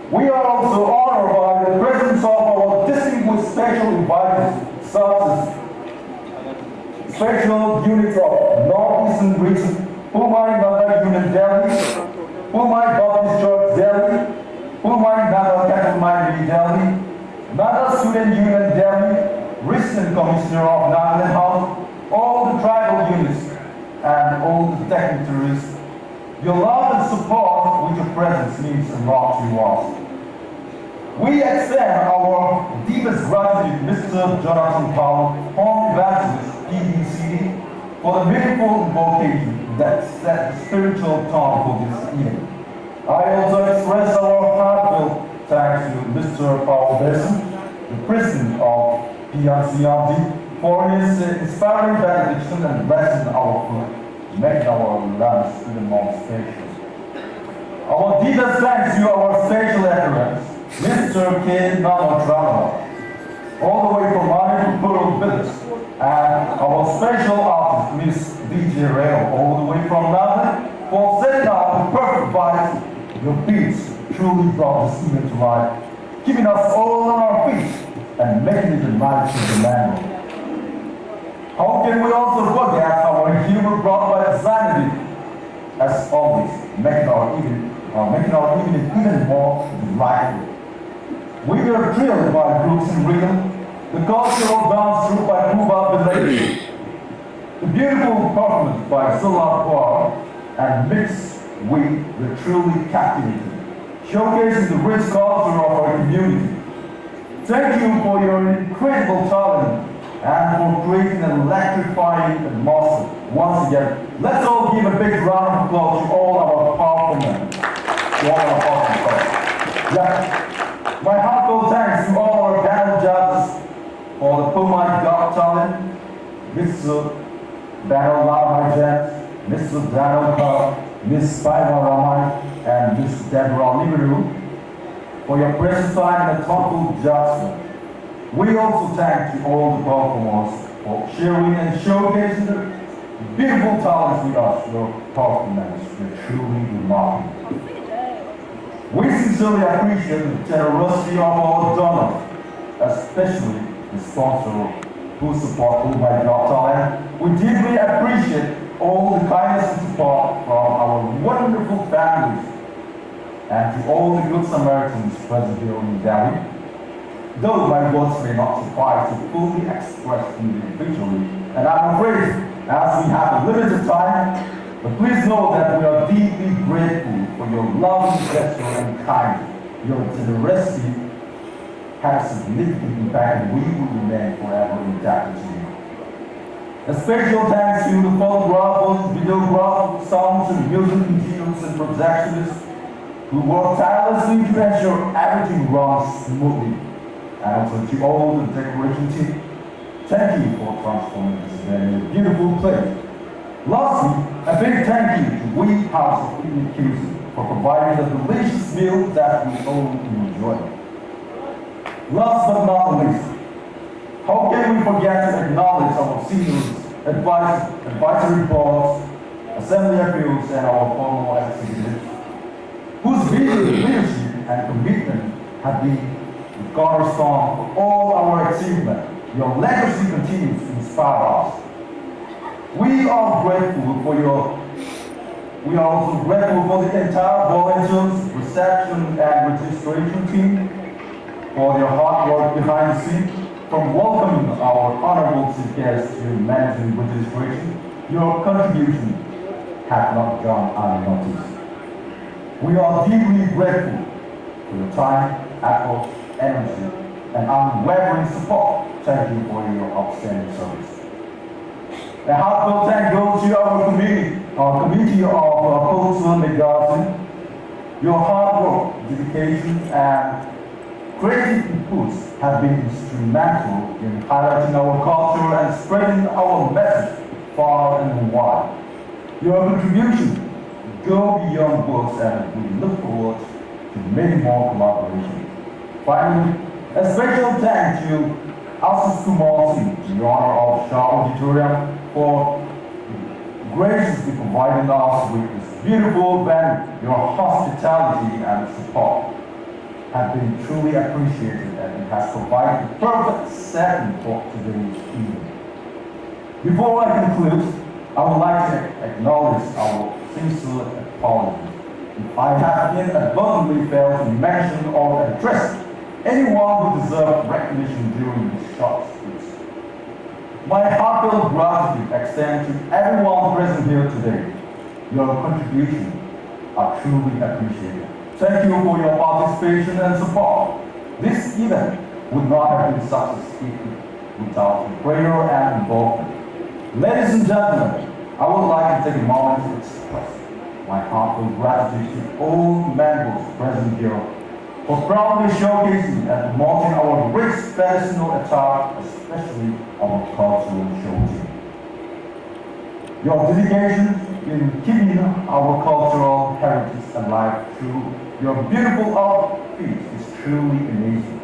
We are also honored by the presence of our distinguished special invitees, such as special units of Northeastern Region, Poumai Naga Union Delhi, Poumai Baptist Church Delhi, Poumai Naga Catholic Delhi, Naga Student Union Delhi, Resident Commissioner of Nagaland House, all the tribal units, and all the dignitaries. Your love and support with your presence means a lot to us. We extend our deepest gratitude to Mister Jonathan Powell, Home Evangelist, P D C D, for the meaningful invocation that set the spiritual tone for this evening. I also express our heartfelt thanks to Mister Paul Besson, the President of P R C R D, for his inspiring benediction and blessing our food, making our lives even more special. Our deepest thanks to our special appearance, Mister K Namadrama, all the way from Manipur Village, and our special artist, Miss D J Rayo, all the way from London, for setting up the perfect vibes. Your beats truly brought this event to life, keeping us all on our feet and making it a night of the land. How can we also forget our humor brought by Zainadine? As always, making our evening, uh, making our evening even more delightful. We were thrilled by Group's rhythm, the cultural dance troupe by Kuba Village, the beautiful performance by Sula Choir, and mixed with the truly captivating, showcasing the rich culture of our community. Thank you for your incredible talent and for creating an electrifying atmosphere. Once again, let's all give a big round of applause to all our powerful men. To all our powerful men. Yeah. My heartfelt thanks to all our panel judges for the Poumai Got Talent, Mister Daniel Lamai James, Mister Daniel Carr, Miss Paiva Ramai and Miss Deborah Liberu, for your precious time and thoughtful judgment. We also thank you all the performers for sharing and showcasing the beautiful talents with us. Your performance is truly remarkable. We sincerely appreciate the generosity of our donors, especially the sponsor who support All My Got Talent. We deeply appreciate all the kindness and support from our wonderful families and to all the good Samaritans present here in Delhi. Though my words may not suffice to fully express individually, and I'm afraid as we have a limited time, but please know that we are deeply grateful for your loving gesture and kindness. Your generosity had a significant impact and we will remain forever indebted to you. A special thanks to the photographers, videographers, sound and music engineers, and projectionists who work tirelessly to ensure everything runs smoothly. And also to all the decoration team, thank you for transforming this venue into a beautiful place. Lastly, a big thank you to We House of Indian Cuisine for providing the delicious meal that we all enjoy. Last but not least, how can we forget to acknowledge our seniors, advice, advisory boards, assembly appeals, and our formal executives, whose vision, leadership, and commitment have been the cornerstone for all our achievement. Your legacy continues to inspire us. We are grateful for your, we are also grateful for the entire volunteers, reception and registration team for their hard work behind the scene, from welcoming our honorable chief guest to managing registration. Your contribution have not gone unnoticed. We are deeply grateful for your time, effort, energy, and unwavering support. Thank you for your outstanding service. A heartfelt thank goes to our committee, our committee of uh, Cultural Magazine. Your hard work, dedication, and creative inputs have been instrumental in highlighting our culture and spreading our message far and wide. Your contribution go beyond words, and we look forward to many more collaborations. Finally, a special thank to Ashish Kumar Singh, the owner of Shah Auditorium, for graciously providing us with this beautiful venue. Your hospitality and support have been truly appreciated, and it has provided the perfect setting for today's event. Before I conclude, I would like to acknowledge our sincere apology if I have inadvertently failed to mention or address anyone who deserves recognition during this short speech. My heartfelt gratitude extends to everyone present here today. Your contributions are truly appreciated. Thank you for your participation and support. This event would not have been success if without your prayer and involvement. Ladies and gentlemen, I would like to take a moment to express my heartfelt gratitude to all members present here for proudly showcasing and promoting our rich traditional attire, especially our cultural show team. Your dedication in keeping our cultural heritage alive through your beautiful outfits is truly amazing.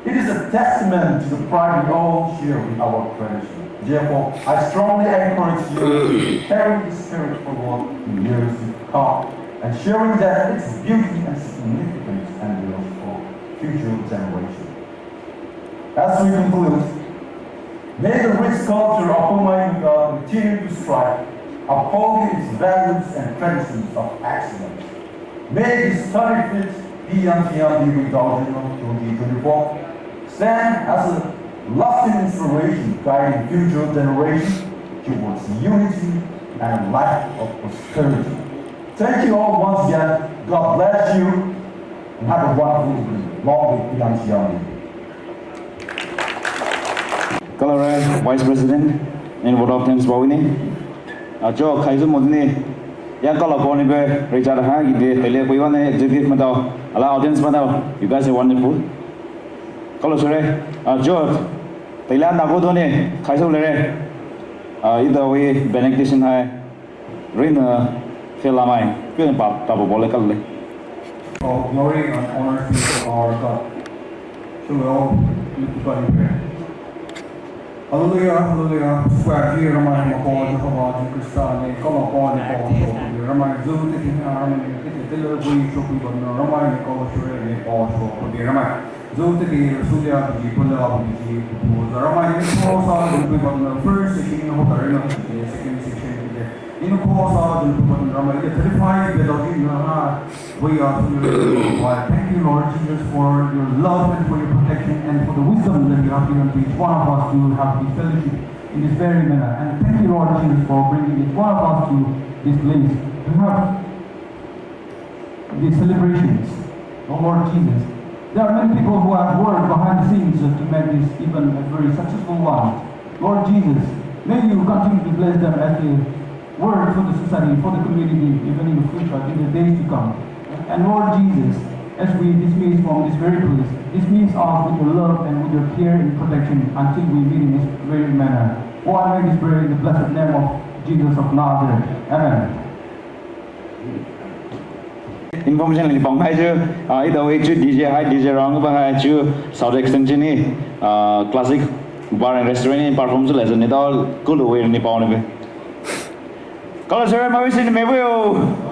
It is a testament to the pride we all share with our tradition. Therefore, I strongly encourage you to carry this spirit forward in years to come, ensuring that its beauty and significance endures for future generations. As we conclude, may the rich culture of Poumai Naga continue to strive, upholding its values and traditions of excellence. May this thirty-fifth P M T M D Ridao Juneyar twenty twenty-four stand as a lasting inspiration guiding future generations towards unity and a life of prosperity. Thank you all once again. God bless you and have a wonderful evening. Long live P M T M D. Kalo re Vice President, and vote of thanks bawini. Ajo khaizu modini, yang kalo bawini be, Richard ha gidi, tele kuiwane executive madao, ala audience madao, you guys are wonderful. Kalo sure, ajo, tele na go doni, khaizu lere, uh, ida we benediction hai, rin, uh, Selamai, keng pa tabo bole kalle. All glory and honor to our God. Shall we all lift up in prayer? Hallelujah, hallelujah. Square ji Ramai mako Jehovah ji Krista ne kama pa ne pa sho kudi Ramai zu te ti ha Ramai ne te te le bui sho kudi ban Ramai ne ko shure ne pa sho kudi Ramai. Zu te ti sulia budi pula budi ji bu za Ramai ne ko sa bui ban first section ho tare na second section de. Inu ko sa jun pupun Ramai, the thirty-five pedagogy you have, we are so grateful. Thank you, Lord Jesus, for your love and for your protection and for the wisdom that you have given to each one of us to have this fellowship in this very manner. And thank you, Lord Jesus, for bringing each one of us to this place to have these celebrations. Oh Lord Jesus, there are many people who have worked behind the scenes to make this event a very successful one. Lord Jesus, may you continue to bless them as they work for the society, for the community, even in the future, in the days to come. And Lord Jesus, as we dismiss from this very place, dismiss us with your love and with your care and protection until we meet in this very manner. For I make this prayer in the blessed name of Jesus of Nazareth. Amen. Information ni pang hai chu, ah, ida wei chu D J hai, D J Rang ba hai chu South Extension ni, ah, Classic Bar and Restaurant ni perform chu lesson ni da kulu wei ni pang ni be. Kala sir, ma wei sin me wei o.